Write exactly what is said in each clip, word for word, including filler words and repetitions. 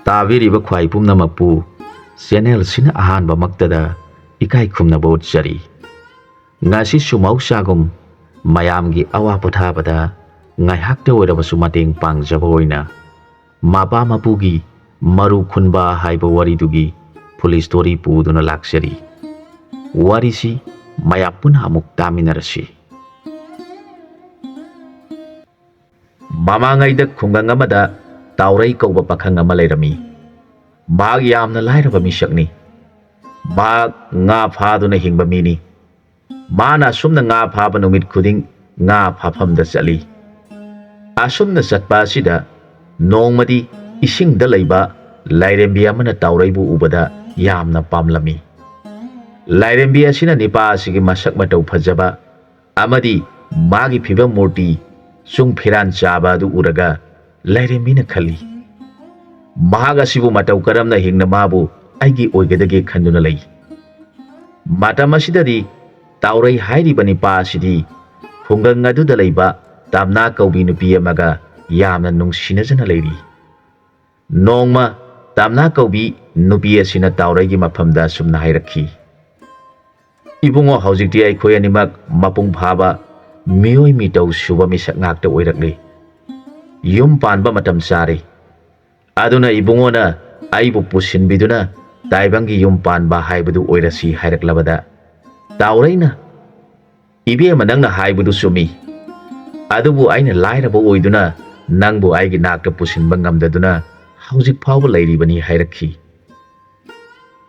ꯇꯥꯕꯤꯔꯤꯕ ꯈ꯭ꯋꯥꯏ ꯄꯨꯝꯅꯃꯛꯄꯨ ꯆꯦꯅꯦꯜꯁꯤꯅ ꯑꯍꯥꯟꯕꯃꯛꯇꯗ ꯏꯀꯥꯏ ꯈꯨꯝꯅꯕ ꯎꯠꯆꯔꯤ꯫ ꯉꯁꯤꯁꯨ ꯃꯍꯧꯁꯥꯒꯨꯝ ꯃꯌꯥꯝꯒꯤ ꯑꯋꯥ ꯄꯣꯊꯥꯕꯗ ꯉꯥꯏꯍꯥꯛꯇ ꯑꯣꯏꯔꯕꯁꯨ ꯃꯇꯦꯡ ꯄꯥꯡꯖꯕ ꯑꯣꯏꯅ ꯃꯄꯥ ꯃꯄꯨꯒꯤ ꯃꯔꯨ ꯈꯨꯟꯕ ꯍꯥꯏꯕ ꯋꯥꯔꯤꯗꯨꯒꯤ full story ꯄꯨꯗꯨꯅ ꯂꯥꯛꯆꯔꯤ꯫ ꯋꯥꯔꯤꯁꯤ ꯃꯌꯥꯝ ꯄꯨꯟꯅ ꯑꯃꯨꯛ ꯇꯥꯃꯤꯟꯅꯔꯁꯤ꯫ ꯃꯃꯥꯡꯉꯩꯗ ꯈꯨꯡꯒꯪ ꯑꯃꯗ ꯇꯥꯎꯔꯩ ꯀꯧꯕ ꯄꯥꯈꯪ ꯑꯃ ꯂꯩꯔꯝꯃꯤ꯫ ꯃꯍꯥꯛ ꯌꯥꯝꯅ ꯂꯥꯏꯔꯕ ꯃꯤꯁꯛꯅꯤ꯫ ꯃꯍꯥꯛ ꯉꯥ ꯐꯥꯗꯨꯅ ꯍꯤꯡꯕ ꯃꯤꯅꯤ꯫ ꯃꯥꯅ ꯑꯁꯨꯝꯅ ꯉꯥ ꯐꯥꯕ ꯅꯨꯃꯤꯠ ꯈꯨꯗꯤꯡ ꯉꯥ ꯐꯥꯐꯝꯗ ꯆꯠꯂꯤ꯫ ꯑꯁꯨꯝꯅ ꯆꯠꯄ ꯑꯁꯤꯗ ꯅꯣꯡꯃꯗꯤ ꯏꯁꯤꯡꯗ ꯂꯩꯕ ꯂꯥꯏꯔꯦꯝꯕꯤ ꯑꯃꯅ ꯇꯥꯎꯔꯩꯕꯨ ꯎꯕꯗ ꯌꯥꯝꯅ ꯄꯥꯝꯂꯝꯃꯤ꯫ ꯂꯥꯏꯔꯦꯝꯕꯤ ꯑꯁꯤꯅ ꯅꯤꯄꯥ ꯑꯁꯤꯒꯤ ꯃꯁꯛ ꯃꯇꯧ ꯐꯖꯕ ꯑꯃꯗꯤ ꯃꯥꯒꯤ ꯐꯤꯕꯝ ꯃꯨꯔꯇꯤ ꯆꯨꯡ ꯐꯤꯔꯥꯟ ꯆꯥꯕ ꯑꯗꯨ ꯎꯔꯒ ꯂꯥꯏꯔꯦꯝꯕꯤꯅ ꯈꯜꯂꯤ, "ꯃꯍꯥꯛ ꯑꯁꯤꯕꯨ ꯃꯇꯧ ꯀꯔꯝꯅ ꯍꯤꯡꯅ ꯃꯥꯕꯨ ꯑꯩꯒꯤ ꯑꯣꯏꯒꯗꯒꯦ?" ꯈꯟꯗꯨꯅ ꯂꯩ꯫ ꯃꯇꯝ ꯑꯁꯤꯗꯗꯤ ꯇꯥꯎꯔꯩ ꯍꯥꯏꯔꯤꯕ ꯅꯤꯄꯥ ꯑꯁꯤꯗꯤ ꯈꯨꯡꯒꯪ ꯑꯗꯨꯗ ꯂꯩꯕ ꯇꯥꯝꯅꯥ ꯀꯧꯕꯤ ꯅꯨꯄꯤ ꯑꯃꯒ ꯌꯥꯝꯅ ꯅꯨꯡꯁꯤꯅꯖꯅ ꯂꯩꯔꯤ꯫ ꯅꯣꯡꯃ ꯇꯥꯝꯅꯥ ꯀꯧꯕꯤ ꯅꯨꯄꯤ ꯑꯁꯤꯅ ꯇꯥꯎꯔꯩꯒꯤ ꯃꯐꯝꯗ ꯑꯁꯨꯝꯅ ꯍꯥꯏꯔꯛꯈꯤ, "ꯏꯕꯨꯡꯉꯣ, ꯍꯧꯖꯤꯛꯇꯤ ꯑꯩꯈꯣꯏ ꯑꯅꯤꯃꯛ ꯃꯄꯨꯡ ꯐꯥꯕ ꯃꯤꯑꯣꯏ ꯃꯤꯇꯧ ꯁꯨꯕ ꯃꯤꯁꯛ ꯉꯥꯛꯇ ꯑꯣꯏꯔꯛꯂꯤ꯫ ꯌꯨꯝ ꯄꯥꯟꯕ ꯃꯇꯝ ꯆꯥꯔꯦ꯫ ꯑꯗꯨꯅ ꯏꯕꯨꯡꯉꯣꯅ ꯑꯩꯕꯨ ꯄꯨꯁꯤꯟꯕꯤꯗꯨꯅ ꯇꯥꯏꯕꯪꯒꯤ ꯌꯨꯝ ꯄꯥꯟꯕ ꯍꯥꯏꯕꯗꯨ ꯑꯣꯏꯔꯁꯤ" ꯍꯥꯏꯔꯛꯂꯕꯗ ꯇꯥꯎꯔꯩꯅ, "ꯏꯕꯦꯝꯃ, ꯅꯪꯅ ꯍꯥꯏꯕꯗꯨ ꯆꯨꯝꯃꯤ꯫ ꯑꯗꯨꯕꯨ ꯑꯩꯅ ꯂꯥꯏꯔꯕ ꯑꯣꯏꯗꯨꯅ ꯅꯪꯕꯨ ꯑꯩꯒꯤ ꯅꯥꯛꯇ ꯄꯨꯁꯤꯟꯕ ꯉꯝꯗꯗꯨꯅ ꯍꯧꯖꯤꯛ ꯐꯥꯎꯕ ꯂꯩꯔꯤꯕꯅꯤ" ꯍꯥꯏꯔꯛꯈꯤ꯫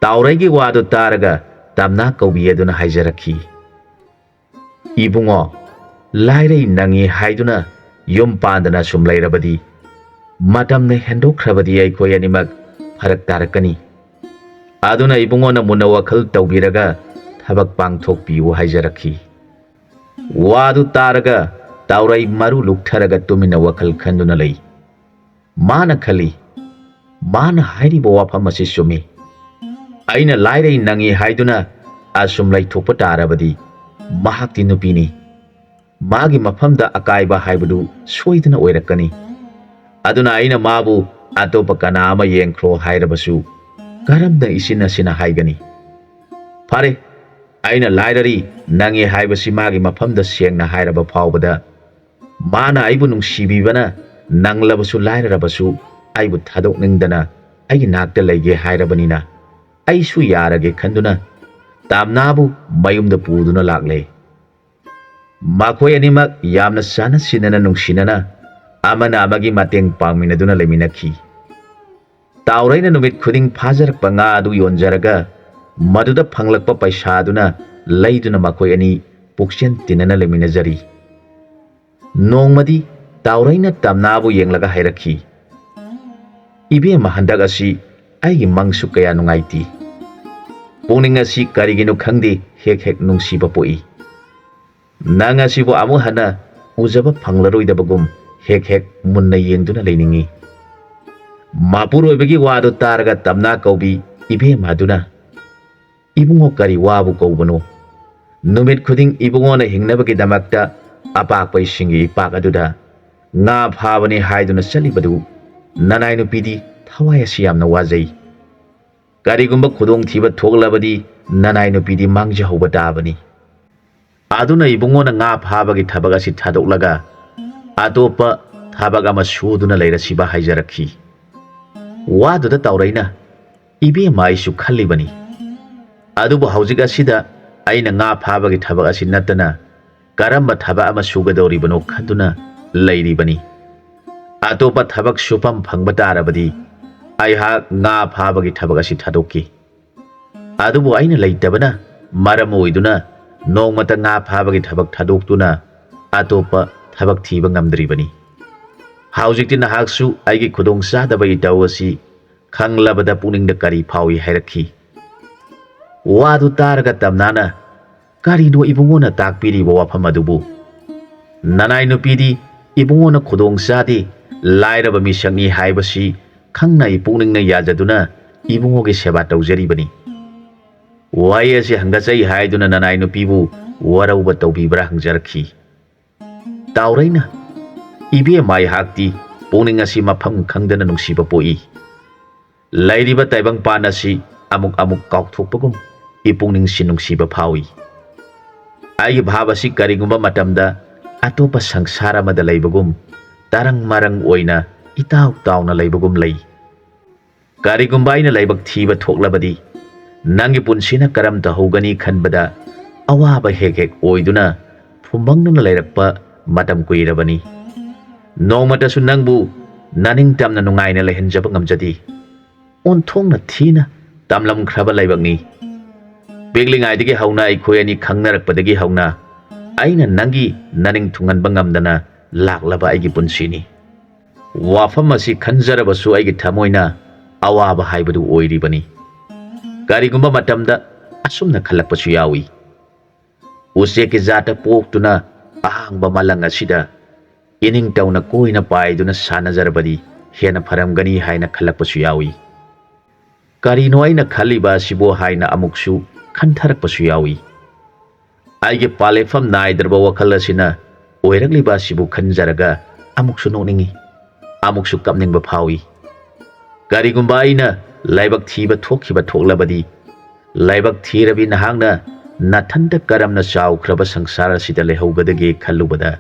ꯇꯥꯎꯔꯩꯒꯤ ꯋꯥꯗꯨ ꯇꯥꯔꯒ ꯇꯥꯝꯅꯥ ꯀꯧꯕꯤ ꯑꯗꯨꯅ ꯍꯥꯏꯖꯔꯛꯈꯤ, "ꯏꯕꯨꯡꯉꯣ, ꯂꯥꯏꯔꯩ ꯅꯪꯉꯤ ꯍꯥꯏꯗꯨꯅ ꯌꯨꯝ ꯄꯥꯟꯗꯅ ꯁꯨꯝ ꯂꯩꯔꯕꯗꯤ ꯃꯇꯝꯅ ꯍꯦꯟꯗꯣꯛꯈ꯭ꯔꯕꯗꯤ ꯑꯩꯈꯣꯏ ꯑꯅꯤꯃꯛ ꯐꯔꯛ ꯇꯥꯔꯛꯀꯅꯤ꯫ ꯑꯗꯨꯅ ꯏꯕꯨꯡꯉꯣꯅ ꯃꯨꯟꯅ ꯋꯥꯈꯜ ꯇꯧꯕꯤꯔꯒ ꯊꯕꯛ ꯄꯥꯡꯊꯣꯛꯄꯤꯌꯨ" ꯍꯥꯏꯖꯔꯛꯈꯤ꯫ ꯋꯥꯗꯨ ꯇꯥꯔꯒ ꯇꯥꯎꯔꯩ ꯃꯔꯨ ꯂꯨꯛꯊꯔꯒ ꯇꯨꯃꯤꯟꯅ ꯋꯥꯈꯜ ꯈꯟꯗꯨꯅ ꯂꯩ꯫ ꯃꯥꯅ ꯈꯜꯂꯤ, "ꯃꯥꯅ ꯍꯥꯏꯔꯤꯕ ꯋꯥꯐꯝ ꯑꯁꯤ ꯆꯨꯝꯃꯤ꯫ ꯑꯩꯅ ꯂꯥꯏꯔꯩ ꯅꯪꯉꯤ ꯍꯥꯏꯗꯨꯅ ꯑꯁꯨꯝ ꯂꯩꯊꯣꯛꯄ ꯇꯥꯔꯕꯗꯤ ꯃꯍꯥꯛꯇꯤ ꯅꯨꯄꯤꯅꯤ꯫ ꯃꯥꯒꯤ ꯃꯐꯝꯗ ꯑꯀꯥꯏꯕ ꯍꯥꯏꯕꯗꯨ ꯁꯣꯏꯗꯅ ꯑꯣꯏꯔꯛꯀꯅꯤ꯫ ꯑꯗꯨꯅ ꯑꯩꯅ ꯃꯥꯕꯨ ꯑꯇꯣꯞꯄ ꯀꯅꯥ ꯑꯃ ꯌꯦꯡꯈ꯭ꯔꯣ ꯍꯥꯏꯔꯕꯁꯨ ꯀꯔꯝꯅ ꯏꯆꯤꯟ ꯑꯁꯤꯅ ꯍꯥꯏꯒꯅꯤ? ꯐꯔꯦ, ꯑꯩꯅ ꯂꯥꯏꯔꯔꯤ ꯅꯪꯉꯦ ꯍꯥꯏꯕꯁꯤ ꯃꯥꯒꯤ ꯃꯐꯝꯗ ꯁꯦꯡꯅ ꯍꯥꯏꯔꯕ ꯐꯥꯎꯕꯗ, ꯃꯥꯅ ꯑꯩꯕꯨ ꯅꯨꯡꯁꯤꯕꯤꯕꯅ ꯅꯪꯂꯕꯁꯨ ꯂꯥꯏꯔꯔꯕꯁꯨ ꯑꯩꯕꯨ ꯊꯥꯗꯣꯛꯅꯤꯡꯗꯅ ꯑꯩꯒꯤ ꯅꯥꯛꯇ ꯂꯩꯒꯦ ꯍꯥꯏꯔꯕꯅꯤꯅ, ꯑꯩꯁꯨ ꯌꯥꯔꯒꯦ ꯈꯟꯗꯨꯅ ꯇꯥꯝꯅꯥꯕꯨ ꯃꯌꯨꯝꯗ ꯄꯨꯗꯨꯅ ꯂꯥꯛꯂꯦ꯫ ꯃꯈꯣꯏ ꯑꯅꯤꯃꯛ ꯌꯥꯝꯅ ꯆꯥꯟꯅ ꯁꯤꯟꯅꯅ ꯅꯨꯡꯁꯤꯅꯅ ꯑꯃꯅ ꯑꯃꯒꯤ ꯃꯇꯦꯡ ꯄꯥꯡꯃꯤꯟꯅꯗꯨꯅ ꯂꯩꯃꯤꯟꯅꯈꯤ꯫ ꯇꯥꯎꯔꯩꯅ ꯅꯨꯃꯤꯠ ꯈꯨꯗꯤꯡ ꯐꯥꯖꯔꯛꯄ ꯉꯥ ꯑꯗꯨ ꯌꯣꯟꯖꯔꯒ ꯃꯗꯨꯗ ꯐꯪꯂꯛꯄ ꯄꯩꯁꯥ ꯑꯗꯨꯅ ꯂꯩꯗꯨꯅ ꯃꯈꯣꯏ ꯑꯅꯤ ꯄꯨꯛꯆꯦꯟ ꯇꯤꯟꯅꯅ ꯂꯩꯃꯤꯟꯅꯖꯔꯤ꯫ ꯅꯣꯡꯃꯗꯤ ꯇꯥꯎꯔꯩꯅ ꯇꯝꯅꯥꯕꯨ ꯌꯦꯡꯂꯒ ꯍꯥꯏꯔꯛꯈꯤ, "ꯏꯕꯦꯝꯃ, ꯍꯟꯗꯛ ꯑꯁꯤ ꯑꯩꯒꯤ ꯃꯪꯁꯨ ꯀꯌꯥ ꯅꯨꯡꯉꯥꯏꯇꯦ꯫ ꯄꯨꯛꯅꯤꯡ ꯑꯁꯤ ꯀꯔꯤꯒꯤꯅꯣ ꯈꯪꯗꯦ, ꯍꯦꯛ ꯍꯦꯛ ꯅꯨꯡꯁꯤꯕ ꯄꯣꯛꯏ꯫ ꯅꯪ ꯑꯁꯤꯕꯨ ꯑꯃꯨꯛ ꯍꯟꯅ ꯎꯖꯕ ꯐꯪꯂꯔꯣꯏꯗꯕꯒꯨꯝ ꯍꯦꯛ ꯍꯦꯛ ꯃꯨꯟꯅ ꯌꯦꯡꯗꯨꯅ ꯂꯩꯅꯤꯡꯏ꯫" ꯃꯄꯨꯔꯣꯏꯕꯒꯤ ꯋꯥꯗꯨ ꯇꯥꯔꯒ ꯇꯝꯅꯥ ꯀꯧꯕꯤ ꯏꯕꯦꯝꯃ ꯑꯗꯨꯅ, "ꯏꯕꯨꯡꯉꯣ, ꯀꯔꯤ ꯋꯥꯕꯨ ꯀꯧꯕꯅꯣ? ꯅꯨꯃꯤꯠ ꯈꯨꯗꯤꯡ ꯏꯕꯨꯡꯉꯣꯅ ꯍꯤꯡꯅꯕꯒꯤꯗꯃꯛꯇ ꯑꯄꯥꯛꯄ ꯏꯁꯤꯡꯒꯤ ꯏꯄꯥꯛ ꯑꯗꯨꯗ ꯉꯥ ꯐꯥꯕꯅꯤ ꯍꯥꯏꯗꯨꯅ ꯆꯠꯂꯤꯕꯗꯨ ꯅꯅꯥꯏ ꯅꯨꯄꯤꯗꯤ ꯊꯋꯥꯏ ꯑꯁꯤ ꯌꯥꯝꯅ ꯋꯥꯖꯩ꯫ ꯀꯔꯤꯒꯨꯝꯕ ꯈꯨꯗꯣꯡꯊꯤꯕ ꯊꯣꯛꯂꯕꯗꯤ ꯅꯅꯥꯏ ꯅꯨꯄꯤꯗꯤ ꯃꯥꯡꯖꯍꯧꯕ ꯇꯥꯕꯅꯤ꯫ ꯑꯗꯨꯅ ꯏꯕꯨꯡꯉꯣꯅ ꯉꯥ ꯐꯥꯕꯒꯤ ꯊꯕꯛ ꯑꯁꯤ ꯊꯥꯗꯣꯛꯂꯒ ꯑꯇꯣꯞꯄ ꯊꯕꯛ ꯑꯃ ꯁꯨꯗꯨꯅ ꯂꯩꯔꯁꯤꯕ ꯍꯥꯏꯖꯔꯛꯈꯤ꯫" ꯋꯥꯗꯨꯗ ꯇꯧꯔꯩꯅ, "ꯏꯕꯦꯝꯃ, ꯑꯩꯁꯨ ꯈꯜꯂꯤꯕꯅꯤ꯫ ꯑꯗꯨꯕꯨ ꯍꯧꯖꯤꯛ ꯑꯁꯤꯗ ꯑꯩꯅ ꯉꯥ ꯐꯥꯕꯒꯤ ꯊꯕꯛ ꯑꯁꯤ ꯅꯠꯇꯅ ꯀꯔꯝꯕ ꯊꯕꯛ ꯑꯃ ꯁꯨꯒꯗꯧꯔꯤꯕꯅꯣ ꯈꯟꯗꯨꯅ ꯂꯩꯔꯤꯕꯅꯤ꯫ ꯑꯇꯣꯞꯄ ꯊꯕꯛ ꯁꯨꯐꯝ ꯐꯪꯕ ꯇꯥꯔꯕꯗꯤ ꯑꯩꯍꯥꯛ ꯉꯥ ꯐꯥꯕꯒꯤ ꯊꯕꯛ ꯑꯁꯤ ꯊꯥꯗꯣꯛꯈꯤ꯫ ꯑꯗꯨꯕꯨ ꯑꯩꯅ ꯂꯩꯇꯕꯅ ꯃꯔꯝ ꯑꯣꯏꯗꯨꯅ ꯅꯣꯡꯃꯇ ꯉꯥ ꯐꯥꯕꯒꯤ ꯊꯕꯛ ꯊꯥꯗꯣꯛꯇꯨꯅ ꯑꯇꯣꯞꯄ ꯊꯕꯛ ꯊꯤꯕ ꯉꯝꯗ꯭ꯔꯤꯕꯅꯤ꯫ ꯍꯧꯖꯤꯛꯇꯤ ꯅꯍꯥꯛꯁꯨ ꯑꯩꯒꯤ ꯈꯨꯗꯣꯡ ꯆꯥꯗꯕ ꯏꯇꯧ ꯑꯁꯤ ꯈꯪꯂꯕꯗ ꯄꯨꯛꯅꯤꯡꯗ ꯀꯔꯤ ꯐꯥꯎꯏ?" ꯍꯥꯏꯔꯛꯈꯤ꯫ ꯋꯥꯗꯨ ꯇꯥꯔꯒ ꯇꯝꯅꯥꯅ, "ꯀꯔꯤꯅꯣ ꯏꯕꯨꯡꯉꯣꯅ ꯇꯥꯛꯄꯤꯔꯤꯕ ꯋꯥꯐꯝ ꯑꯗꯨꯕꯨ? ꯅꯅꯥꯏ ꯅꯨꯄꯤꯗꯤ ꯏꯕꯨꯡꯉꯣꯅ ꯈꯨꯗꯣꯡ ꯆꯥꯗꯦ, ꯂꯥꯏꯔꯕ ꯃꯤꯁꯛꯅꯤ ꯍꯥꯏꯕꯁꯤ ꯈꯪꯅ ꯏꯄꯨꯛꯅꯤꯡꯅ ꯌꯥꯖꯗꯨꯅ ꯏꯕꯨꯡꯉꯣꯒꯤ ꯁꯦꯕꯥ ꯇꯧꯖꯔꯤꯕꯅꯤ꯫ ꯋꯥꯍꯩ ꯑꯁꯤ ꯍꯪꯒꯠꯆꯩ ꯍꯥꯏꯗꯨꯅ ꯅꯅꯥꯏ ꯅꯨꯄꯤꯕꯨ ꯋꯥꯔꯧꯕ ꯇꯧꯕꯤꯕ꯭ꯔꯥ?" ꯍꯪꯖꯔꯛꯈꯤ꯫ ꯇꯥꯎꯔꯩꯅ, "ꯏꯕꯦꯝꯃ, ꯑꯩꯍꯥꯛꯇꯤ ꯄꯨꯛꯅꯤꯡ ꯑꯁꯤ ꯃꯐꯝ ꯈꯪꯗꯅ ꯅꯨꯡꯁꯤꯕ ꯄꯣꯛꯏ꯫ ꯂꯩꯔꯤꯕ ꯇꯥꯏꯕꯪꯄꯥꯟ ꯑꯁꯤ ꯑꯃꯨꯛ ꯑꯃꯨꯛ ꯀꯥꯎꯊꯣꯛꯄꯒꯨꯝ ꯏꯄꯨꯛꯅꯤꯡꯁꯤ ꯅꯨꯡꯁꯤꯕ ꯐꯥꯎꯏ꯫ ꯑꯩꯒꯤ ꯚꯥꯕ ꯑꯁꯤ ꯀꯔꯤꯒꯨꯝꯕ ꯃꯇꯝꯗ ꯑꯇꯣꯞꯄ ꯁꯪꯁꯥꯔ ꯑꯃꯗ ꯂꯩꯕꯒꯨꯝ, ꯇꯔꯪ ꯃꯔꯪ ꯑꯣꯏꯅ ꯏꯇꯥꯎ ꯇꯥꯎꯅ ꯂꯩꯕꯒꯨꯝ ꯂꯩ꯫ ꯀꯔꯤꯒꯨꯝꯕ ꯑꯩꯅ ꯂꯥꯏꯕꯛ ꯊꯤꯕ ꯊꯣꯛꯂꯕꯗꯤ, ꯅꯪꯒꯤ ꯄꯨꯟꯁꯤꯅ ꯀꯔꯝ ꯇꯧꯍꯧꯒꯅꯤ ꯈꯟꯕꯗ ꯑꯋꯥꯕ ꯍꯦꯛ ꯍꯦꯛ ꯑꯣꯏꯗꯨꯅ ꯐꯨꯝꯕꯪꯗꯨꯅ ꯂꯩꯔꯛꯄ ꯃꯇꯝ ꯀꯨꯏꯔꯕꯅꯤ꯫ ꯅꯣꯡꯃꯇꯁꯨ ꯅꯪꯕꯨ ꯅꯅꯤꯡꯇꯝꯅ ꯅꯨꯡꯉꯥꯏꯅ ꯂꯩꯍꯟꯖꯕ ꯉꯝꯖꯗꯦ꯫ ꯑꯣꯟꯊꯣꯛꯅ ꯊꯤꯅ ꯇꯝꯂꯝꯈ꯭ꯔꯕ ꯂꯥꯏꯕꯛꯅꯤ꯫ ꯄꯤꯛꯂꯤꯉꯥꯏꯗꯒꯤ ꯍꯧꯅ ꯑꯩꯈꯣꯏ ꯑꯅꯤ ꯈꯪꯅꯔꯛꯄꯗꯒꯤ ꯍꯧꯅ ꯑꯩꯅ ꯅꯪꯒꯤ ꯅꯅꯤꯡ ꯊꯨꯡꯍꯟꯕ ꯉꯝꯗꯅ ꯂꯥꯛꯂꯕ ꯑꯩꯒꯤ ꯄꯨꯟꯁꯤꯅꯤ꯫ ꯋꯥꯐꯝ ꯑꯁꯤ ꯈꯟꯖꯔꯕꯁꯨ ꯑꯩꯒꯤ ꯊꯃꯣꯏꯅ ꯑꯋꯥꯕ ꯍꯥꯏꯕꯗꯨ ꯑꯣꯏꯔꯤꯕꯅꯤ꯫ ꯀꯔꯤꯒꯨꯝꯕ ꯃꯇꯝꯗ ꯑꯁꯨꯝꯅ ꯈꯜꯂꯛꯄꯁꯨ ꯌꯥꯎꯏ, "ꯎꯆꯦꯛꯀꯤ ꯖꯥꯠꯇ ꯄꯣꯛꯇꯨꯅ ꯑꯍꯥꯡꯕ ꯃꯥꯂꯪ ꯑꯁꯤꯗ ꯏꯅꯤꯡꯇꯧꯅ ꯀꯣꯏꯅ ꯄꯥꯏꯗꯨꯅ ꯁꯥꯟꯅꯖꯔꯕꯗꯤ ꯍꯦꯟꯅ ꯐꯔꯝꯒꯅꯤ" ꯍꯥꯏꯅ ꯈꯜꯂꯛꯄꯁꯨ ꯌꯥꯎꯏ꯫ "ꯀꯔꯤꯅꯣ ꯑꯩꯅ ꯈꯜꯂꯤꯕ ꯑꯁꯤꯕꯨ?" ꯍꯥꯏꯅ ꯑꯃꯨꯛꯁꯨ ꯈꯟꯊꯔꯛꯄꯁꯨ ꯌꯥꯎꯏ꯫ ꯑꯩꯒꯤ ꯄꯥꯜꯂꯦꯐꯝ ꯅꯥꯏꯗ꯭ꯔꯕ ꯋꯥꯈꯜ ꯑꯁꯤꯅ ꯑꯣꯏꯔꯛꯂꯤꯕ ꯑꯁꯤꯕꯨ ꯈꯟꯖꯔꯒ ꯑꯃꯨꯛꯁꯨ ꯅꯣꯛꯅꯤꯡꯏ, ꯑꯃꯨꯛꯁꯨ ꯀꯞꯅꯤꯡꯕ ꯐꯥꯎꯏ꯫ ꯀꯔꯤꯒꯨꯝꯕ ꯑꯩꯅ ꯂꯥꯏꯕꯛ ꯊꯤꯕ ꯊꯣꯛꯈꯤꯕ ꯊꯣꯛꯂꯕꯗꯤ, ꯂꯥꯏꯕꯛ ꯊꯤꯔꯕꯤ ꯅꯍꯥꯛꯅ ꯅꯊꯟꯇ ꯀꯔꯝꯅ ꯆꯥꯎꯈ꯭ꯔꯕ ꯁꯪꯁꯥꯔ ꯑꯁꯤꯗ ꯂꯩꯍꯧꯒꯗꯒꯦ ꯈꯜꯂꯨꯕꯗ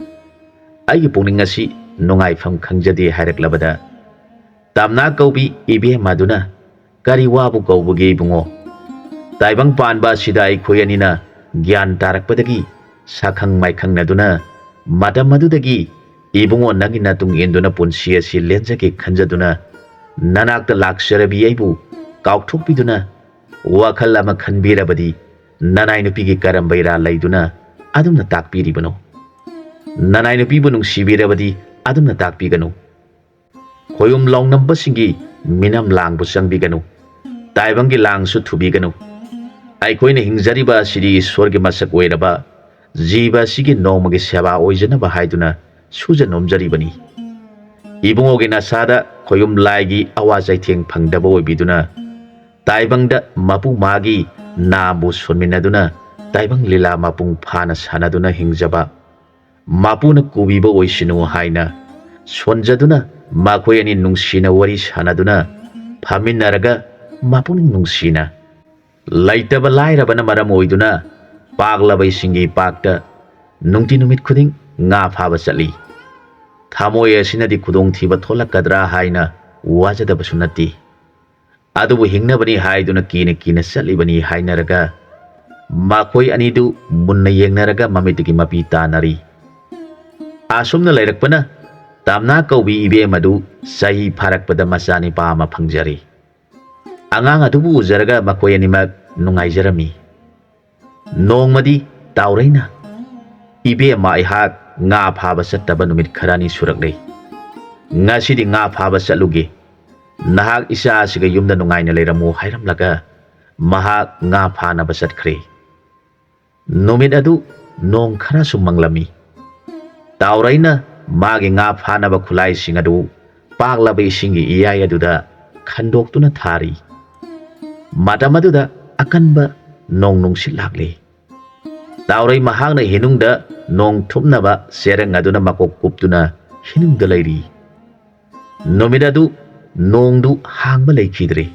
ꯑꯩꯒꯤ ꯄꯨꯛꯅꯤꯡ ꯑꯁꯤ ꯅꯨꯡꯉꯥꯏꯐꯝ ꯈꯪꯖꯗꯦ ꯍꯥꯏꯔꯛꯂꯕꯗ, ꯇꯝꯅꯥ ꯀꯧꯕꯤ ꯏꯕꯦꯝꯃꯗꯨꯅ, "ꯀꯔꯤ ꯋꯥꯕꯨ ꯀꯧꯕꯒꯦ ꯏꯕꯨꯡꯉꯣ? ꯇꯥꯏꯕꯪ ꯄꯥꯟꯕ ꯑꯁꯤꯗ ꯑꯩꯈꯣꯏ ꯑꯅꯤꯅ ꯒ꯭ꯌꯥꯟ ꯇꯥꯔꯛꯄꯗꯒꯤ ꯁꯥꯈꯪ ꯃꯥꯏꯈꯪꯅꯗꯨꯅ, ꯃꯇꯝ ꯑꯗꯨꯗꯒꯤ ꯏꯕꯨꯡꯉꯣ ꯅꯪꯒꯤ ꯅꯇꯨꯡ ꯏꯟꯗꯨꯅ ꯄꯨꯟꯁꯤ ꯑꯁꯤ ꯂꯦꯟꯖꯒꯦ ꯈꯟꯖꯗꯨꯅ ꯅꯅꯥꯛꯇ ꯂꯥꯛꯆꯔꯕꯤ ꯑꯩꯕꯨ ꯀꯥꯎꯊꯣꯛꯄꯤꯗꯨꯅ ꯋꯥꯈꯜ ꯑꯃ ꯈꯟꯕꯤꯔꯕꯗꯤ ꯅꯅꯥꯏ ꯅꯨꯄꯤꯒꯤ ꯀꯔꯝꯕ ꯏꯔꯥꯜ ꯂꯩꯗꯨꯅ ꯑꯗꯨꯝꯅ ꯇꯥꯛꯄꯤꯔꯤꯕꯅꯣ? ꯅꯅꯥꯏ ꯅꯨꯄꯤꯕꯨ ꯅꯨꯡꯁꯤꯕꯤꯔꯕꯗꯤ ꯑꯗꯨꯝꯅ ꯇꯥꯛꯄꯤꯒꯅꯨ꯫ ꯈꯣꯌꯨꯝ ꯂꯥꯎꯅꯝꯕꯁꯤꯡꯒꯤ ꯃꯤꯅꯝ ꯂꯥꯡꯕꯨ ꯆꯪꯕꯤꯒꯅꯨ꯫ ꯇꯥꯏꯕꯪꯒꯤ ꯂꯥꯡꯁꯨ ꯊꯨꯕꯤꯒꯅꯨ꯫ ꯑꯩꯈꯣꯏꯅ ꯍꯤꯡꯖꯔꯤꯕ ꯑꯁꯤꯗꯤ ꯏꯁꯣꯔꯒꯤ ꯃꯁꯛ ꯑꯣꯏꯔꯕ ꯖꯤꯕ ꯑꯁꯤꯒꯤ ꯅꯣꯡꯃꯒꯤ ꯁꯦꯕꯥ ꯑꯣꯏꯖꯅꯕ ꯍꯥꯏꯗꯨꯅ ꯁꯨꯖ ꯅꯣꯝꯖꯔꯤꯕꯅꯤ꯫ ꯏꯕꯨꯡꯉꯣꯒꯤ ꯅꯁꯥꯗ ꯈꯣꯌꯨꯝ ꯂꯥꯏꯒꯤ ꯑꯋꯥ ꯆꯩꯊꯦꯡ ꯐꯪꯗꯕ ꯑꯣꯏꯕꯤꯗꯨꯅ ꯇꯥꯏꯕꯪꯗ ꯃꯄꯨ ꯃꯥꯒꯤ ꯅꯥꯝꯕꯨ ꯁꯣꯟꯃꯤꯟꯅꯗꯨꯅ ꯇꯥꯏꯕꯪ ꯂꯤꯂꯥ ꯃꯄꯨꯡ ꯐꯥꯅ ꯁꯥꯟꯅꯗꯨꯅ ꯍꯤꯡꯖꯕ ꯃꯄꯨꯅ ꯀꯨꯕꯤꯕ ꯑꯣꯏꯁꯅꯨ ꯍꯥꯏꯅ ꯁꯣꯟꯖꯗꯨꯅ ꯃꯈꯣꯏ ꯑꯅꯤ ꯅꯨꯡꯁꯤꯅ ꯋꯥꯔꯤ ꯁꯥꯟꯅꯗꯨꯅ ꯐꯝꯃꯤꯟꯅꯔꯒ ꯃꯄꯨꯛꯅꯤꯡ ꯅꯨꯡꯁꯤꯅ, ꯂꯩꯇꯕ ꯂꯥꯏꯔꯕꯅ ꯃꯔꯝ ꯑꯣꯏꯗꯨꯅ ꯄꯥꯛꯂꯕ ꯏꯁꯤꯡꯒꯤ ꯏꯄꯥꯛꯇ ꯅꯨꯡꯇꯤ ꯅꯨꯃꯤꯠ ꯈꯨꯗꯤꯡ ꯉꯥ ꯐꯥꯕ ꯆꯠꯂꯤ꯫ ꯊꯃꯣꯏ ꯑꯁꯤꯅꯗꯤ ꯈꯨꯗꯣꯡꯊꯤꯕ ꯊꯣꯛꯂꯛꯀꯗ꯭ꯔꯥ ꯍꯥꯏꯅ ꯋꯥꯖꯗꯕꯁꯨ ꯅꯠꯇꯦ꯫ ꯑꯗꯨꯕꯨ ꯍꯤꯡꯅꯕꯅꯤ ꯍꯥꯏꯗꯨꯅ ꯀꯤꯅ ꯀꯤꯅ ꯆꯠꯂꯤꯕꯅꯤ ꯍꯥꯏꯅꯔꯒ ꯃꯈꯣꯏ ꯑꯅꯤꯗꯨ ꯃꯨꯟꯅ ꯌꯦꯡꯅꯔꯒ ꯃꯃꯤꯠꯇꯒꯤ ꯃꯄꯤ ꯇꯥꯅꯔꯤ꯫ ꯑꯁꯨꯝꯅ ꯂꯩꯔꯛꯄꯅ ꯇꯝꯅꯥ ꯀꯧꯕꯤ ꯏꯕꯦꯝ ꯑꯗꯨ ꯆꯍꯤ ꯐꯥꯔꯛꯄꯗ ꯃꯆꯥꯅꯤꯄꯥ ꯑꯃ ꯐꯪꯖꯔꯤ꯫ ꯑꯉꯥꯡ ꯑꯗꯨꯕꯨ ꯎꯖꯔꯒ ꯃꯈꯣꯏ ꯑꯅꯤꯃꯛ ꯅꯨꯡꯉꯥꯏꯖꯔꯝꯃꯤ꯫ ꯅꯣꯡꯃꯗꯤ ꯇꯥꯎꯔꯩꯅ "ꯏꯕꯦꯝꯃ, ꯑꯩꯍꯥꯛ ꯉꯥ ꯐꯥꯕ ꯆꯠꯇꯕ ꯅꯨꯃꯤꯠ ꯈꯔꯅꯤ ꯁꯨꯔꯛꯂꯦ꯫ ꯉꯁꯤꯗꯤ ꯉꯥ ꯐꯥꯕ ꯆꯠꯂꯨꯒꯦ꯫ ꯅꯍꯥꯛ ꯏꯆꯥ ꯑꯁꯤꯒ ꯌꯨꯝꯗ ꯅꯨꯡꯉꯥꯏꯅ ꯂꯩꯔꯝꯃꯨ" ꯍꯥꯏꯔꯝꯂꯒ ꯃꯍꯥꯛ ꯉꯥ ꯐꯥꯅꯕ ꯆꯠꯈ꯭ꯔꯦ꯫ ꯅꯨꯃꯤꯠ ꯑꯗꯨ ꯅꯣꯡ ꯈꯔꯁꯨ ꯃꯪꯂꯝꯃꯤ꯫ ꯇꯥꯎꯔꯩꯅ ꯃꯥꯒꯤ ꯉꯥ ꯐꯥꯅꯕ ꯈꯨꯠꯂꯥꯏꯁꯤꯡ ꯑꯗꯨ ꯄꯥꯛꯂꯕ ꯏꯁꯤꯡꯒꯤ ꯏꯌꯥꯏ ꯑꯗꯨꯗ ꯈꯟꯗꯣꯛꯇꯨꯅ ꯊꯥꯔꯤ꯫ ꯃꯇꯝ ꯑꯗꯨꯗ ꯑꯀꯟꯕ ꯅꯣꯡ ꯅꯨꯡꯁꯤꯠ ꯂꯥꯛꯂꯤ꯫ ꯇꯥꯎꯔꯩ ꯃꯍꯥꯛꯅ ꯍꯤꯅꯨꯡꯗ ꯅꯣꯡ ꯊꯨꯞꯅꯕ ꯆꯦꯔꯪ ꯑꯗꯨꯅ ꯃꯀꯣꯛ ꯀꯨꯞꯇꯨꯅ ꯍꯤꯅꯨꯡꯗ ꯂꯩꯔꯤ꯫ ꯅꯨꯃꯤꯠ ꯑꯗꯨ ꯅꯣꯡꯗꯨ ꯍꯥꯡꯕ ꯂꯩꯈꯤꯗ꯭ꯔꯦ꯫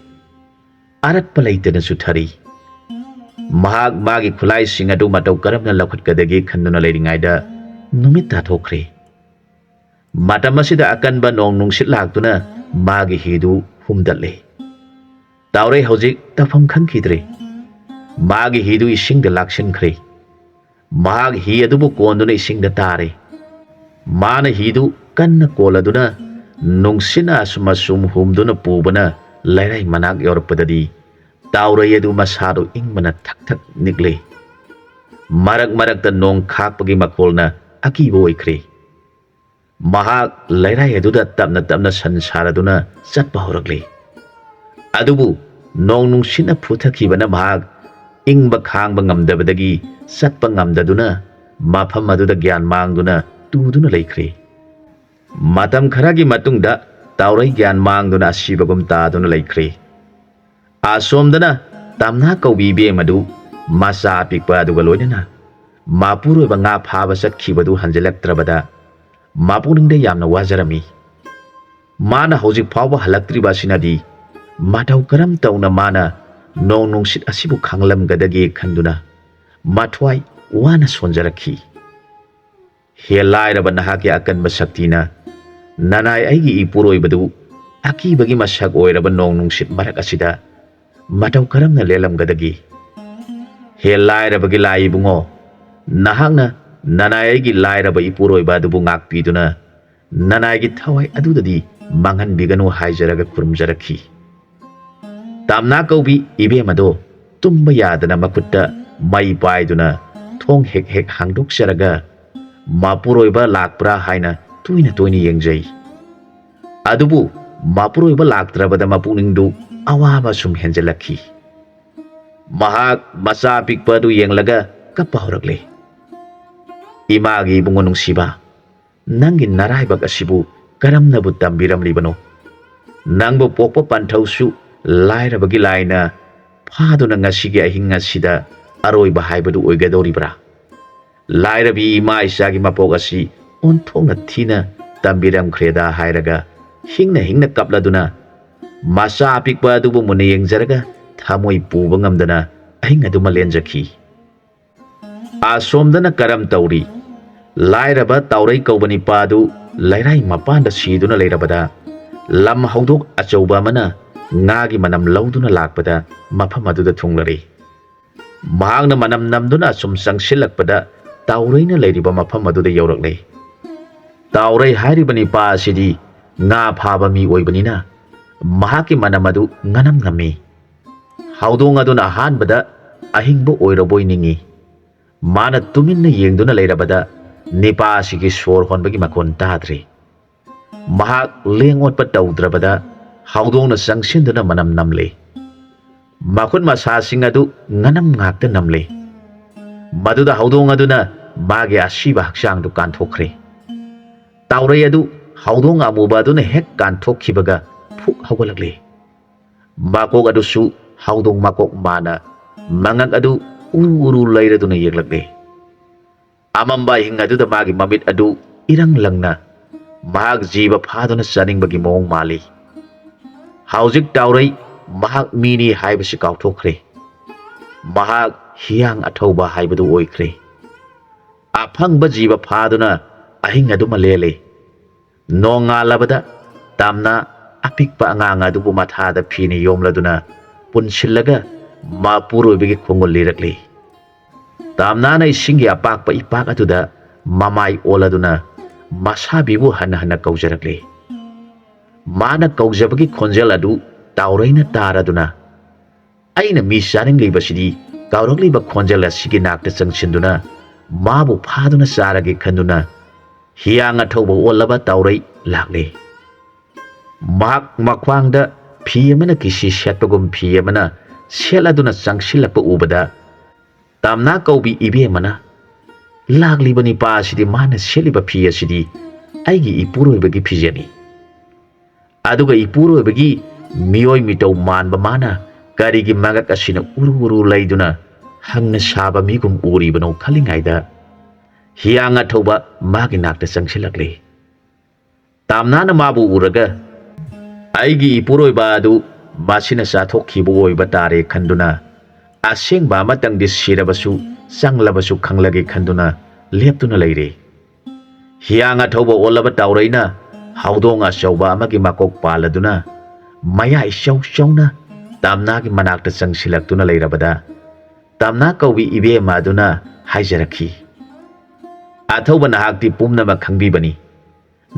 ꯑꯔꯠꯄ ꯂꯩꯇꯅ ꯆꯨꯊꯔꯤ꯫ ꯃꯍꯥꯛ ꯃꯥꯒꯤ ꯈꯨꯠꯂꯥꯏꯁꯤꯡ ꯑꯗꯨ ꯃꯇꯧ ꯀꯔꯝꯅ ꯂꯧꯈꯠꯀꯗꯒꯦ ꯈꯟꯗꯨꯅ ꯂꯩꯔꯤꯉꯩꯗ ꯅꯨꯃꯤꯠ ꯇꯥꯊꯣꯛꯈ꯭ꯔꯦ꯫ ꯃꯇꯝ ꯑꯁꯤꯗ ꯑꯀꯟꯕ ꯅꯣꯡ ꯅꯨꯡꯁꯤꯠ ꯂꯥꯛꯇꯨꯅ ꯃꯥꯒꯤ ꯍꯤꯗꯨ ꯍꯨꯝꯗꯠꯂꯦ꯫ ꯇꯥꯎꯔꯩ ꯍꯧꯖꯤꯛ ꯇꯧꯐꯝ ꯈꯪꯈꯤꯗ꯭ꯔꯦ꯫ ꯃꯥꯒꯤ ꯍꯤꯗꯨ ꯏꯁꯤꯡꯗ ꯂꯥꯛꯁꯤꯟꯈ꯭ꯔꯦ꯫ ꯃꯍꯥꯛ ꯍꯤ ꯑꯗꯨꯕꯨ ꯀꯣꯟꯗꯨꯅ ꯏꯁꯤꯡꯗ ꯇꯥꯔꯦ꯫ ꯃꯥꯅ ꯍꯤꯗꯨ ꯀꯟꯅ ꯀꯣꯜꯂꯗꯨꯅ ꯅꯨꯡꯁꯤꯠꯅ ꯑꯁꯨꯝ ꯑꯁꯨꯝ ꯍꯨꯝꯗꯨꯅ ꯄꯨꯕꯅ ꯂꯩꯔꯥꯏ ꯃꯅꯥꯛ ꯌꯧꯔꯛꯄꯗꯗꯤ ꯇꯥꯎꯔꯩ ꯑꯗꯨ ꯃꯁꯥꯗꯨ ꯏꯪꯕꯅ ꯊꯛ ꯊꯛ ꯅꯤꯛꯂꯦ꯫ ꯃꯔꯛ ꯃꯔꯛꯇ ꯅꯣꯡ ꯈꯥꯛꯄꯒꯤ ꯃꯈꯣꯜꯅ ꯑꯀꯤꯕ ꯑꯣꯏꯈ꯭ꯔꯦ꯫ ꯃꯍꯥꯛ ꯂꯩꯔꯥꯏ ꯑꯗꯨꯗ ꯇꯞꯅ ꯇꯞꯅ ꯁꯟ ꯁꯥꯔꯗꯨꯅ ꯆꯠꯄ ꯍꯧꯔꯛꯂꯦ꯫ ꯑꯗꯨꯕꯨ ꯅꯣꯡ ꯅꯨꯡꯁꯤꯠꯅ ꯐꯨꯊꯈꯤꯕꯅ ꯃꯍꯥꯛ ꯏꯪꯕ ꯈꯥꯡꯕ ꯉꯝꯗꯕꯗꯒꯤ ꯆꯠꯄ ꯉꯝꯗꯗꯨꯅ ꯃꯐꯝ ꯑꯗꯨꯗ ꯒ꯭ꯌꯥꯟ ꯃꯥꯡꯗꯨꯅ ꯇꯨꯗꯨꯅ ꯂꯩꯈ꯭ꯔꯦ꯫ ꯃꯇꯝ ꯈꯔꯒꯤ ꯃꯇꯨꯡꯗ ꯇꯥꯎꯔꯩ ꯒ꯭ꯌꯥꯟ ꯃꯥꯡꯗꯨꯅ ꯑꯁꯤꯕꯒꯨꯝ ꯇꯥꯗꯨꯅ ꯂꯩꯈ꯭ꯔꯦ꯫ ꯑꯁꯣꯝꯗꯅ ꯇꯝꯅꯥ ꯀꯧꯕꯤ ꯏꯕꯦꯝ ꯑꯗꯨ ꯃꯆꯥ ꯑꯄꯤꯛꯄ ꯑꯗꯨꯒ ꯂꯣꯏꯅꯅ ꯃꯄꯨꯔꯣꯏꯕ ꯉꯥ ꯐꯥꯕ ꯆꯠꯈꯤꯕꯗꯨ ꯍꯟꯖꯤꯜꯂꯛꯇ꯭ꯔꯕꯗ ꯃꯄꯨꯛꯅꯤꯡꯗ ꯌꯥꯝꯅ ꯋꯥꯖꯔꯝꯃꯤ꯫ ꯃꯥꯅ ꯍꯧꯖꯤꯛ ꯐꯥꯎꯕ ꯍꯜꯂꯛꯇ꯭ꯔꯤꯕ ꯑꯁꯤꯅꯗꯤ ꯃꯇꯧ ꯀꯔꯝ ꯇꯧꯅ ꯃꯥꯅ ꯅꯣꯡ ꯅꯨꯡꯁꯤꯠ ꯑꯁꯤꯕꯨ ꯈꯥꯡꯂꯝꯒꯗꯒꯦ ꯈꯟꯗꯨꯅ ꯃꯊ꯭ꯋꯥꯏ ꯋꯥꯅ ꯁꯣꯟꯖꯔꯛꯈꯤ꯫ "ꯍꯦ ꯂꯥꯏꯔꯕ ꯅꯍꯥꯛꯀꯤ ꯑꯀꯟꯕ ꯁꯛꯇꯤꯅ ꯅꯅꯥꯏ ꯑꯩꯒꯤ ꯏꯄꯨꯔꯣꯏꯕꯗꯨ ꯑꯀꯤꯕꯒꯤ ꯃꯁꯛ ꯑꯣꯏꯔꯕ ꯅꯣꯡ ꯅꯨꯡꯁꯤꯠ ꯃꯔꯛ ꯑꯁꯤꯗ ꯃꯇꯧ ꯀꯔꯝꯅ ꯂꯦꯜꯂꯝꯒꯗꯒꯦ? ꯍꯦ ꯂꯥꯏꯔꯕꯒꯤ ꯂꯥꯏ ꯏꯕꯨꯡꯉꯣ, ꯅꯍꯥꯛꯅ ꯅꯅꯥꯏ ꯑꯩꯒꯤ ꯂꯥꯏꯔꯕ ꯏꯄꯨꯔꯣꯏꯕ ꯑꯗꯨꯕꯨ ꯉꯥꯛꯄꯤꯗꯨꯅ ꯅꯅꯥꯏꯒꯤ ꯊꯋꯥꯏ ꯑꯗꯨꯗꯗꯤ ꯃꯥꯡꯍꯟꯕꯤꯒꯅꯨ" ꯍꯥꯏꯖꯔꯒ ꯈꯨꯔꯨꯝꯖꯔꯛꯈꯤ꯫ ꯇꯥꯝꯅꯥ ꯀꯧꯕꯤ ꯏꯕꯦꯝ ꯑꯗꯣ ꯇꯨꯝꯕ ꯌꯥꯗꯅ ꯃꯈꯨꯠꯇ ꯃꯩ ꯄꯥꯏꯗꯨꯅ ꯊꯣꯡ ꯍꯦꯛ ꯍꯦꯛ ꯍꯥꯡꯗꯣꯛꯆꯔꯒ ꯃꯄꯨꯔꯣꯏꯕ ꯂꯥꯛꯄ꯭ꯔꯥ ꯍꯥꯏꯅ ꯇꯣꯏꯅ ꯇꯣꯏꯅ ꯌꯦꯡꯖꯩ꯫ ꯑꯗꯨꯕꯨ ꯃꯄꯨꯔꯣꯏꯕ ꯂꯥꯛꯇ꯭ꯔꯕꯗ ꯃꯄꯨꯛꯅꯤꯡꯗꯨ ꯑꯋꯥꯕ ꯁꯨꯝ ꯍꯦꯟꯖꯜꯂꯛꯈꯤ꯫ ꯃꯍꯥꯛ ꯃꯆꯥ ꯑꯄꯤꯛꯄ ꯑꯗꯨ ꯌꯦꯡꯂꯒ ꯀꯞꯄ ꯍꯧꯔꯛꯂꯦ꯫ "ꯏꯃꯥꯒꯤ ꯏꯕꯨꯡꯉꯣ ꯅꯨꯡꯁꯤꯕ, ꯅꯪꯒꯤ ꯅꯔꯥꯏꯕꯛ ꯑꯁꯤꯕꯨ ꯀꯔꯝꯅꯕꯨ ꯇꯝꯕꯤꯔꯝꯂꯤꯕꯅꯣ? ꯅꯪꯕꯨ ꯄꯣꯛꯄ ꯄꯟꯊꯧꯁꯨ ꯂꯥꯏꯔꯕꯒꯤ ꯂꯥꯏꯅ ꯐꯥꯗꯨꯅ ꯉꯁꯤꯒꯤ ꯑꯍꯤꯡ ꯑꯁꯤꯗ ꯑꯔꯣꯏꯕ ꯍꯥꯏꯕꯗꯨ ꯑꯣꯏꯒꯗꯧꯔꯤꯕ꯭ꯔꯥ? ꯂꯥꯏꯔꯕꯤ ꯏꯃꯥ ꯏꯆꯥꯒꯤ ꯃꯄꯣꯛ ꯑꯁꯤ ꯑꯣꯟꯊꯣꯛꯅ ꯊꯤꯅ ꯇꯝꯕꯤꯔꯝꯈ꯭ꯔꯦꯗ" ꯍꯥꯏꯔꯒ ꯍꯤꯡꯅ ꯍꯤꯡꯅ ꯀꯞꯂꯗꯨꯅ ꯃꯆꯥ ꯑꯄꯤꯛꯄ ꯑꯗꯨꯕꯨ ꯃꯨꯟꯅ ꯌꯦꯡꯖꯔꯒ ꯊꯃꯣꯏ ꯄꯨꯕ ꯉꯝꯗꯅ ꯑꯍꯤꯡ ꯑꯗꯨꯃ ꯂꯦꯟꯖꯈꯤ꯫ ꯑꯁꯣꯝꯗꯅ ꯀꯔꯝ ꯇꯧꯔꯤ? ꯂꯥꯏꯔꯕ ꯇꯥꯎꯔꯩ ꯀꯧꯕ ꯅꯤꯄꯥ ꯑꯗꯨ ꯂꯩꯔꯥꯏ ꯃꯄꯥꯟꯗ ꯁꯤꯗꯨꯅ ꯂꯩꯔꯕꯗ ꯂꯝ ꯍꯧꯗꯣꯛ ꯑꯆꯧꯕ ꯑꯃꯅ ꯉꯥꯒꯤ ꯃꯅꯝ ꯂꯧꯗꯨꯅ ꯂꯥꯛꯄꯗ ꯃꯐꯝ ꯑꯗꯨꯗ ꯊꯨꯡꯂꯔꯦ꯫ ꯃꯍꯥꯛꯅ ꯃꯅꯝ ꯅꯝꯗꯨꯅ ꯑꯁꯨꯝ ꯆꯪꯁꯤꯜꯂꯛꯄꯗ ꯇꯥꯎꯔꯩꯅ ꯂꯩꯔꯤꯕ ꯃꯐꯝ ꯑꯗꯨꯗ ꯌꯧꯔꯛꯂꯦ꯫ ꯇꯥꯎꯔꯩ ꯍꯥꯏꯔꯤꯕ ꯅꯤꯄꯥ ꯑꯁꯤꯗꯤ ꯉꯥ ꯐꯥꯕ ꯃꯤ ꯑꯣꯏꯕꯅꯤꯅ ꯃꯍꯥꯛꯀꯤ ꯃꯅꯝ ꯑꯗꯨ ꯉꯅꯝ ꯅꯝꯃꯤ꯫ ꯍꯧꯗꯣꯡ ꯑꯗꯨꯅ ꯑꯍꯥꯟꯕꯗ ꯑꯍꯤꯡꯕ ꯑꯣꯏꯔꯕꯣꯏ ꯅꯤꯡꯏ꯫ ꯃꯥꯅ ꯇꯨꯃꯤꯟꯅ ꯌꯦꯡꯗꯨꯅ ꯂꯩꯔꯕꯗ ꯅꯤꯄꯥ ꯑꯁꯤꯒꯤ ꯁꯣꯔ ꯍꯣꯟꯕꯒꯤ ꯃꯈꯣꯟ ꯇꯥꯗ꯭ꯔꯦ꯫ ꯃꯍꯥꯛ ꯂꯦꯡ ꯑꯣꯠꯄ ꯇꯧꯗ꯭ꯔꯕꯗ ꯍꯧꯗꯣꯡꯅ ꯆꯪꯁꯤꯟꯗꯨꯅ ꯃꯅꯝ ꯅꯝꯂꯦ꯫ ꯃꯈꯨꯠ ꯃꯁꯥꯁꯤꯡ ꯑꯗꯨ ꯉꯅꯝ ꯉꯥꯛꯇ ꯅꯝꯂꯦ꯫ ꯃꯗꯨꯗ ꯍꯧꯗꯣꯡ ꯑꯗꯨꯅ ꯃꯥꯒꯤ ꯑꯁꯤꯕ ꯍꯛꯆꯥꯡꯗꯨ ꯀꯥꯟꯊꯣꯛꯈ꯭ꯔꯦ꯫ ꯇꯥꯎꯔꯩ ꯑꯗꯨ ꯍꯧꯗꯣꯡ ꯑꯃꯨꯕ ꯑꯗꯨꯅ ꯍꯦꯛ ꯀꯥꯟꯊꯣꯛꯈꯤꯕꯒ ꯐꯨꯛ ꯍꯧꯒꯠꯂꯛꯂꯦ꯫ ꯃꯀꯣꯛ ꯑꯗꯨꯁꯨ ꯍꯧꯗꯣꯡ ꯃꯀꯣꯛ ꯃꯥꯅ ꯃꯉꯛ ꯑꯗꯨ ꯎꯔꯨ ꯎꯔꯨ ꯂꯩꯔꯗꯨꯅ ꯌꯦꯡꯂꯛꯂꯦ꯫ ꯑꯃꯝꯕ ꯑꯍꯤꯡ ꯑꯗꯨꯗ ꯃꯥꯒꯤ ꯃꯃꯤꯠ ꯑꯗꯨ ꯏꯔꯪ ꯂꯪꯅ ꯃꯍꯥꯛ ꯖꯤꯕ ꯐꯥꯗꯨꯅ ꯆꯥꯅꯤꯡꯕꯒꯤ ꯃꯑꯣꯡ ꯃꯥꯜꯂꯤ꯫ ꯍꯧꯖꯤꯛ ꯇꯥꯎꯔꯩ ꯃꯍꯥꯛ ꯃꯤꯅꯤ ꯍꯥꯏꯕꯁꯤ ꯀꯥꯎꯊꯣꯛꯈ꯭ꯔꯦ꯫ ꯃꯍꯥꯛ ꯍꯤꯌꯥꯡ ꯑꯊꯧꯕ ꯍꯥꯏꯕꯗꯨ ꯑꯣꯏꯈ꯭ꯔꯦ꯫ ꯑꯐꯪꯕ ꯖꯤꯕ ꯐꯥꯗꯨꯅ ꯑꯍꯤꯡ ꯑꯗꯨꯃ ꯂꯦꯜꯂꯤ꯫ ꯅꯣꯡꯉꯥꯜꯂꯕꯗ ꯇꯝꯅ ꯑꯄꯤꯛꯄ ꯑꯉꯥꯡ ꯑꯗꯨꯕꯨ ꯃꯊꯥꯗ ꯐꯤꯅ ꯌꯣꯝꯂꯗꯨꯅ ꯄꯨꯟꯁꯤꯜꯂꯒ ꯃꯄꯨꯔꯣꯏꯕꯒꯤ ꯈꯣꯡꯒꯨꯜ ꯂꯤꯔꯛꯂꯤ꯫ ꯇꯝꯅꯥꯅ ꯏꯁꯤꯡꯒꯤ ꯑꯄꯥꯛꯄ ꯏꯄꯥꯛ ꯑꯗꯨꯗ ꯃꯃꯥꯏ ꯑꯣꯜꯂꯗꯨꯅ ꯃꯁꯥꯕꯤꯕꯨ ꯍꯟꯅ ꯍꯟꯅ ꯀꯧꯖꯔꯛꯂꯤ꯫ ꯃꯥꯅ ꯀꯧꯖꯕꯒꯤ ꯈꯣꯟꯖꯦꯜ ꯑꯗꯨ ꯇꯥꯎꯔꯩꯅ ꯇꯥꯔꯗꯨꯅ, "ꯑꯩꯅ ꯃꯤ ꯆꯥꯅꯤꯡꯂꯤꯕꯁꯤꯗꯤ ꯀꯧꯔꯛꯂꯤꯕ ꯈꯣꯟꯖꯦꯜ ꯑꯁꯤꯒꯤ ꯅꯥꯛꯇ ꯆꯪꯁꯤꯟꯗꯨꯅ ꯃꯥꯕꯨ ꯐꯥꯗꯨꯅ ꯆꯥꯔꯒꯦ ꯈꯟꯗꯨꯅ ꯍꯤꯌꯥꯡ ꯑꯊꯧꯕ ꯑꯣꯜꯂꯕ ꯇꯥꯎꯔꯩ ꯂꯥꯛꯂꯦ꯫" ꯃꯍꯥꯛ ꯃꯈ꯭ꯋꯥꯡꯗ ꯐꯤ ꯑꯃꯅ ꯀꯤꯁꯤ ꯁꯦꯠꯄꯒꯨꯝ ꯐꯤ ꯑꯃꯅ ꯁꯦꯠꯂꯗꯨꯅ ꯆꯪꯁꯤꯜꯂꯛꯄ ꯎꯕꯗ, ꯇꯝꯅꯥ ꯀꯧꯕꯤ ꯏꯕꯦꯝꯃꯅ, "ꯂꯥꯛꯂꯤꯕ ꯅꯤꯄꯥ ꯑꯁꯤꯗꯤ ꯃꯥꯅ ꯁꯦꯠꯂꯤꯕ ꯐꯤ ꯑꯁꯤꯗꯤ ꯑꯩꯒꯤ ꯏꯄꯨꯔꯣꯏꯕꯒꯤ ꯐꯤꯖꯦꯠꯅꯤ꯫ ꯑꯗꯨꯒ ꯏꯄꯨꯔꯣꯏꯕꯒꯤ ꯃꯤꯑꯣꯏ ꯃꯤꯇꯧ ꯃꯥꯟꯕ ꯃꯥꯅ ꯀꯔꯤꯒꯤ ꯃꯉꯛ ꯑꯁꯤꯅ ꯎꯔꯨ ꯎꯔꯨ ꯂꯩꯗꯨꯅ ꯍꯪꯅ ꯁꯥꯕ ꯃꯤꯒꯨꯝ ꯎꯔꯤꯕꯅꯣ?" ꯈꯜꯂꯤꯉꯩꯗ ꯍꯤꯌꯥꯡ ꯑꯊꯧꯕ ꯃꯥꯒꯤ ꯅꯥꯛꯇ ꯆꯪꯁꯤꯜꯂꯛꯂꯤ꯫ ꯇꯥꯝꯅꯥꯅ ꯃꯥꯕꯨ ꯎꯔꯒ, "ꯑꯩꯒꯤ ꯏꯄꯨꯔꯣꯏꯕ ꯑꯗꯨ ꯃꯁꯤꯅ ꯆꯥꯊꯣꯛꯈꯤꯕ ꯑꯣꯏꯕ ꯇꯥꯔꯦ ꯈꯟꯗꯨꯅ, ꯑꯁꯦꯡꯕ ꯑꯃꯇꯪꯗꯤ ꯁꯤꯔꯕꯁꯨ ꯆꯪꯂꯕꯁꯨ ꯈꯪꯂꯒꯦ ꯈꯟꯗꯨꯅ ꯂꯦꯞꯇꯨꯅ ꯂꯩꯔꯦ꯫" ꯍꯤꯌꯥꯡ ꯑꯊꯧꯕ ꯑꯣꯜꯂꯕ ꯇꯥꯎꯔꯩꯅ ꯍꯧꯗꯣꯡ ꯑꯆꯧꯕ ꯑꯃꯒꯤ ꯃꯀꯣꯛ ꯄꯥꯜꯂꯗꯨꯅ ꯃꯌꯥ ꯏꯆꯧ ꯆꯧꯅ ꯇꯥꯝꯅꯥꯒꯤ ꯃꯅꯥꯛꯇ ꯆꯪꯁꯤꯜꯂꯛꯇꯨꯅ ꯂꯩꯔꯕꯗ, ꯇꯥꯝꯅꯥ ꯀꯧꯕꯤ ꯏꯕꯦꯝꯃ ꯑꯗꯨꯅ ꯍꯥꯏꯖꯔꯛꯈꯤ, "ꯑꯊꯧꯕ ꯅꯍꯥꯛꯇꯤ ꯄꯨꯝꯅꯃꯛ ꯈꯪꯕꯤꯕꯅꯤ꯫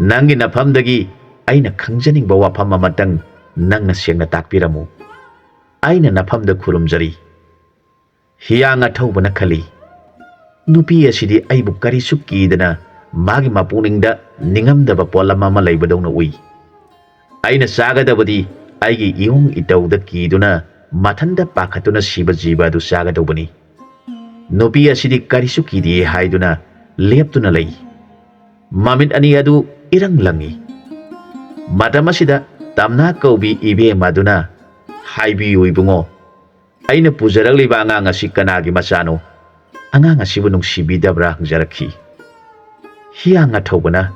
ꯅꯪꯒꯤ ꯅꯐꯝꯗꯒꯤ ꯑꯩꯅ ꯈꯪꯖꯅꯤꯡꯕ ꯋꯥꯐꯝ ꯑꯃꯇꯪ ꯅꯪꯅ ꯁꯦꯡꯅ ꯇꯥꯛꯄꯤꯔꯝꯃꯨ꯫ ꯑꯩꯅ ꯅꯐꯝꯗ ꯈꯨꯔꯨꯝꯖꯔꯤ꯫" ꯍꯤꯌꯥꯡ ꯑꯊꯧꯕꯅ ꯈꯜꯂꯤ, "ꯅꯨꯄꯤ ꯑꯁꯤꯗꯤ ꯑꯩꯕꯨ ꯀꯔꯤꯁꯨ ꯀꯤꯗꯅ ꯃꯥꯒꯤ ꯃꯄꯨꯛꯅꯤꯡꯗ ꯅꯤꯡꯉꯝꯗꯕ ꯄꯣꯠꯂꯝ ꯑꯃ ꯂꯩꯕꯗꯧꯅ ꯎꯏ꯫ ꯑꯩꯅ ꯆꯥꯒꯗꯕꯗꯤ ꯑꯩꯒꯤ ꯏꯌꯣꯡ ꯏꯇꯧꯗ ꯀꯤꯗꯨꯅ ꯃꯊꯟꯇ ꯄꯥꯈꯠꯇꯨꯅ ꯁꯤꯕ ꯖꯤꯕ ꯑꯗꯨ ꯆꯥꯒꯗꯧꯕꯅꯤ꯫ ꯅꯨꯄꯤ ꯑꯁꯤꯗꯤ ꯀꯔꯤꯁꯨ ꯀꯤꯗꯦ ꯍꯥꯏꯗꯨꯅ ꯂꯦꯞꯇꯨꯅ ꯂꯩ꯫ ꯃꯃꯤꯠ ꯑꯅꯤ ꯑꯗꯨ ꯏꯔꯪ ꯂꯪꯏ꯫" ꯃꯇꯝ ꯑꯁꯤꯗ ꯇꯝꯅꯥ ꯀꯧꯕꯤ ꯏꯕꯦꯝꯃ ꯑꯗꯨꯅ ꯍꯥꯏꯕꯤꯌꯨ, "ꯏꯕꯨꯡꯉꯣ, ꯑꯩꯅ ꯄꯨꯖꯔꯛꯂꯤꯕ ꯑꯉꯥꯡ ꯑꯁꯤ ꯀꯅꯥꯒꯤ ꯃꯆꯥꯅꯣ? ꯑꯉꯥꯡ ꯑꯁꯤꯕꯨ ꯅꯨꯡꯁꯤꯕꯤꯗꯕ꯭ꯔꯥ?" ꯍꯪꯖꯔꯛꯈꯤ꯫ ꯍꯤꯌꯥꯡ ꯑꯊꯧꯕꯅ,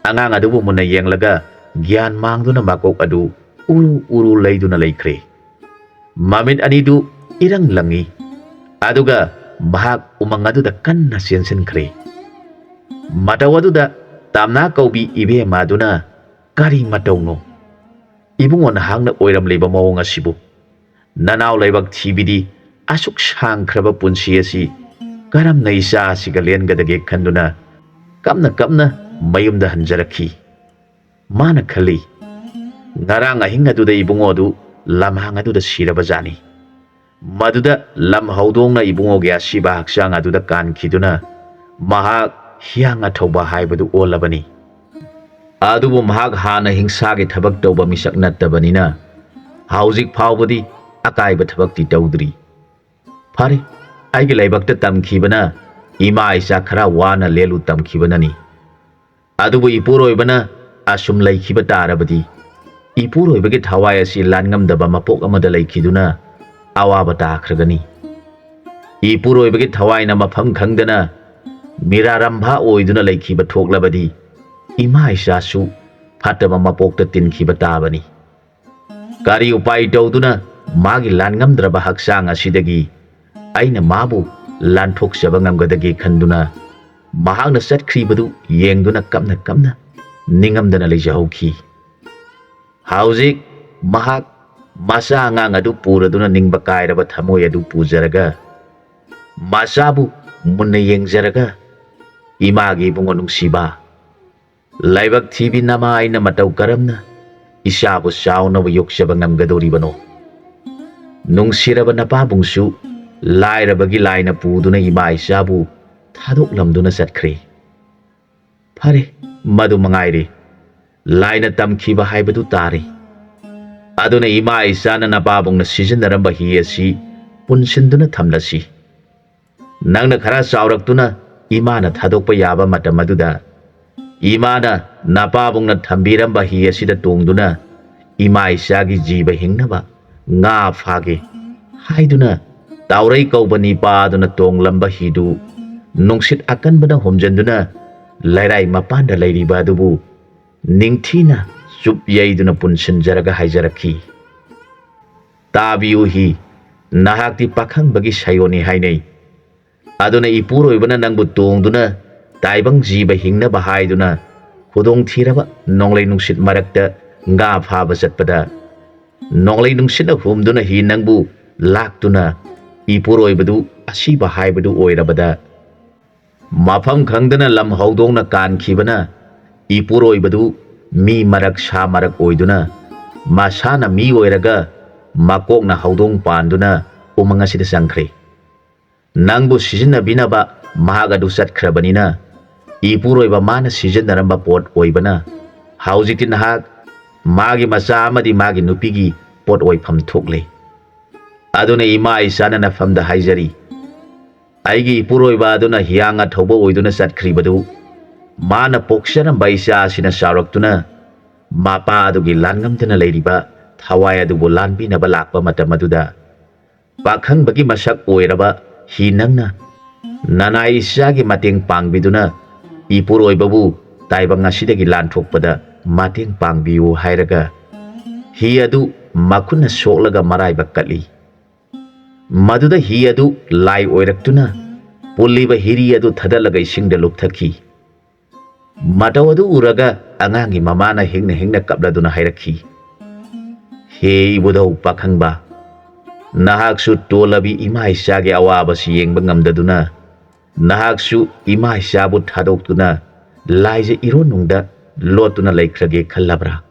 ꯑꯉꯥꯡ ꯑꯗꯨꯕꯨ ꯃꯨꯟꯅ ꯌꯦꯡꯂꯒ ꯒ꯭ꯌꯥꯟ ꯃꯥꯡꯗꯨꯅ ꯃꯀꯣꯛ ꯑꯗꯨ ꯎꯔꯨ ꯎꯔꯨ ꯂꯩꯗꯨꯅ ꯂꯩꯈ꯭ꯔꯦ꯫ ꯃꯃꯤꯠ ꯑꯅꯤꯗꯨ ꯏꯔꯪ ꯂꯪꯏ꯫ ꯑꯗꯨꯒ ꯃꯍꯥꯛ ꯎꯃꯪ ꯑꯗꯨꯗ ꯀꯟꯅ ꯆꯦꯟꯁꯤꯟꯈ꯭ꯔꯦ꯫ ꯃꯇꯧ ꯑꯗꯨꯗ ꯇꯝꯅꯥ ꯀꯧꯕꯤ ꯏꯕꯦꯝꯃ ꯑꯗꯨꯅ, "ꯀꯔꯤ ꯃꯇꯧꯅꯣ? ꯏꯕꯨꯡꯉꯣ, ꯅꯍꯥꯛꯅ ꯑꯣꯏꯔꯝꯂꯤꯕ ꯃꯑꯣꯡ ꯑꯁꯤꯕꯨ? ꯅꯅꯥꯎ ꯂꯥꯏꯕꯛ ꯊꯤꯕꯤꯗꯤ ꯑꯁꯨꯛ ꯁꯥꯡꯈ꯭ꯔꯕ ꯄꯨꯟꯁꯤ ꯑꯁꯤ ꯀꯔꯝꯅ ꯏꯆꯥ ꯑꯁꯤꯒ ꯂꯦꯟꯒꯗꯒꯦ?" ꯈꯟꯗꯨꯅ ꯀꯞꯅ ꯀꯞꯅ ꯃꯌꯨꯝꯗ ꯍꯟꯖꯔꯛꯈꯤ꯫ ꯃꯥꯅ ꯈꯜꯂꯤ, "ꯉꯔꯥꯡ ꯑꯍꯤꯡ ꯑꯗꯨꯗ ꯏꯕꯨꯡꯉꯣ ꯑꯗꯨ ꯂꯝꯍꯥꯡ ꯑꯗꯨꯗ ꯁꯤꯔꯕꯖꯥꯠꯅꯤ꯫ ꯃꯗꯨꯗ ꯂꯝ ꯍꯧꯗꯣꯡꯅ ꯏꯕꯨꯡꯉꯣꯒꯤ ꯑꯁꯤꯕ ꯍꯛꯆꯥꯡ ꯑꯗꯨꯗ ꯀꯥꯟꯈꯤꯗꯨꯅ ꯃꯍꯥꯛ ꯍꯤꯌꯥꯡ ꯑꯊꯧꯕ ꯍꯥꯏꯕꯗꯨ ꯑꯣꯜꯂꯕꯅꯤ꯫ ꯑꯗꯨꯕꯨ ꯃꯍꯥꯛ ꯍꯥꯟꯅ ꯍꯤꯡꯁꯥꯒꯤ ꯊꯕꯛ ꯇꯧꯕ ꯃꯤꯁꯛ ꯅꯠꯇꯕꯅꯤꯅ ꯍꯧꯖꯤꯛ ꯐꯥꯎꯕꯗꯤ ꯑꯀꯥꯏꯕ ꯊꯕꯛꯇꯤ ꯇꯧꯗ꯭ꯔꯤ꯫ ꯐꯔꯦ, ꯑꯩꯒꯤ ꯂꯥꯏꯕꯛꯇ ꯇꯝꯈꯤꯕꯅ ꯏꯃꯥ ꯏꯆꯥ ꯈꯔ ꯋꯥꯅ ꯂꯦꯜꯂꯨ ꯇꯝꯈꯤꯕꯅꯅꯤ꯫ ꯑꯗꯨꯕꯨ ꯏꯄꯨꯔꯣꯏꯕꯅ ꯑꯁꯨꯝ ꯂꯩꯈꯤꯕ ꯇꯥꯔꯕꯗꯤ, ꯏꯄꯨꯔꯣꯏꯕꯒꯤ ꯊꯋꯥꯏ ꯑꯁꯤ ꯂꯥꯟꯉꯝꯗꯕ ꯃꯄꯣꯛ ꯑꯃꯗ ꯂꯩꯈꯤꯗꯨꯅ ꯑꯋꯥꯕ ꯇꯥꯈ꯭ꯔꯒꯅꯤ꯫ ꯏꯄꯨꯔꯣꯏꯕꯒꯤ ꯊꯋꯥꯏꯅ ꯃꯐꯝ ꯈꯪꯗꯅ ꯃꯤꯔꯥꯔꯝꯚꯥ ꯑꯣꯏꯗꯨꯅ ꯂꯩꯈꯤꯕ ꯊꯣꯛꯂꯕꯗꯤ, ꯏꯃꯥ ꯏꯆꯥꯁꯨ ꯐꯠꯇꯕ ꯃꯄꯣꯛꯇ ꯇꯤꯟꯈꯤꯕ ꯇꯥꯕꯅꯤ꯫ ꯀꯔꯤ ꯎꯄꯥꯏ ꯇꯧꯗꯨꯅ ꯃꯥꯒꯤ ꯂꯥꯟꯉꯝꯗ꯭ꯔꯕ ꯍꯛꯆꯥꯡ ꯑꯁꯤꯗꯒꯤ ꯑꯩꯅ ꯃꯥꯕꯨ ꯂꯥꯟꯊꯣꯛꯆꯕ ꯉꯝꯒꯗꯒꯦ ꯈꯟꯗꯨꯅ ꯃꯍꯥꯛꯅ ꯆꯠꯈ꯭ꯔꯤꯕꯗꯨ ꯌꯦꯡꯗꯨꯅ ꯀꯞꯅ ꯀꯞꯅ ꯅꯤꯡꯉꯝꯗꯅ ꯂꯩꯖꯍꯧꯈꯤ꯫ ꯍꯧꯖꯤꯛ ꯃꯍꯥꯛ ꯃꯆꯥ ꯑꯉꯥꯡ ꯑꯗꯨ ꯄꯨꯔꯗꯨꯅ ꯅꯤꯡꯕ ꯀꯥꯏꯔꯕ ꯊꯃꯣꯏ ꯑꯗꯨ ꯄꯨꯖꯔꯒ ꯃꯆꯥꯕꯨ ꯃꯨꯟꯅ ꯌꯦꯡꯖꯔꯒ, "ꯏꯃꯥꯒꯤ ꯏꯕꯨꯡꯉꯣ ꯅꯨꯡꯁꯤꯕ, ꯂꯥꯏꯕꯛ ꯊꯤꯕꯤ ꯅꯃꯥ ꯑꯩꯅ ꯃꯇꯧ ꯀꯔꯝꯅ ꯏꯆꯥꯕꯨ ꯆꯥꯎꯅꯕ ꯌꯣꯛꯆꯕ ꯉꯝꯒꯗꯧꯔꯤꯕꯅꯣ? ꯅꯨꯡꯁꯤꯔꯕ ꯅꯄꯥꯕꯨꯡꯁꯨ ꯂꯥꯏꯔꯕꯒꯤ ꯂꯥꯏꯅ ꯄꯨꯗꯨꯅ ꯏꯃꯥ ꯏꯆꯥꯕꯨ ꯊꯥꯗꯣꯛꯂꯝꯗꯨꯅ ꯆꯠꯈ꯭ꯔꯦ꯫ ꯐꯔꯦ, ꯃꯗꯨ ꯃꯉꯥꯏꯔꯦ꯫ ꯂꯥꯏꯅ ꯇꯝꯈꯤꯕ ꯍꯥꯏꯕꯗꯨ ꯇꯥꯔꯦ꯫ ꯑꯗꯨꯅ ꯏꯃꯥ ꯏꯆꯥꯅ ꯅꯄꯥꯕꯨꯡꯅ ꯁꯤꯖꯤꯟꯅꯔꯝꯕ ꯍꯤ ꯑꯁꯤ ꯄꯨꯟꯁꯤꯟꯗꯨꯅ ꯊꯝꯂꯁꯤ꯫ ꯅꯪꯅ ꯈꯔ ꯆꯥꯎꯔꯛꯇꯨꯅ ꯏꯃꯥꯅ ꯊꯥꯗꯣꯛꯄ ꯌꯥꯕ ꯃꯇꯝ ꯑꯗꯨꯗ ꯏꯃꯥꯅ ꯅꯄꯥꯕꯨꯡꯅ ꯊꯝꯕꯤꯔꯝꯕ ꯍꯤ ꯑꯁꯤꯗ ꯇꯣꯡꯗꯨꯅ ꯏꯃꯥ ꯏꯆꯥꯒꯤ ꯖꯤꯕ ꯍꯤꯡꯅꯕ ꯉꯥ ꯐꯥꯒꯦ" ꯍꯥꯏꯗꯨꯅ ꯇꯥꯎꯔꯩ ꯀꯧꯕ ꯅꯤꯄꯥ ꯑꯗꯨꯅ ꯇꯣꯡꯂꯝꯕ ꯍꯤꯗꯨ ꯅꯨꯡꯁꯤꯠ ꯑꯀꯟꯕꯅ ꯍꯨꯝꯖꯤꯟꯗꯨꯅ ꯂꯩꯔꯥꯏ ꯃꯄꯥꯟꯗ ꯂꯩꯔꯤꯕ ꯑꯗꯨꯕꯨ ꯅꯤꯡꯊꯤꯅ ꯆꯨꯞ ꯌꯩꯗꯨꯅ ꯄꯨꯟꯁꯤꯟꯖꯔꯒ ꯍꯥꯏꯖꯔꯛꯈꯤ, "ꯇꯥꯕꯤꯌꯨ ꯍꯤ, ꯅꯍꯥꯛꯇꯤ ꯄꯥꯈꯪꯕꯒꯤ ꯁꯥꯌꯣꯟꯅꯤ ꯍꯥꯏꯅꯩ꯫ ꯑꯗꯨꯅ ꯏꯄꯨꯔꯣꯏꯕꯅ ꯅꯪꯕꯨ ꯇꯣꯡꯗꯨꯅ ꯇꯥꯏꯕꯪ ꯖꯤꯕ ꯍꯤꯡꯅꯕ ꯍꯥꯏꯗꯨꯅ ꯈꯨꯗꯣꯡꯊꯤꯔꯕ ꯅꯣꯡꯂꯩ ꯅꯨꯡꯁꯤꯠ ꯃꯔꯛꯇ ꯉꯥ ꯐꯥꯕ ꯆꯠꯄꯗ, ꯅꯣꯡꯂꯩ ꯅꯨꯡꯁꯤꯠꯅ ꯍꯨꯝꯗꯨꯅ ꯍꯤ ꯅꯪꯕꯨ ꯂꯥꯛꯇꯨꯅ ꯏꯄꯨꯔꯣꯏꯕꯗꯨ ꯑꯁꯤꯕ ꯍꯥꯏꯕꯗꯨ ꯑꯣꯏꯔꯕꯗ, ꯃꯐꯝ ꯈꯪꯗꯅ ꯂꯝ ꯍꯧꯗꯣꯡꯅ ꯀꯥꯟꯈꯤꯕꯅ ꯏꯄꯨꯔꯣꯏꯕꯗꯨ ꯃꯤ ꯃꯔꯛ ꯁꯥ ꯃꯔꯛ ꯑꯣꯏꯗꯨꯅ ꯃꯁꯥꯅ ꯃꯤ ꯑꯣꯏꯔꯒ ꯃꯀꯣꯛꯅ ꯍꯧꯗꯣꯡ ꯄꯥꯟꯗꯨꯅ ꯎꯃꯪ ꯑꯁꯤꯗ ꯆꯪꯈ꯭ꯔꯦ꯫ ꯅꯪꯕꯨ ꯁꯤꯖꯤꯟꯅꯕꯤꯅꯕ ꯃꯍꯥꯛ ꯑꯗꯨ ꯆꯠꯈ꯭ꯔꯕꯅꯤꯅ, ꯏꯄꯨꯔꯣꯏꯕ ꯃꯥꯅ ꯁꯤꯖꯤꯟꯅꯔꯝꯕ ꯄꯣꯠ ꯑꯣꯏꯕꯅ ꯍꯧꯖꯤꯛꯇꯤ ꯅꯍꯥꯛ ꯃꯥꯒꯤ ꯃꯆꯥ ꯑꯃꯗꯤ ꯃꯥꯒꯤ ꯅꯨꯄꯤꯒꯤ ꯄꯣꯠ ꯑꯣꯏꯐꯝ ꯊꯣꯛꯂꯦ꯫ ꯑꯗꯨꯅ ꯏꯃꯥ ꯏꯆꯥꯅ ꯅꯐꯝꯗ ꯍꯥꯏꯖꯔꯤ, ꯑꯩꯒꯤ ꯏꯄꯨꯔꯣꯏꯕ ꯑꯗꯨꯅ ꯍꯤꯌꯥꯡ ꯑꯊꯧꯕ ꯑꯣꯏꯗꯨꯅ ꯆꯠꯈ꯭ꯔꯤꯕꯗꯨ ꯃꯥꯅ ꯄꯣꯛꯆꯔꯝꯕ ꯏꯆꯥ ꯑꯁꯤꯅ ꯆꯥꯎꯔꯛꯇꯨꯅ ꯃꯄꯥ ꯑꯗꯨꯒꯤ ꯂꯥꯟꯉꯝꯗꯅ ꯂꯩꯔꯤꯕ ꯊꯋꯥꯏ ꯑꯗꯨꯕꯨ ꯂꯥꯟꯕꯤꯅꯕ ꯂꯥꯛꯄ ꯃꯇꯝ ꯑꯗꯨꯗ, ꯄꯥꯈꯪꯕꯒꯤ ꯃꯁꯛ ꯑꯣꯏꯔꯕ ꯍꯤ ꯅꯪꯅ ꯅꯅꯥꯏ ꯏꯆꯥꯒꯤ ꯃꯇꯦꯡ ꯄꯥꯡꯕꯤꯗꯨꯅ ꯏꯄꯨꯔꯣꯏꯕꯕꯨ ꯇꯥꯏꯕꯪ ꯑꯁꯤꯗꯒꯤ ꯂꯥꯟꯊꯣꯛꯄꯗ ꯃꯇꯦꯡ ꯄꯥꯡꯕꯤꯌꯨ ꯍꯥꯏꯔꯒ, ꯍꯤ ꯑꯗꯨ ꯃꯈꯨꯠꯅ ꯁꯣꯛꯂꯒ ꯃꯔꯥꯏꯕꯛ ꯀꯠꯂꯤ꯫ ꯃꯗꯨꯗ ꯍꯤ ꯑꯗꯨ ꯂꯥꯏ ꯑꯣꯏꯔꯛꯇꯨꯅ ꯄꯨꯜꯂꯤꯕ ꯍꯤꯔꯤ ꯑꯗꯨ ꯊꯗꯠꯂꯒ ꯏꯁꯤꯡꯗ ꯂꯨꯞꯊꯈꯤ꯫ ꯃꯇꯧ ꯑꯗꯨ ꯎꯔꯒ ꯑꯉꯥꯡꯒꯤ ꯃꯃꯥꯅ ꯍꯤꯡꯅ ꯍꯤꯡꯅ ꯀꯞꯂꯗꯨꯅ ꯍꯥꯏꯔꯛꯈꯤ, "ꯍꯦ ꯏꯕꯨꯙꯧ ꯄꯥꯈꯪꯕ, ꯅꯍꯥꯛꯁꯨ ꯇꯣꯜꯂꯕꯤ ꯏꯃꯥ ꯏꯆꯥꯒꯤ ꯑꯋꯥꯕꯁꯤ ꯌꯦꯡꯕ ꯉꯝꯗꯗꯨꯅ ꯅꯍꯥꯛꯁꯨ ꯏꯃꯥ ꯏꯆꯥꯕꯨ ꯊꯥꯗꯣꯛꯇꯨꯅ ꯂꯥꯏꯖ ꯏꯔꯣꯟꯅꯨꯡꯗ ꯂꯣꯠꯇꯨꯅ ꯂꯩꯈ꯭ꯔꯒꯦ ꯈꯜꯂꯕ꯭ꯔꯥ?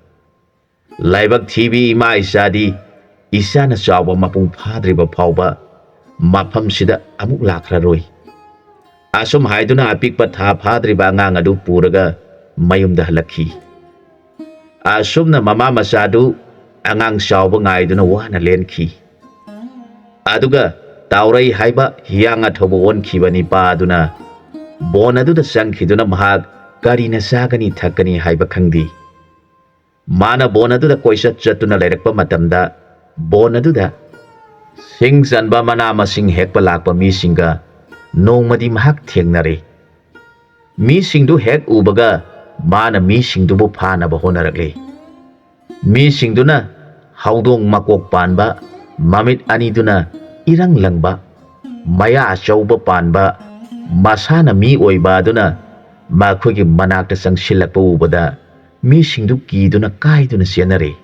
ꯂꯥꯏꯕꯛ ꯊꯤꯕꯤ ꯏꯃꯥ ꯏꯆꯥꯗꯤ ꯏꯆꯥꯅ ꯆꯥꯎꯕ ꯃꯄꯨꯡ ꯐꯥꯗ꯭ꯔꯤꯕ ꯐꯥꯎꯕ ꯃꯐꯝꯁꯤꯗ ꯑꯃꯨꯛ ꯂꯥꯛꯈ꯭ꯔꯔꯣꯏ꯫" ꯑꯁꯨꯝ ꯍꯥꯏꯗꯨꯅ ꯑꯄꯤꯛꯄ ꯊꯥ ꯐꯥꯗ꯭ꯔꯤꯕ ꯑꯉꯥꯡ ꯑꯗꯨ ꯄꯨꯔꯒ ꯃꯌꯨꯝꯗ ꯍꯜꯂꯛꯈꯤ꯫ ꯑꯁꯨꯝꯅ ꯃꯃꯥ ꯃꯆꯥꯗꯨ ꯑꯉꯥꯡ ꯆꯥꯎꯕ ꯉꯥꯏꯗꯨꯅ ꯋꯥꯅ ꯂꯦꯟꯈꯤ꯫ ꯑꯗꯨꯒ ꯇꯥꯎꯔꯩ ꯍꯥꯏꯕ ꯍꯤꯌꯥꯡ ꯑꯊꯧꯕ ꯑꯣꯟꯈꯤꯕ ꯅꯤꯄꯥ ꯑꯗꯨꯅ ꯕꯣꯟ ꯑꯗꯨꯗ ꯆꯪꯈꯤꯗꯨꯅ ꯃꯍꯥꯛ ꯀꯔꯤꯅ ꯆꯥꯒꯅꯤ ꯊꯛꯀꯅꯤ ꯍꯥꯏꯕ ꯈꯪꯗꯦ꯫ ꯃꯥꯅ ꯕꯣꯟ ꯑꯗꯨꯗ ꯀꯣꯏꯆꯠ ꯆꯠꯇꯨꯅ ꯂꯩꯔꯛꯄ ꯃꯇꯝꯗ, ꯕꯣꯟ ꯑꯗꯨꯗ ꯁꯤꯡ ꯆꯟꯕ ꯃꯅꯥ ꯃꯁꯤꯡ ꯍꯦꯛꯄ ꯂꯥꯛꯄ ꯃꯤꯁꯤꯡꯒ ꯅꯣꯡꯃꯗꯤ ꯃꯍꯥꯛ ꯊꯦꯡꯅꯔꯦ꯫ ꯃꯤꯁꯤꯡꯗꯨ ꯍꯦꯛ ꯎꯕꯒ ꯃꯥꯅ ꯃꯤꯁꯤꯡꯗꯨꯕꯨ ꯐꯥꯅꯕ ꯍꯣꯠꯅꯔꯛꯂꯤ꯫ ꯃꯤꯁꯤꯡꯗꯨꯅ ꯍꯧꯗꯣꯡ ꯃꯀꯣꯛ ꯄꯥꯟꯕ, ꯃꯃꯤꯠ ꯑꯅꯤꯗꯨꯅ ꯏꯔꯪ ꯂꯪꯕ, ꯃꯌꯥ ꯑꯆꯧꯕ ꯄꯥꯟꯕ, ꯃꯁꯥꯅ ꯃꯤ ꯑꯣꯏꯕ ꯑꯗꯨꯅ ꯃꯈꯣꯏꯒꯤ ꯃꯅꯥꯛꯇ ꯆꯪꯁꯤꯜꯂꯛꯄ ꯎꯕꯗ ꯃꯤꯁꯤꯡꯗꯨ ꯀꯤꯗꯨꯅ ꯀꯥꯏꯗꯨꯅ ꯆꯦꯟꯅꯔꯦ꯫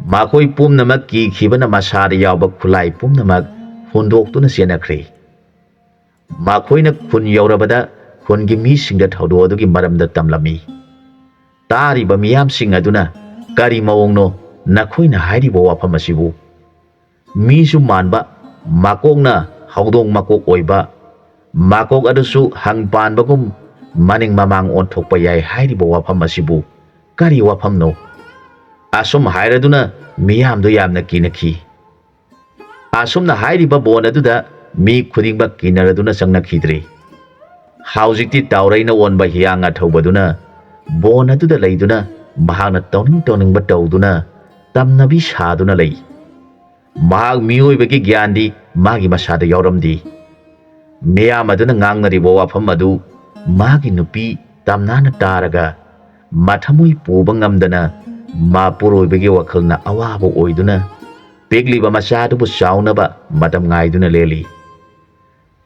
ꯃꯈꯣꯏ ꯄꯨꯝꯅꯃꯛ ꯀꯤꯈꯤꯕꯅ ꯃꯁꯥꯗ ꯌꯥꯎꯕ ꯈꯨꯠꯂꯥꯏ ꯄꯨꯝꯅꯃꯛ ꯍꯨꯟꯗꯣꯛꯇꯨꯅ ꯆꯦꯟꯅꯈ꯭ꯔꯦ꯫ ꯃꯈꯣꯏꯅ ꯈꯨꯟ ꯌꯧꯔꯕꯗ ꯈꯨꯟꯒꯤ ꯃꯤꯁꯤꯡꯗ ꯊꯧꯗꯣꯛ ꯑꯗꯨꯒꯤ ꯃꯔꯝꯗ ꯇꯝꯂꯝꯃꯤ꯫ ꯇꯥꯔꯤꯕ ꯃꯤꯌꯥꯝꯁꯤꯡ ꯑꯗꯨꯅ, "ꯀꯔꯤ ꯃꯑꯣꯡꯅꯣ ꯅꯈꯣꯏꯅ ꯍꯥꯏꯔꯤꯕ ꯋꯥꯐꯝ ꯑꯁꯤꯕꯨ? ꯃꯤꯁꯨ ꯃꯥꯟꯕ, ꯃꯀꯣꯛꯅ ꯍꯧꯗꯣꯡ ꯃꯀꯣꯛ ꯑꯣꯏꯕ, ꯃꯀꯣꯛ ꯑꯗꯨꯁꯨ ꯍꯪ ꯄꯥꯟꯕꯒꯨꯝ ꯃꯅꯤꯡ ꯃꯃꯥꯡ ꯑꯣꯟꯊꯣꯛꯄ ꯌꯥꯏ ꯍꯥꯏꯔꯤꯕ ꯋꯥꯐꯝ ꯑꯁꯤꯕꯨ ꯀꯔꯤ ꯋꯥꯐꯝꯅꯣ?" ꯑꯁꯨꯝ ꯍꯥꯏꯔꯗꯨꯅ ꯃꯤꯌꯥꯝꯗꯨ ꯌꯥꯝꯅ ꯀꯤꯅꯈꯤ꯫ ꯑꯁꯨꯝꯅ ꯍꯥꯏꯔꯤꯕ ꯕꯣꯟ ꯑꯗꯨꯗ ꯃꯤ ꯈꯨꯗꯤꯡꯃꯛ ꯀꯤꯅꯔꯗꯨꯅ ꯆꯪꯅꯈꯤꯗ꯭ꯔꯦ꯫ ꯍꯧꯖꯤꯛꯇꯤ ꯇꯥꯎꯔꯩꯅ ꯑꯣꯟꯕ ꯍꯤꯌꯥꯡ ꯑꯊꯧꯕꯗꯨꯅ ꯕꯣꯟ ꯑꯗꯨꯗ ꯂꯩꯗꯨꯅ ꯃꯍꯥꯛꯅ ꯇꯧꯅꯤꯡ ꯇꯧꯅꯤꯡꯕ ꯇꯧꯗꯨꯅ ꯇꯝꯅꯕꯤ ꯁꯥꯗꯨꯅ ꯂꯩ꯫ ꯃꯍꯥꯛ ꯃꯤꯑꯣꯏꯕꯒꯤ ꯒ꯭ꯌꯥꯟꯗꯤ ꯃꯥꯒꯤ ꯃꯁꯥꯗ ꯌꯥꯎꯔꯝꯗꯦ꯫ ꯃꯤꯌꯥꯝ ꯑꯗꯨꯅ ꯉꯥꯡꯅꯔꯤꯕ ꯋꯥꯐꯝ ꯑꯗꯨ ꯃꯥꯒꯤ ꯅꯨꯄꯤ ꯇꯝꯅꯥꯅ ꯇꯥꯔꯒ ꯃꯊꯃꯣꯏ ꯄꯨꯕ ꯉꯝꯗꯅ ꯃꯄꯨꯔꯣꯏꯕꯒꯤ ꯋꯥꯈꯜꯅ ꯑꯋꯥꯕ ꯑꯣꯏꯗꯨꯅ ꯄꯤꯛꯂꯤꯕ ꯃꯆꯥꯗꯨꯕꯨ ꯆꯥꯎꯅꯕ ꯃꯇꯝ ꯉꯥꯏꯗꯨꯅ ꯂꯦꯜꯂꯤ꯫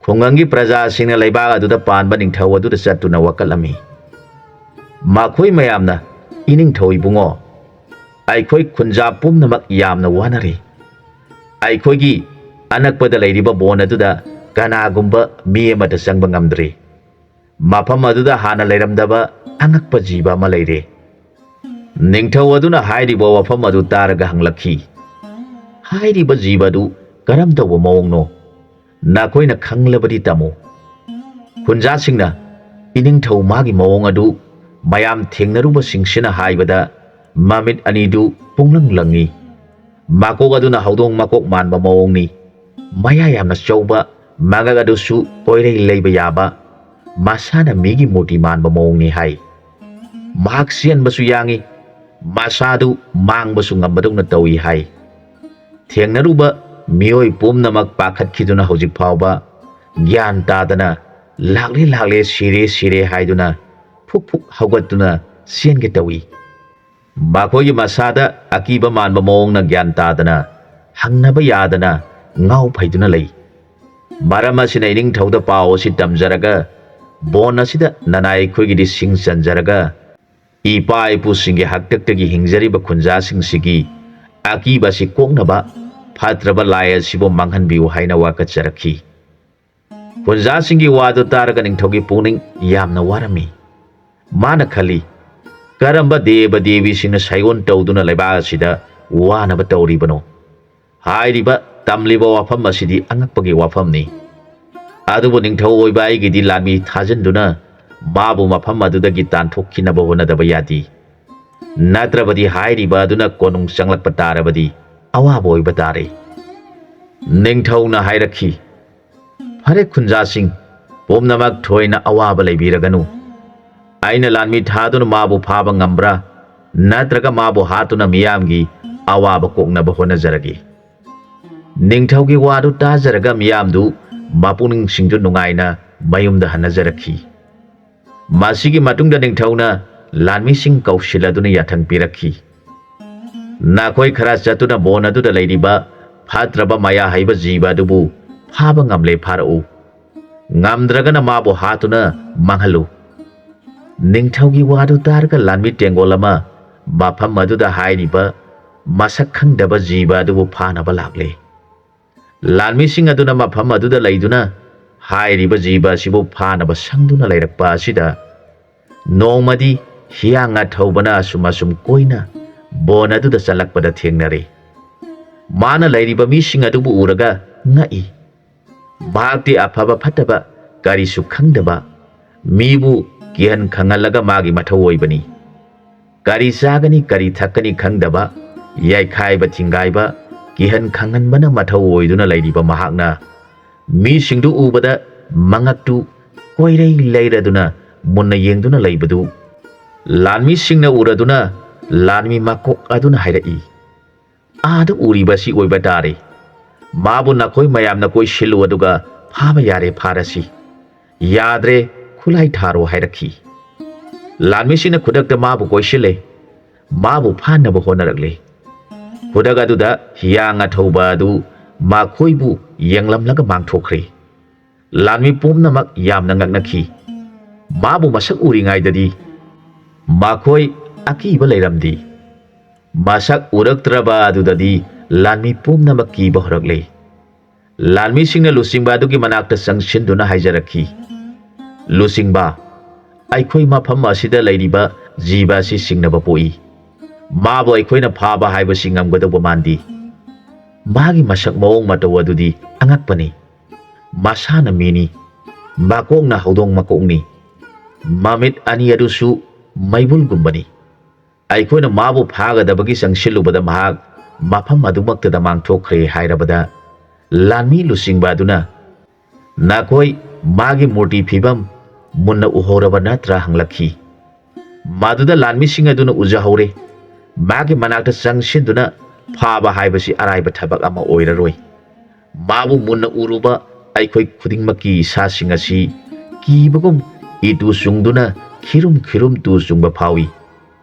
ꯈꯨꯡꯒꯪꯒꯤ ꯄ꯭ꯔꯖꯥꯁꯤꯡꯅ ꯂꯩꯕꯥꯛ ꯑꯗꯨꯗ ꯄꯥꯟꯕ ꯅꯤꯡꯊꯧ ꯑꯗꯨꯗ ꯆꯠꯇꯨꯅ ꯋꯥꯀꯠꯂꯝꯃꯤ꯫ ꯃꯈꯣꯏ ꯃꯌꯥꯝꯅ, "ꯏꯅꯤꯡꯊꯧ ꯏꯕꯨꯡꯉꯣ, ꯑꯩꯈꯣꯏ ꯈꯨꯟꯖꯥ ꯄꯨꯝꯅꯃꯛ ꯌꯥꯝꯅ ꯋꯥꯅꯔꯤ꯫ ꯑꯩꯈꯣꯏꯒꯤ ꯑꯅꯛꯄꯗ ꯂꯩꯔꯤꯕ ꯕꯣꯟ ꯑꯗꯨꯗ ꯀꯅꯥꯒꯨꯝꯕ ꯃꯤ ꯑꯃꯠꯇ ꯆꯪꯕ ꯉꯝꯗ꯭ꯔꯤ꯫ ꯃꯐꯝ ꯑꯗꯨꯗ ꯍꯥꯟꯅ ꯂꯩꯔꯝꯗꯕ ꯑꯉꯛꯄ ꯖꯤꯕ ꯑꯃ ꯂꯩꯔꯦ꯫" ꯅꯤꯡꯊꯧ ꯑꯗꯨꯅ ꯍꯥꯏꯔꯤꯕ ꯋꯥꯐꯝ ꯑꯗꯨ ꯇꯥꯔꯒ ꯍꯪꯂꯛꯈꯤ, "ꯍꯥꯏꯔꯤꯕ ꯖꯤꯕ ꯑꯗꯨ ꯀꯔꯝ ꯇꯧꯕ ꯃꯑꯣꯡꯅꯣ? ꯅꯈꯣꯏꯅ ꯈꯪꯂꯕꯗꯤ ꯇꯝꯃꯨ꯫" ꯈꯨꯟꯖꯥꯁꯤꯡꯅ, "ꯏꯅꯤꯡꯊꯧ, ꯃꯥꯒꯤ ꯃꯑꯣꯡ ꯑꯗꯨ ꯃꯌꯥꯝ ꯊꯦꯡꯅꯔꯨꯕꯁꯤꯡꯁꯤꯅ ꯍꯥꯏꯕꯗ ꯃꯃꯤꯠ ꯑꯅꯤꯗꯨ ꯄꯨꯡꯂꯪ ꯂꯪꯏ꯫ ꯃꯀꯣꯛ ꯑꯗꯨꯅ ꯍꯧꯗꯣꯡ ꯃꯀꯣꯛ ꯃꯥꯟꯕ ꯃꯑꯣꯡꯅꯤ꯫ ꯃꯌꯥ ꯌꯥꯝꯅ ꯆꯧꯕ, ꯃꯉꯛ ꯑꯗꯨꯁꯨ ꯀꯣꯏꯔꯩ ꯂꯩꯕ ꯌꯥꯕ, ꯃꯁꯥꯅ ꯃꯤꯒꯤ ꯃꯨꯔꯇꯤ ꯃꯥꯟꯕ ꯃꯑꯣꯡꯅꯤ" ꯍꯥꯏ꯫ "ꯃꯍꯥꯛ ꯆꯦꯟꯕꯁꯨ ꯌꯥꯡꯏ, ꯃꯁꯥꯗꯨ ꯃꯥꯡꯕꯁꯨ ꯉꯝꯕꯗꯧꯅ ꯇꯧꯏ" ꯍꯥꯏ꯫ ꯊꯦꯡꯅꯔꯨꯕ ꯃꯤꯑꯣꯏ ꯄꯨꯝꯅꯃꯛ ꯄꯥꯈꯠꯈꯤꯗꯨꯅ ꯍꯧꯖꯤꯛ ꯐꯥꯎꯕ ꯒ꯭ꯌꯥꯟ ꯇꯥꯗꯅ "ꯂꯥꯛꯂꯦ, ꯂꯥꯛꯂꯦ, ꯁꯤꯔꯦ, ꯁꯤꯔꯦ" ꯍꯥꯏꯗꯨꯅ ꯐꯨꯛ ꯐꯨꯛ ꯍꯧꯒꯠꯇꯨꯅ ꯆꯦꯟꯒꯦ ꯇꯧꯏ꯫ ꯃꯈꯣꯏꯒꯤ ꯃꯁꯥꯗ ꯑꯀꯤꯕ ꯃꯥꯟꯕ ꯃꯑꯣꯡꯅ ꯒ꯭ꯌꯥꯟ ꯇꯥꯗꯅ ꯍꯪꯅꯕ ꯌꯥꯗꯅ ꯉꯥꯎ ꯐꯩꯗꯨꯅ ꯂꯩ꯫ ꯃꯔꯝ ꯑꯁꯤꯅ ꯏꯅꯤꯡꯊꯧꯗ ꯄꯥꯎ ꯑꯁꯤ ꯇꯝꯖꯔꯒ ꯕꯣꯟ ꯑꯁꯤꯗ ꯅꯅꯥꯏ ꯑꯩꯈꯣꯏꯒꯤꯗꯤ ꯁꯤꯡ ꯆꯟꯖꯔꯒ ꯏꯄꯥ ꯏꯄꯨꯁꯤꯡꯒꯤ ꯍꯥꯛꯇꯛꯇꯒꯤ ꯍꯤꯡꯖꯔꯤꯕ ꯈꯨꯟꯖꯥꯁꯤꯡꯁꯤꯒꯤ ꯑꯀꯤꯕ ꯑꯁꯤ ꯀꯣꯛꯅꯕ ꯐꯠꯇ꯭ꯔꯕ ꯂꯥꯏ ꯑꯁꯤꯕꯨ ꯃꯥꯡꯍꯟꯕꯤꯌꯨ ꯍꯥꯏꯅ ꯋꯥꯀꯠꯆꯔꯛꯈꯤ꯫ ꯈꯨꯟꯖꯥꯁꯤꯡꯒꯤ ꯋꯥꯗꯨ ꯇꯥꯔꯒ ꯅꯤꯡꯊꯧꯒꯤ ꯄꯨꯛꯅꯤꯡ ꯌꯥꯝꯅ ꯋꯥꯔꯝꯃꯤ꯫ ꯃꯥꯅ ꯈꯜꯂꯤ, "ꯀꯔꯝꯕ ꯗꯦꯕ ꯗꯦꯕꯤꯁꯤꯡꯅ ꯁꯥꯏꯑꯣꯟ ꯇꯧꯗꯨꯅ ꯂꯩꯕꯥꯛ ꯑꯁꯤꯗ ꯋꯥꯅꯕ ꯇꯧꯔꯤꯕꯅꯣ?" ꯍꯥꯏꯔꯤꯕ ꯇꯝꯂꯤꯕ ꯋꯥꯐꯝ ꯑꯁꯤꯗꯤ ꯑꯉꯛꯄꯒꯤ ꯋꯥꯐꯝꯅꯤ꯫ ꯑꯗꯨꯕꯨ ꯅꯤꯡꯊꯧ ꯑꯣꯏꯕ ꯑꯩꯒꯤꯗꯤ ꯂꯥꯟꯃꯤ ꯊꯥꯖꯤꯟꯗꯨꯅ ꯃꯥꯕꯨ ꯃꯐꯝ ꯑꯗꯨꯗꯒꯤ ꯇꯥꯟꯊꯣꯛꯈꯤꯅꯕ ꯍꯣꯠꯅꯗꯕ ꯌꯥꯗꯦ꯫ ꯅꯠꯇ꯭ꯔꯕꯗꯤ ꯍꯥꯏꯔꯤꯕ ꯑꯗꯨꯅ ꯀꯣꯅꯨꯡ ꯆꯪꯂꯛꯄ ꯇꯥꯔꯕꯗꯤ ꯑꯋꯥꯕ ꯑꯣꯏꯕ ꯇꯥꯔꯦ꯫ ꯅꯤꯡꯊꯧꯅ ꯍꯥꯏꯔꯛꯈꯤ, "ꯐꯔꯦ ꯈꯨꯟꯖꯥꯁꯤꯡ, ꯄꯨꯝꯅꯃꯛ ꯊꯣꯏꯅ ꯑꯋꯥꯕ ꯂꯩꯕꯤꯔꯒꯅꯨ꯫ ꯑꯩꯅ ꯂꯥꯟꯃꯤ ꯊꯥꯗꯨꯅ ꯃꯥꯕꯨ ꯐꯥꯕ ꯉꯝꯕ꯭ꯔꯥ, ꯅꯠꯇ꯭ꯔꯒ ꯃꯥꯕꯨ ꯍꯥꯠꯇꯨꯅ ꯃꯤꯌꯥꯝꯒꯤ ꯑꯋꯥꯕ ꯀꯣꯛꯅꯕ ꯍꯣꯠꯅꯖꯔꯒꯦ꯫ ꯅꯤꯡꯊꯧꯒꯤ ꯋꯥꯗꯨ ꯇꯥꯖꯔꯒ ꯃꯤꯌꯥꯝꯗꯨ ꯃꯄꯨꯛꯅꯤꯡꯁꯤꯡꯗꯨ ꯅꯨꯡꯉꯥꯏꯅ ꯃꯌꯨꯝꯗ ꯍꯟꯅꯖꯔꯛꯈꯤ꯫ ꯃꯁꯤꯒꯤ ꯃꯇꯨꯡꯗ ꯅꯤꯡꯊꯧꯅ ꯂꯥꯟꯃꯤꯁꯤꯡ ꯀꯧꯁꯤꯜꯂꯗꯨꯅ ꯌꯥꯊꯪ ꯄꯤꯔꯛꯈꯤ꯫ ꯅꯈꯣꯏ ꯈꯔ ꯆꯠꯇꯨꯅ ꯕꯣꯟ ꯑꯗꯨꯗ ꯂꯩꯔꯤꯕ ꯐꯠꯇ꯭ꯔꯕ ꯃꯌꯥ ꯍꯩꯕ ꯖꯤꯕ ꯑꯗꯨꯕꯨ ꯐꯥꯕ ꯉꯝꯂꯦ ꯐꯥꯔꯛꯎ꯫ ꯉꯝꯗ꯭ꯔꯒꯅ ꯃꯥꯕꯨ ꯍꯥꯠꯇꯨꯅ ꯃꯥꯡꯍꯜꯂꯨ꯫ ꯅꯤꯡꯊꯧꯒꯤ ꯋꯥꯗꯨ ꯇꯥꯔꯒ ꯂꯥꯟꯃꯤ ꯇꯦꯡꯒꯣꯜ ꯑꯃ ꯃꯐꯝ ꯑꯗꯨꯗ ꯍꯥꯏꯔꯤꯕ ꯃꯁꯛ ꯈꯪꯗꯕ ꯖꯤꯕ ꯑꯗꯨꯕꯨ ꯐꯥꯅꯕ ꯂꯥꯛꯂꯦ꯫ ꯂꯥꯟꯃꯤꯁꯤꯡ ꯑꯗꯨꯅ ꯃꯐꯝ ꯑꯗꯨꯗ ꯂꯩꯗꯨꯅ ꯍꯥꯏꯔꯤꯕ ꯖꯤꯕ ꯑꯁꯤꯕꯨ ꯐꯥꯅꯕ ꯁꯪꯗꯨꯅ ꯂꯩꯔꯛꯄ ꯑꯁꯤꯗ ꯅꯣꯡꯃꯗꯤ ꯍꯤꯌꯥꯡꯅ ꯊꯧꯕꯅ ꯑꯁꯨꯝ ꯑꯁꯨꯝ ꯀꯣꯏꯅ ꯕꯣꯟ ꯑꯗꯨꯗ ꯆꯠꯂꯛꯄꯗ ꯊꯦꯡꯅꯔꯦ꯫ ꯃꯥꯅ ꯂꯩꯔꯤꯕ ꯃꯤꯁꯤꯡ ꯑꯗꯨꯕꯨ ꯎꯔꯒ ꯉꯛꯏ꯫ ꯃꯍꯥꯛꯇꯤ ꯑꯐꯕ ꯐꯠꯇꯕ ꯀꯔꯤꯁꯨ ꯈꯪꯗꯕ, ꯃꯤꯕꯨ ꯀꯤꯍꯟ ꯈꯪꯍꯜꯂꯒ ꯃꯥꯒꯤ ꯃꯊꯧ ꯑꯣꯏꯕꯅꯤ꯫ ꯀꯔꯤ ꯆꯥꯒꯅꯤ, ꯀꯔꯤ ꯊꯛꯀꯅꯤ ꯈꯪꯗꯕ, ꯌꯩꯈꯥꯏꯕ ꯊꯤꯡꯒꯥꯏꯕ, ꯀꯤꯍꯟ ꯈꯪꯍꯟꯕꯅ ꯃꯊꯧ ꯑꯣꯏꯗꯨꯅ ꯂꯩꯔꯤꯕ ꯃꯍꯥꯛꯅ ꯃꯤꯁꯤꯡꯗꯨ ꯎꯕꯗ ꯃꯉꯛꯇꯨ ꯀꯣꯏꯔꯩ ꯂꯩꯔꯗꯨꯅ ꯃꯨꯟꯅ ꯌꯦꯡꯗꯨꯅ ꯂꯩꯕꯗꯨ ꯂꯥꯟꯃꯤꯁꯤꯡꯅ ꯎꯔꯗꯨꯅ ꯂꯥꯟꯃꯤ ꯃꯀꯣꯛ ꯑꯗꯨꯅ ꯍꯥꯏꯔꯛꯏ, "ꯑꯥꯗ ꯎꯔꯤꯕꯁꯤ ꯑꯣꯏꯕ ꯇꯥꯔꯦ꯫ ꯃꯥꯕꯨ ꯅꯈꯣꯏ ꯃꯌꯥꯝꯅ ꯀꯣꯏꯁꯤꯜꯂꯨ ꯑꯗꯨꯒ ꯐꯥꯕ ꯌꯥꯔꯦ ꯐꯥꯔꯁꯤ꯫ "ꯌꯥꯗ꯭ꯔꯦ, ꯈꯨꯠꯂꯥꯏ ꯊꯥꯔꯣ" ꯍꯥꯏꯔꯛꯈꯤ꯫ ꯂꯥꯟꯃꯤꯁꯤꯡꯅ ꯈꯨꯗꯛꯇ ꯃꯥꯕꯨ ꯀꯣꯏꯁꯤꯜꯂꯦ, ꯃꯥꯕꯨ ꯐꯥꯅꯕ ꯍꯣꯠꯅꯔꯛꯂꯦ꯫ ꯈꯨꯗꯛ ꯑꯗꯨꯗ ꯍꯤꯌꯥꯡ ꯑꯊꯧꯕ ꯑꯗꯨ ꯃꯈꯣꯏꯕꯨ ꯌꯦꯡꯂꯝꯂꯒ ꯃꯥꯡꯊꯣꯛꯈ꯭ꯔꯦ꯫ ꯂꯥꯟꯃꯤ ꯄꯨꯝꯅꯃꯛ ꯌꯥꯝꯅ ꯉꯛꯅꯈꯤ꯫ ꯃꯥꯕꯨ ꯃꯁꯛ ꯎꯔꯤꯉꯩꯗꯗꯤ ꯃꯈꯣꯏ ꯑꯀꯤꯕ ꯂꯩꯔꯝꯗꯦ꯫ ꯃꯁꯛ ꯎꯔꯛꯇ꯭ꯔꯕ ꯑꯗꯨꯗꯗꯤ ꯂꯥꯟꯃꯤ ꯄꯨꯝꯅꯃꯛ ꯀꯤꯕ ꯍꯧꯔꯛꯂꯦ꯫ ꯂꯥꯟꯃꯤꯁꯤꯡꯅ ꯂꯨꯆꯤꯡꯕ ꯑꯗꯨꯒꯤ ꯃꯅꯥꯛꯇ ꯆꯪꯁꯤꯟꯗꯨꯅ ꯍꯥꯏꯖꯔꯛꯈꯤ, "ꯂꯨꯆꯤꯡꯕ, ꯑꯩꯈꯣꯏ ꯃꯐꯝ ꯑꯁꯤꯗ ꯂꯩꯔꯤꯕ ꯖꯤꯕ ꯑꯁꯤ ꯁꯤꯡꯅꯕ ꯄꯣꯛꯏ꯫ ꯃꯥꯕꯨ ꯑꯩꯈꯣꯏꯅ ꯐꯥꯕ ꯍꯥꯏꯕꯁꯤ ꯉꯝꯒꯗꯧꯕ ꯃꯥꯟꯗꯦ꯫ ꯃꯥꯒꯤ ꯃꯁꯛ ꯃꯑꯣꯡ ꯃꯇꯧ ꯑꯗꯨꯗꯤ ꯑꯉꯛꯄꯅꯤ꯫ ꯃꯁꯥꯅ ꯃꯤꯅꯤ, ꯃꯀꯣꯛꯅ ꯍꯧꯗꯣꯡ ꯃꯀꯣꯛꯅꯤ, ꯃꯃꯤꯠ ꯑꯅꯤ ꯑꯗꯨꯁꯨ ꯃꯩꯕꯨꯜꯒꯨꯝꯕꯅꯤ꯫ ꯑꯩꯈꯣꯏꯅ ꯃꯥꯕꯨ ꯐꯥꯒꯗꯕꯒꯤ ꯆꯪꯁꯤꯜꯂꯨꯕꯗ ꯃꯍꯥꯛ ꯃꯐꯝ ꯑꯗꯨꯃꯛꯇꯗ ꯃꯥꯡꯊꯣꯛꯈ꯭ꯔꯦ" ꯍꯥꯏꯔꯕꯗ, ꯂꯥꯟꯃꯤ ꯂꯨꯆꯤꯡꯕ ꯑꯗꯨꯅ, "ꯅꯈꯣꯏ ꯃꯥꯒꯤ ꯃꯨꯔꯇꯤ ꯐꯤꯕꯝ ꯃꯨꯟꯅ ꯎꯍꯧꯔꯕ ꯅꯠꯇ꯭ꯔꯥ?" ꯍꯪꯂꯛꯈꯤ꯫ ꯃꯗꯨꯗ ꯂꯥꯟꯃꯤꯁꯤꯡ ꯑꯗꯨꯅ ꯎꯖꯍꯧꯔꯦ꯫ ꯃꯥꯒꯤ ꯃꯅꯥꯛꯇ ꯆꯪꯁꯤꯟꯗꯨꯅ ꯐꯥꯕ ꯍꯥꯏꯕꯁꯤ ꯑꯔꯥꯏꯕ ꯊꯕꯛ ꯑꯃ ꯑꯣꯏꯔꯔꯣꯏ꯫ ꯃꯥꯕꯨ ꯃꯨꯟꯅ ꯎꯔꯨꯕ ꯑꯩꯈꯣꯏ ꯈꯨꯗꯤꯡꯃꯛꯀꯤ ꯏꯁꯥꯁꯤꯡ ꯑꯁꯤ ꯀꯤꯕꯒꯨꯝ ꯏꯇꯨ ꯆꯨꯡꯗꯨꯅ ꯈꯤꯔꯨꯝ ꯈꯤꯔꯨꯝ ꯇꯨ ꯆꯨꯡꯕ ꯐꯥꯎꯏ꯫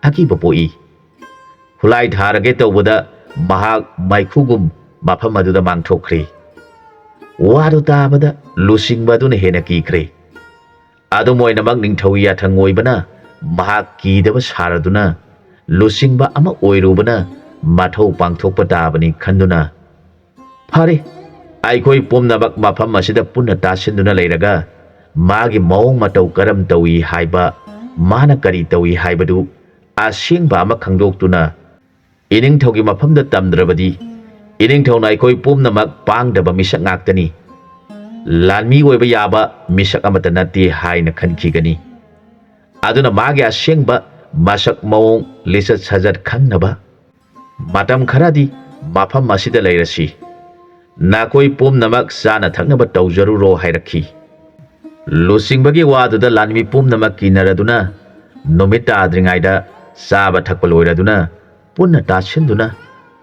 ꯑꯀꯤꯕ ꯄꯣꯛꯏ꯫ ꯈꯨꯠꯂꯥꯏ ꯊꯥꯔꯒꯦ ꯇꯧꯕꯗ ꯃꯍꯥꯛ ꯃꯩꯈꯨꯒꯨꯝ ꯃꯐꯝ ꯑꯗꯨꯗ ꯃꯥꯡꯊꯣꯛꯈ꯭ꯔꯦ꯫ ꯋꯥꯗꯨ ꯇꯥꯕꯗ ꯂꯨꯆꯤꯡꯕ ꯑꯗꯨꯅ ꯍꯦꯟꯅ ꯀꯤꯈ꯭ꯔꯦ꯫ ꯑꯗꯨꯝ ꯑꯣꯏꯅꯃꯛ ꯅꯤꯡꯊꯧ ꯌꯥꯊꯪ ꯑꯣꯏꯕꯅ ꯃꯍꯥꯛ ꯀꯤꯗꯕ ꯁꯥꯔꯗꯨꯅ ꯂꯨꯆꯤꯡꯕ ꯑꯃ ꯑꯣꯏꯔꯨꯕꯅ ꯃꯊꯧ ꯄꯥꯡꯊꯣꯛꯄ ꯇꯥꯕꯅꯤ ꯈꯟꯗꯨꯅ, "ꯐꯔꯦ, ꯑꯩꯈꯣꯏ ꯄꯨꯝꯅꯃꯛ ꯃꯐꯝ ꯑꯁꯤꯗ ꯄꯨꯟꯅ ꯇꯥꯁꯤꯟꯗꯨꯅ ꯂꯩꯔꯒ ꯃꯥꯒꯤ ꯃꯑꯣꯡ ꯃꯇꯧ ꯀꯔꯝ ꯇꯧꯏ ꯍꯥꯏꯕ, ꯃꯥꯅ ꯀꯔꯤ ꯇꯧꯏ ꯍꯥꯏꯕꯗꯨ ꯑꯁꯦꯡꯕ ꯑꯃ ꯈꯪꯗꯣꯛꯇꯨꯅ ꯏꯅꯤꯡꯊꯧꯒꯤ ꯃꯐꯝꯗ ꯇꯝꯗ꯭ꯔꯕꯗꯤ ꯏꯅꯤꯡꯊꯧꯅ ꯑꯩꯈꯣꯏ ꯄꯨꯝꯅꯃꯛ ꯄꯥꯡꯗꯕ ꯃꯤꯁꯛ ꯉꯥꯛꯇꯅꯤ꯫ ꯂꯥꯟꯃꯤ ꯑꯣꯏꯕ ꯌꯥꯕ ꯃꯤꯁꯛ ꯑꯃꯠꯇ ꯅꯠꯇꯦ" ꯍꯥꯏꯅ ꯈꯟꯈꯤꯒꯅꯤ꯫ ꯑꯗꯨꯅ ꯃꯥꯒꯤ ꯑꯁꯦꯡꯕ ꯃꯁꯛ ꯃꯑꯣꯡ, ꯂꯤꯆꯠ ꯁꯥꯖꯠ ꯈꯪꯅꯕ ꯃꯇꯝ ꯈꯔꯗꯤ ꯃꯐꯝ ꯑꯁꯤꯗ ꯂꯩꯔꯁꯤ꯫ ꯅꯈꯣꯏ ꯄꯨꯝꯅꯃꯛ ꯆꯥꯅ ꯊꯛꯅꯕ ꯇꯧꯖꯔꯨꯔꯣ ꯍꯥꯏꯔꯛꯈꯤ꯫ ꯂꯨꯆꯤꯡꯕꯒꯤ ꯋꯥꯗꯨꯗ ꯂꯥꯟꯃꯤ ꯄꯨꯝꯅꯃꯛ ꯀꯤꯅꯔꯗꯨꯅ ꯅꯨꯃꯤꯠ ꯇꯥꯗ꯭ꯔꯤꯉꯩꯗ ꯆꯥꯕ ꯊꯛꯄ ꯂꯣꯏꯔꯗꯨꯅ ꯄꯨꯟꯅ ꯇꯥꯁꯤꯟꯗꯨꯅ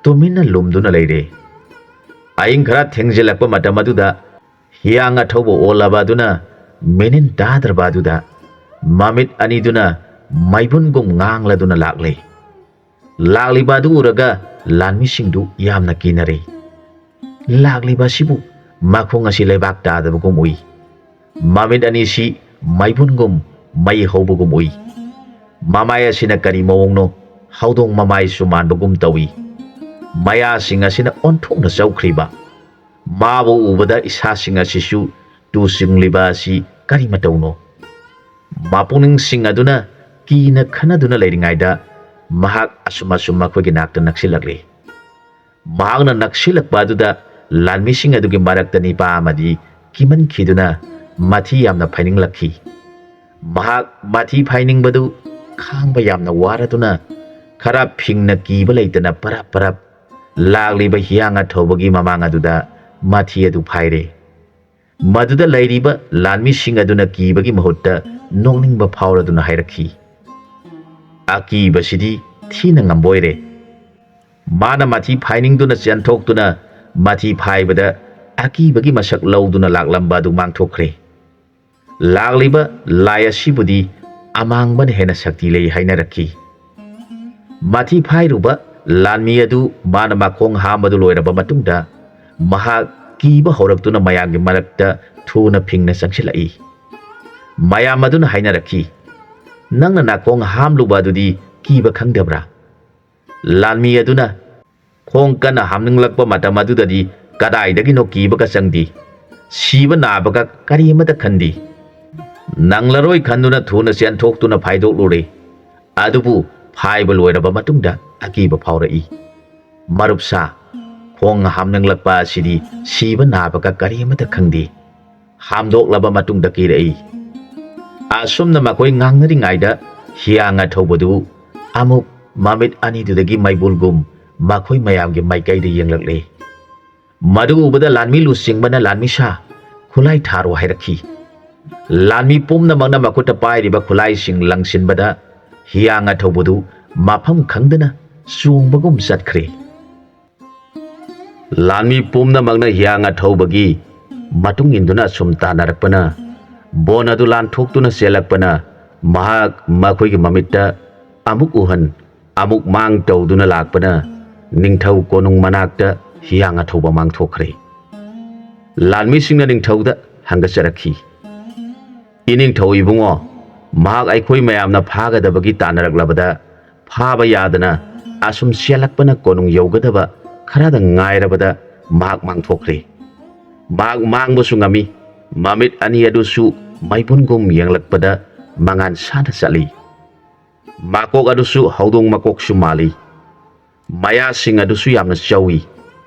ꯇꯨꯃꯤꯟꯅ ꯂꯨꯝꯗꯨꯅ ꯂꯩꯔꯦ꯫ ꯑꯍꯤꯡ ꯈꯔ ꯊꯦꯡꯖꯤꯜꯂꯛꯄ ꯃꯇꯝ ꯑꯗꯨꯗ ꯍꯤꯌꯥꯡ ꯑꯊꯧꯕ ꯑꯣꯜꯂꯕ ꯑꯗꯨꯅ ꯃꯤꯅꯤꯟ ꯇꯥꯗ꯭ꯔꯕ ꯑꯗꯨꯗ ꯃꯃꯤꯠ ꯑꯅꯤꯗꯨꯅ ꯃꯩꯕꯨꯟꯒꯨꯝ ꯉꯥꯡꯂꯗꯨꯅ ꯂꯥꯛꯂꯦ꯫ ꯂꯥꯛꯂꯤꯕ ꯑꯗꯨ ꯎꯔꯒ ꯂꯥꯟꯃꯤꯁꯤꯡꯗꯨ ꯌꯥꯝꯅ ꯀꯤꯅꯔꯦ꯫ ꯂꯥꯛꯂꯤꯕ ꯑꯁꯤꯕꯨ ꯃꯈꯣꯡ ꯑꯁꯤ ꯂꯩꯕꯥꯛ ꯇꯥꯗꯕꯒꯨꯝ ꯎꯏ꯫ ꯃꯃꯤꯠ ꯑꯅꯤꯁꯤ ꯃꯩꯕꯨꯟꯒꯨꯝ ꯃꯩ ꯍꯧꯕꯒꯨꯝ ꯎꯏ꯫ ꯃꯃꯥꯏ ꯑꯁꯤꯅ ꯀꯔꯤ ꯃꯑꯣꯡꯅꯣ? ꯍꯧꯗꯣꯡ ꯃꯃꯥꯏꯁꯨ ꯃꯥꯟꯕꯒꯨꯝ ꯇꯧꯏ꯫ ꯃꯌꯥꯁꯤꯡ ꯑꯁꯤꯅ ꯑꯣꯟꯊꯣꯛꯅ ꯆꯧꯈ꯭ꯔꯤꯕ꯫ ꯃꯥꯕꯨ ꯎꯕꯗ ꯏꯁꯥꯁꯤꯡ ꯑꯁꯤꯁꯨ ꯇꯨ ꯆꯨꯡꯂꯤꯕ ꯑꯁꯤ ꯀꯔꯤ ꯃꯇꯧꯅꯣ? ꯃꯄꯨꯛꯅꯤꯡꯁꯤꯡ ꯑꯗꯨꯅ ꯀꯤꯅ ꯈꯟꯅꯗꯨꯅ ꯂꯩꯔꯤꯉꯩꯗ ꯃꯍꯥꯛ ꯑꯁꯨꯝ ꯑꯁꯨꯝ ꯃꯈꯣꯏꯒꯤ ꯅꯥꯛꯇ ꯅꯛꯁꯤꯜꯂꯛꯂꯤ꯫ ꯃꯍꯥꯛꯅ ꯅꯛꯁꯤꯜꯂꯛꯄ ꯑꯗꯨꯗ ꯂꯥꯟꯃꯤꯁꯤꯡ ꯑꯗꯨꯒꯤ ꯃꯔꯛꯇ ꯅꯤꯄꯥ ꯑꯃꯗꯤ ꯀꯤꯃꯟꯈꯤꯗꯨꯅ ꯃꯊꯤ ꯌꯥꯝꯅ ꯐꯥꯏꯅꯤꯡꯂꯛꯈꯤ꯫ ꯃꯍꯥꯛ ꯃꯊꯤ ꯐꯥꯏꯅꯤꯡꯕꯗꯨ ꯈꯥꯡꯕ ꯌꯥꯝꯅ ꯋꯥꯔꯗꯨꯅ ꯈꯔ ꯐꯤꯡꯅ ꯀꯤꯕ ꯂꯩꯇꯅ ꯄꯔꯞ ꯄꯔꯞ ꯂꯥꯛꯂꯤꯕ ꯍꯤꯌꯥꯡ ꯑꯊꯧꯕꯒꯤ ꯃꯃꯥꯡ ꯑꯗꯨꯗ ꯃꯊꯤ ꯑꯗꯨ ꯐꯥꯏꯔꯦ꯫ ꯃꯗꯨꯗ ꯂꯩꯔꯤꯕ ꯂꯥꯟꯃꯤꯁꯤꯡ ꯑꯗꯨꯅ ꯀꯤꯕꯒꯤ ꯃꯍꯨꯠꯇ ꯅꯣꯛꯅꯤꯡꯕ ꯐꯥꯎꯔꯗꯨꯅ ꯍꯥꯏꯔꯛꯈꯤ, "ꯑꯀꯤꯕꯁꯤꯗꯤ ꯊꯤꯅ ꯉꯝꯕ ꯑꯣꯏꯔꯦ"꯫ ꯃꯥꯅ ꯃꯊꯤ ꯐꯥꯏꯅꯤꯡꯗꯨꯅ ꯆꯦꯟꯊꯣꯛꯇꯨꯅ ꯃꯊꯤ ꯐꯥꯏꯕꯗ ꯑꯀꯤꯕꯒꯤ ꯃꯁꯛ ꯂꯧꯗꯨꯅ ꯂꯥꯛꯂꯝꯕ ꯑꯗꯨ ꯃꯥꯡꯊꯣꯛꯈ꯭ꯔꯦ꯫ ꯂꯥꯛꯂꯤꯕ ꯂꯥꯏ ꯑꯁꯤꯕꯨꯗꯤ ꯑꯃꯥꯡꯕꯅ ꯍꯦꯟꯅ ꯁꯛꯇꯤ ꯂꯩ ꯍꯥꯏꯅꯔꯛꯈꯤ꯫ ꯃꯊꯤ ꯐꯥꯏꯔꯨꯕ ꯂꯥꯟꯃꯤ ꯑꯗꯨ ꯃꯥꯅ ꯃꯈꯣꯡ ꯍꯥꯝꯕꯗꯨ ꯂꯣꯏꯔꯕ ꯃꯇꯨꯡꯗ ꯃꯍꯥꯛ ꯀꯤꯕ ꯍꯧꯔꯛꯇꯨꯅ ꯃꯌꯥꯝꯒꯤ ꯃꯔꯛꯇ ꯊꯨꯅ ꯐꯤꯡꯅ ꯆꯪꯁꯤꯜꯂꯛꯏ꯫ ꯃꯌꯥꯝ ꯑꯗꯨꯅ ꯍꯥꯏꯅꯔꯛꯈꯤ, "ꯅꯪꯅ ꯅꯥꯈꯣꯡ ꯍꯥꯝꯂꯨꯕ ꯑꯗꯨꯗꯤ ꯀꯤꯕ ꯈꯪꯗꯕ꯭ꯔꯥ?" ꯂꯥꯟꯃꯤ ꯑꯗꯨꯅ, "ꯈꯣꯡ ꯀꯟꯅ ꯍꯥꯝꯅꯤꯡꯂꯛꯄ ꯃꯇꯝ ꯑꯗꯨꯗꯗꯤ ꯀꯗꯥꯏꯗꯒꯤꯅꯣ ꯀꯤꯕꯒ ꯆꯪꯗꯦ꯫ ꯁꯤꯕ ꯅꯥꯕꯒ ꯀꯔꯤ ꯑꯃꯠꯇ ꯈꯟꯗꯦ꯫ ꯅꯪꯂꯔꯣꯏ ꯈꯟꯗꯨꯅ ꯊꯨꯅ ꯆꯦꯟꯊꯣꯛꯇꯨꯅ ꯐꯥꯏꯗꯣꯛꯂꯨꯔꯦ꯫ ꯑꯗꯨꯕꯨ ꯐꯥꯏꯕ ꯂꯣꯏꯔꯕ ꯃꯇꯨꯡꯗ ꯑꯀꯤꯕ ꯐꯥꯎꯔꯛꯏ꯫ ꯃꯔꯨꯞꯁꯥ, ꯈꯣꯡ ꯍꯥꯝꯅꯤꯡꯂꯛꯄ ꯑꯁꯤꯗꯤ ꯁꯤꯕ ꯅꯥꯕꯒ ꯀꯔꯤ ꯑꯃꯠꯇ ꯈꯪꯗꯦ꯫ ꯍꯥꯝꯗꯣꯛꯂꯕ ꯃꯇꯨꯡꯗ ꯀꯤꯔꯛꯏ"꯫ ꯑꯁꯨꯝꯅ ꯃꯈꯣꯏ ꯉꯥꯡꯅꯔꯤꯉꯩꯗ ꯍꯤꯌꯥꯡ ꯑꯊꯧꯕꯗꯨ ꯑꯃꯨꯛ ꯃꯃꯤꯠ ꯑꯅꯤꯗꯨꯗꯒꯤ ꯃꯩꯕꯨꯜꯒꯨꯝ ꯃꯈꯣꯏ ꯃꯌꯥꯝꯒꯤ ꯃꯥꯏꯀꯩꯗ ꯌꯦꯡꯂꯛꯂꯦ꯫ ꯃꯗꯨ ꯎꯕꯗ ꯂꯥꯟꯃꯤ ꯂꯨꯆꯤꯡꯕꯅ ꯂꯥꯟꯃꯤꯁꯥ ꯈꯨꯠꯂꯥꯏ ꯊꯥꯔꯣ ꯍꯥꯏꯔꯛꯈꯤ꯫ ꯂꯥꯟꯃꯤ ꯄꯨꯝꯅꯃꯛꯅ ꯃꯈꯨꯠꯇ ꯄꯥꯏꯔꯤꯕ ꯈꯨꯠꯂꯥꯏꯁꯤꯡ ꯂꯪꯁꯤꯟꯕꯗ ꯍꯤꯌꯥꯡ ꯑꯊꯧꯕꯗꯨ ꯃꯐꯝ ꯈꯪꯗꯅ ꯆꯣꯡꯕꯒꯨꯝ ꯆꯠꯈ꯭ꯔꯦ꯫ ꯂꯥꯟꯃꯤ ꯄꯨꯝꯅꯃꯛꯅ ꯍꯤꯌꯥꯡ ꯑꯊꯧꯕꯒꯤ ꯃꯇꯨꯡ ꯏꯟꯗꯨꯅ ꯁꯨꯝ ꯇꯥꯟꯅꯔꯛꯄꯅ ꯕꯣꯟ ꯑꯗꯨ ꯂꯥꯟꯊꯣꯛꯇꯨꯅ ꯆꯦꯜꯂꯛꯄꯅ ꯃꯍꯥꯛ ꯃꯈꯣꯏꯒꯤ ꯃꯃꯤꯠꯇ ꯑꯃꯨꯛ ꯎꯍꯟ ꯑꯃꯨꯛ ꯃꯥꯡ ꯇꯧꯗꯨꯅ ꯂꯥꯛꯄꯅ ꯅꯤꯡꯊꯧ ꯀꯣꯅꯨꯡ ꯃꯅꯥꯛꯇ ꯍꯤꯌꯥꯡ ꯑꯊꯧꯕ ꯃꯥꯡꯊꯣꯛꯈ꯭ꯔꯦ꯫ ꯂꯥꯟꯃꯤꯁꯤꯡꯅ ꯅꯤꯡꯊꯧꯗ ꯍꯪꯒꯠꯆꯔꯛꯈꯤ, "ꯏꯅꯤꯡꯊꯧ ꯏꯕꯨꯡꯉꯣ, ꯃꯍꯥꯛ ꯑꯩꯈꯣꯏ ꯃꯌꯥꯝꯅ ꯐꯥꯒꯗꯕꯒꯤ ꯇꯥꯟꯅꯔꯛꯂꯕꯗ ꯐꯥꯕ ꯌꯥꯗꯅ ꯑꯁꯨꯝ ꯆꯦꯜꯂꯛꯄꯅ ꯀꯣꯅꯨꯡ ꯌꯧꯒꯗꯕ ꯈꯔꯗ ꯉꯥꯏꯔꯕꯗ ꯃꯍꯥꯛ ꯃꯥꯡꯊꯣꯛꯈ꯭ꯔꯦ꯫ ꯃꯍꯥꯛ ꯃꯥꯡꯕꯁꯨ ꯉꯝꯃꯤ, ꯃꯃꯤꯠ ꯑꯅꯤ ꯑꯗꯨꯁꯨ ꯃꯩꯕꯨꯟꯒꯨꯝ ꯌꯦꯡꯂꯛꯄꯗ ꯃꯉꯥꯟ ꯁꯥꯅ ꯆꯠꯂꯤ꯫ ꯃꯀꯣꯛ ꯑꯗꯨꯁꯨ ꯍꯧꯗꯣꯡ ꯃꯀꯣꯛꯁꯨ ꯃꯥꯜꯂꯤ꯫ ꯃꯌꯥꯁꯤꯡ ꯑꯗꯨꯁꯨ ꯌꯥꯝꯅ ꯆꯧꯏ,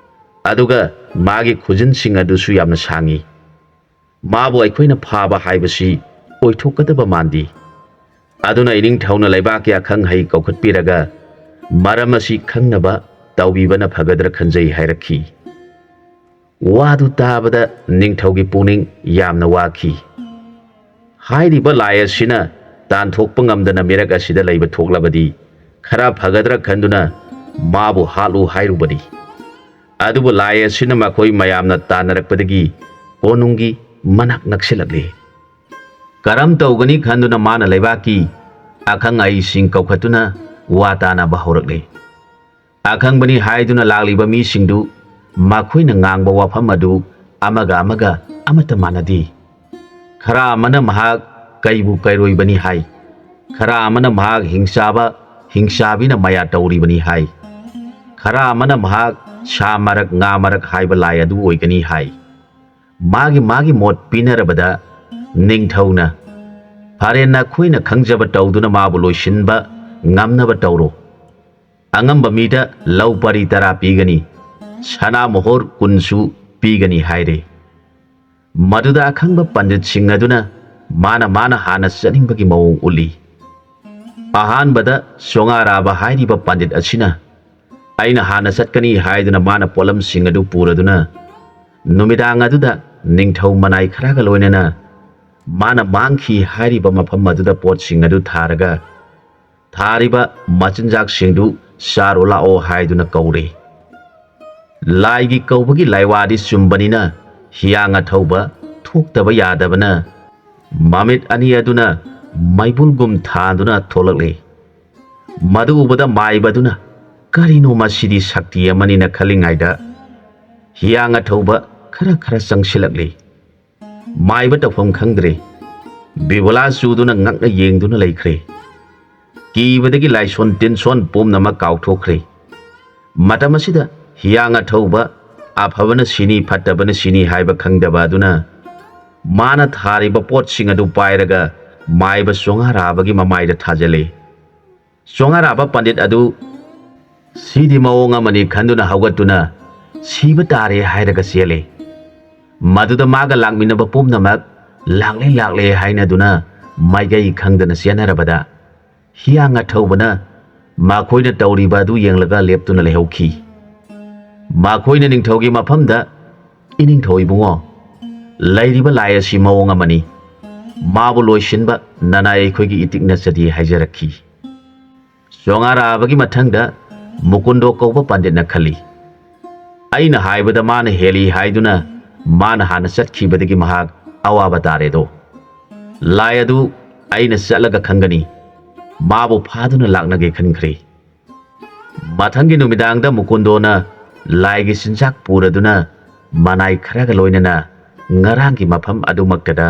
ꯑꯗꯨꯒ ꯃꯥꯒꯤ ꯈꯨꯖꯤꯟꯁꯤꯡ ꯑꯗꯨꯁꯨ ꯌꯥꯝꯅ ꯁꯥꯡꯏ꯫ ꯃꯥꯕꯨ ꯑꯩꯈꯣꯏꯅ ꯐꯥꯕ ꯍꯥꯏꯕꯁꯤ ꯑꯣꯏꯊꯣꯛꯀꯗꯕ ꯃꯥꯟꯗꯦ꯫ ꯑꯗꯨꯅ ꯏꯅꯤꯡꯊꯧꯅ ꯂꯩꯕꯥꯛꯀꯤ ꯑꯈꯪ ꯑꯍꯩ ꯀꯧꯈꯠꯄꯤꯔꯒ ꯃꯔꯝ ꯑꯁꯤ ꯈꯪꯅꯕ ꯇꯧꯕꯤꯕꯅ ꯐꯒꯗ꯭ꯔꯥ ꯈꯟꯖꯩ" ꯍꯥꯏꯔꯛꯈꯤ꯫ ꯋꯥꯗꯨ ꯇꯥꯕꯗ ꯅꯤꯡꯊꯧꯒꯤ ꯄꯨꯛꯅꯤꯡ ꯌꯥꯝꯅ ꯋꯥꯈꯤ꯫ ꯍꯥꯏꯔꯤꯕ ꯂꯥꯏ ꯑꯁꯤꯅ ꯇꯥꯟꯊꯣꯛꯄ ꯉꯝꯗꯅ ꯃꯤꯔꯛ ꯑꯁꯤꯗ ꯂꯩꯕ ꯊꯣꯛꯂꯕꯗꯤ ꯈꯔ ꯐꯒꯗ꯭ꯔꯥ ꯈꯟꯗꯨꯅ ꯃꯥꯕꯨ ꯍꯥꯠꯂꯨ ꯍꯥꯏꯔꯨꯕꯅꯤ꯫ ꯑꯗꯨꯕꯨ ꯂꯥꯏ ꯑꯁꯤꯅ ꯃꯈꯣꯏ ꯃꯌꯥꯝꯅ ꯇꯥꯟꯅꯔꯛꯄꯗꯒꯤ ꯀꯣꯅꯨꯡꯒꯤ ꯃꯅꯥꯛ ꯅꯛꯁꯤꯜꯂꯛꯂꯦ꯫ ꯀꯔꯝ ꯇꯧꯒꯅꯤ ꯈꯟꯗꯨꯅ ꯃꯥꯅ ꯂꯩꯕꯥꯛꯀꯤ ꯑꯈꯪ ꯑꯍꯩꯁꯤꯡ ꯀꯧꯈꯠꯇꯨꯅ ꯋꯥ ꯇꯥꯅꯕ ꯍꯧꯔꯛꯂꯦ꯫ ꯑꯈꯪꯕꯅꯤ ꯍꯥꯏꯗꯨꯅ ꯂꯥꯛꯂꯤꯕ ꯃꯤꯁꯤꯡꯗꯨ ꯃꯈꯣꯏꯅ ꯉꯥꯡꯕ ꯋꯥꯐꯝ ꯑꯗꯨ ꯑꯃꯒ ꯑꯃꯒ ꯑꯃꯠꯇ ꯃꯥꯟꯅꯗꯦ꯫ ꯈꯔ ꯑꯃꯅ ꯃꯍꯥꯛ ꯀꯩꯕꯨ ꯀꯩꯔꯣꯏꯕꯅꯤ ꯍꯥꯏ, ꯈꯔ ꯑꯃꯅ ꯃꯍꯥꯛ ꯍꯤꯡꯆꯥꯕ ꯍꯤꯡꯆꯥꯕꯤꯅ ꯃꯌꯥ ꯇꯧꯔꯤꯕꯅꯤ ꯍꯥꯏ, ꯈꯔ ꯑꯃꯅ ꯃꯍꯥꯛ ꯁꯥ ꯃꯔꯛ ꯉꯥ ꯃꯔꯛ ꯍꯥꯏꯕ ꯂꯥꯏ ꯑꯗꯨ ꯑꯣꯏꯒꯅꯤ ꯍꯥꯏ꯫ ꯃꯥꯒꯤ ꯃꯥꯒꯤ ꯃꯣꯠ ꯄꯤꯅꯔꯕꯗ ꯅꯤꯡꯊꯧꯅ, "ꯐꯔꯦ, ꯅꯈꯣꯏꯅ ꯈꯪꯖꯕ ꯇꯧꯗꯨꯅ ꯃꯥꯕꯨ ꯂꯣꯏꯁꯤꯟꯕ ꯉꯝꯅꯕ ꯇꯧꯔꯣ꯫ ꯑꯉꯝꯕ ꯃꯤꯗ ꯂꯧ ꯄꯔꯤ ꯇꯔꯥ ꯄꯤꯒꯅꯤ, ꯁꯅꯥ ꯃꯣꯍꯣꯔ ꯀꯨꯟꯁꯨ ꯄꯤꯒꯅꯤ" ꯍꯥꯏꯔꯦ꯫ ꯃꯗꯨꯗ ꯑꯈꯪꯕ ꯄꯟꯗꯤꯠꯁꯤꯡ ꯑꯗꯨꯅ ꯃꯥꯅ ꯃꯥꯅ ꯍꯥꯟꯅ ꯆꯠꯅꯤꯡꯕꯒꯤ ꯃꯑꯣꯡ ꯎꯠꯂꯤ꯫ ꯑꯍꯥꯟꯕꯗ ꯆꯣꯉꯥꯔꯥꯕ ꯍꯥꯏꯔꯤꯕ ꯄꯟꯗꯤꯠ ꯑꯁꯤꯅ, "ꯑꯩꯅ ꯍꯥꯟꯅ ꯆꯠꯀꯅꯤ" ꯍꯥꯏꯗꯨꯅ ꯃꯥꯅ ꯄꯣꯠꯂꯝꯁꯤꯡ ꯑꯗꯨ ꯄꯨꯔꯗꯨꯅ ꯅꯨꯃꯤꯗꯥꯡ ꯑꯗꯨꯗ ꯅꯤꯡꯊꯧ ꯃꯅꯥꯏ ꯈꯔꯒ ꯂꯣꯏꯅꯅ ꯃꯥꯅ ꯃꯥꯡꯈꯤ ꯍꯥꯏꯔꯤꯕ ꯃꯐꯝ ꯑꯗꯨꯗ ꯄꯣꯠꯁꯤꯡ ꯑꯗꯨ ꯊꯥꯔꯒ ꯊꯥꯔꯤꯕ ꯃꯆꯤꯟꯖꯥꯛꯁꯤꯡꯗꯨ ꯆꯥꯔꯨ ꯂꯥꯛꯑꯣ ꯍꯥꯏꯗꯨꯅ ꯀꯧꯔꯦ꯫ ꯂꯥꯏꯒꯤ ꯀꯧꯕꯒꯤ ꯂꯥꯏꯋꯥꯗꯤ ꯆꯨꯝꯕꯅꯤꯅ ꯍꯤꯌꯥꯡ ꯑꯊꯧꯕ ꯊꯣꯛꯇꯕ ꯌꯥꯗꯕꯅ ꯃꯃꯤꯠ ꯑꯅꯤ ꯑꯗꯨꯅ ꯃꯩꯕꯨꯜꯒꯨꯝ ꯊꯥꯟꯗꯨꯅ ꯊꯣꯛꯂꯛꯂꯤ꯫ ꯃꯗꯨ ꯎꯕꯗ ꯃꯥꯏꯕ ꯑꯗꯨꯅ "ꯀꯔꯤꯅꯣ ꯃꯁꯤꯗꯤ ꯁꯛꯇꯤ ꯑꯃꯅꯤꯅ" ꯈꯜꯂꯤꯉꯩꯗ ꯍꯤꯌꯥꯡ ꯑꯊꯧꯕ ꯈꯔ ꯈꯔ ꯆꯪꯁꯤꯜꯂꯛꯂꯤ꯫ ꯃꯥꯏꯕ ꯇꯧꯐꯝ ꯈꯪꯗ꯭ꯔꯦ꯫ ꯕꯤꯕꯨꯂꯥ ꯆꯨꯗꯨꯅ ꯉꯛꯅ ꯌꯦꯡꯗꯨꯅ ꯂꯩꯈ꯭ꯔꯦ꯫ ꯀꯤꯕꯗꯒꯤ ꯂꯥꯏꯁꯣꯟ ꯇꯤꯟꯁꯣꯟ ꯄꯨꯝꯅꯃꯛ ꯀꯥꯎꯊꯣꯛꯈ꯭ꯔꯦ꯫ ꯃꯇꯝ ꯑꯁꯤꯗ ꯍꯤꯌꯥꯡ ꯑꯊꯧꯕ, ꯑꯐꯕꯅ ꯁꯤꯅꯤ ꯐꯠꯇꯕꯅ ꯁꯤꯅꯤ ꯍꯥꯏꯕ ꯈꯪꯗꯕ ꯑꯗꯨꯅ ꯃꯥꯅ ꯊꯥꯔꯤꯕ ꯄꯣꯠꯁꯤꯡ ꯑꯗꯨ ꯄꯥꯏꯔꯒ ꯃꯥꯏꯕ ꯆꯣꯉꯥꯔꯥꯕꯒꯤ ꯃꯃꯥꯏꯗ ꯊꯥꯖꯤꯜꯂꯤ꯫ ꯆꯣꯉꯥꯔꯥꯕ ꯄꯟꯗꯤꯠ ꯑꯗꯨ ꯁꯤꯗꯤ ꯃꯑꯣꯡ ꯑꯃꯅꯤ ꯈꯟꯗꯨꯅ ꯍꯧꯒꯠꯇꯨꯅ "ꯁꯤꯕ ꯇꯥꯔꯦ" ꯍꯥꯏꯔꯒ ꯆꯦꯜꯂꯦ꯫ ꯃꯗꯨꯗ ꯃꯥꯒ ꯂꯥꯛꯃꯤꯟꯅꯕ ꯄꯨꯝꯅꯃꯛ "ꯂꯥꯛꯂꯦ, ꯂꯥꯛꯂꯦ" ꯍꯥꯏꯅꯗꯨꯅ ꯃꯥꯏꯀꯩ ꯈꯪꯗꯅ ꯆꯦꯟꯅꯔꯕꯗ ꯍꯤꯌꯥꯡ ꯑꯊꯧꯕꯅ ꯃꯈꯣꯏꯅ ꯇꯧꯔꯤꯕ ꯑꯗꯨ ꯌꯦꯡꯂꯒ ꯂꯦꯞꯇꯨꯅ ꯂꯩꯍꯧꯈꯤ꯫ ꯃꯈꯣꯏꯅ ꯅꯤꯡꯊꯧꯒꯤ ꯃꯐꯝꯗ "ꯏꯅꯤꯡꯊꯧ ꯏꯕꯨꯡꯉꯣ, ꯂꯩꯔꯤꯕ ꯂꯥꯏ ꯑꯁꯤ ꯃꯑꯣꯡ ꯑꯃꯅꯤ꯫ ꯃꯥꯕꯨ ꯂꯣꯏꯁꯤꯟꯕ ꯅꯅꯥꯏ ꯑꯩꯈꯣꯏꯒꯤ ꯏꯇꯤꯛ ꯅꯠꯆꯗꯦ" ꯍꯥꯏꯖꯔꯛꯈꯤ꯫ ꯆꯣꯉꯥꯔꯥꯕꯒꯤ ꯃꯊꯪꯗ ꯃꯨꯀꯨꯟꯗꯣ ꯀꯧꯕ ꯄꯟꯗꯤꯠꯅ ꯈꯜꯂꯤ, "ꯑꯩꯅ ꯍꯥꯏꯕꯗ ꯃꯥꯅ ꯍꯦꯜꯂꯤ" ꯍꯥꯏꯗꯨꯅ ꯃꯥꯅ ꯍꯥꯟꯅ ꯆꯠꯈꯤꯕꯗꯒꯤ ꯃꯍꯥꯛ ꯑꯋꯥꯕ ꯇꯥꯔꯦꯗꯣ꯫ "ꯂꯥꯏ ꯑꯗꯨ ꯑꯩꯅ ꯆꯠꯂꯒ ꯈꯪꯒꯅꯤ, ꯃꯥꯕꯨ ꯐꯥꯗꯨꯅ ꯂꯥꯛꯅꯒꯦ" ꯈꯟꯈ꯭ꯔꯦ꯫ ꯃꯊꯪꯒꯤ ꯅꯨꯃꯤꯗꯥꯡꯗ ꯃꯨꯀꯨꯟꯗꯣꯅ ꯂꯥꯏꯒꯤ ꯆꯤꯟꯖꯥꯛ ꯄꯨꯔꯗꯨꯅ ꯃꯅꯥꯏ ꯈꯔꯒ ꯂꯣꯏꯅꯅ ꯉꯔꯥꯡꯒꯤ ꯃꯐꯝ ꯑꯗꯨꯃꯛꯇꯗ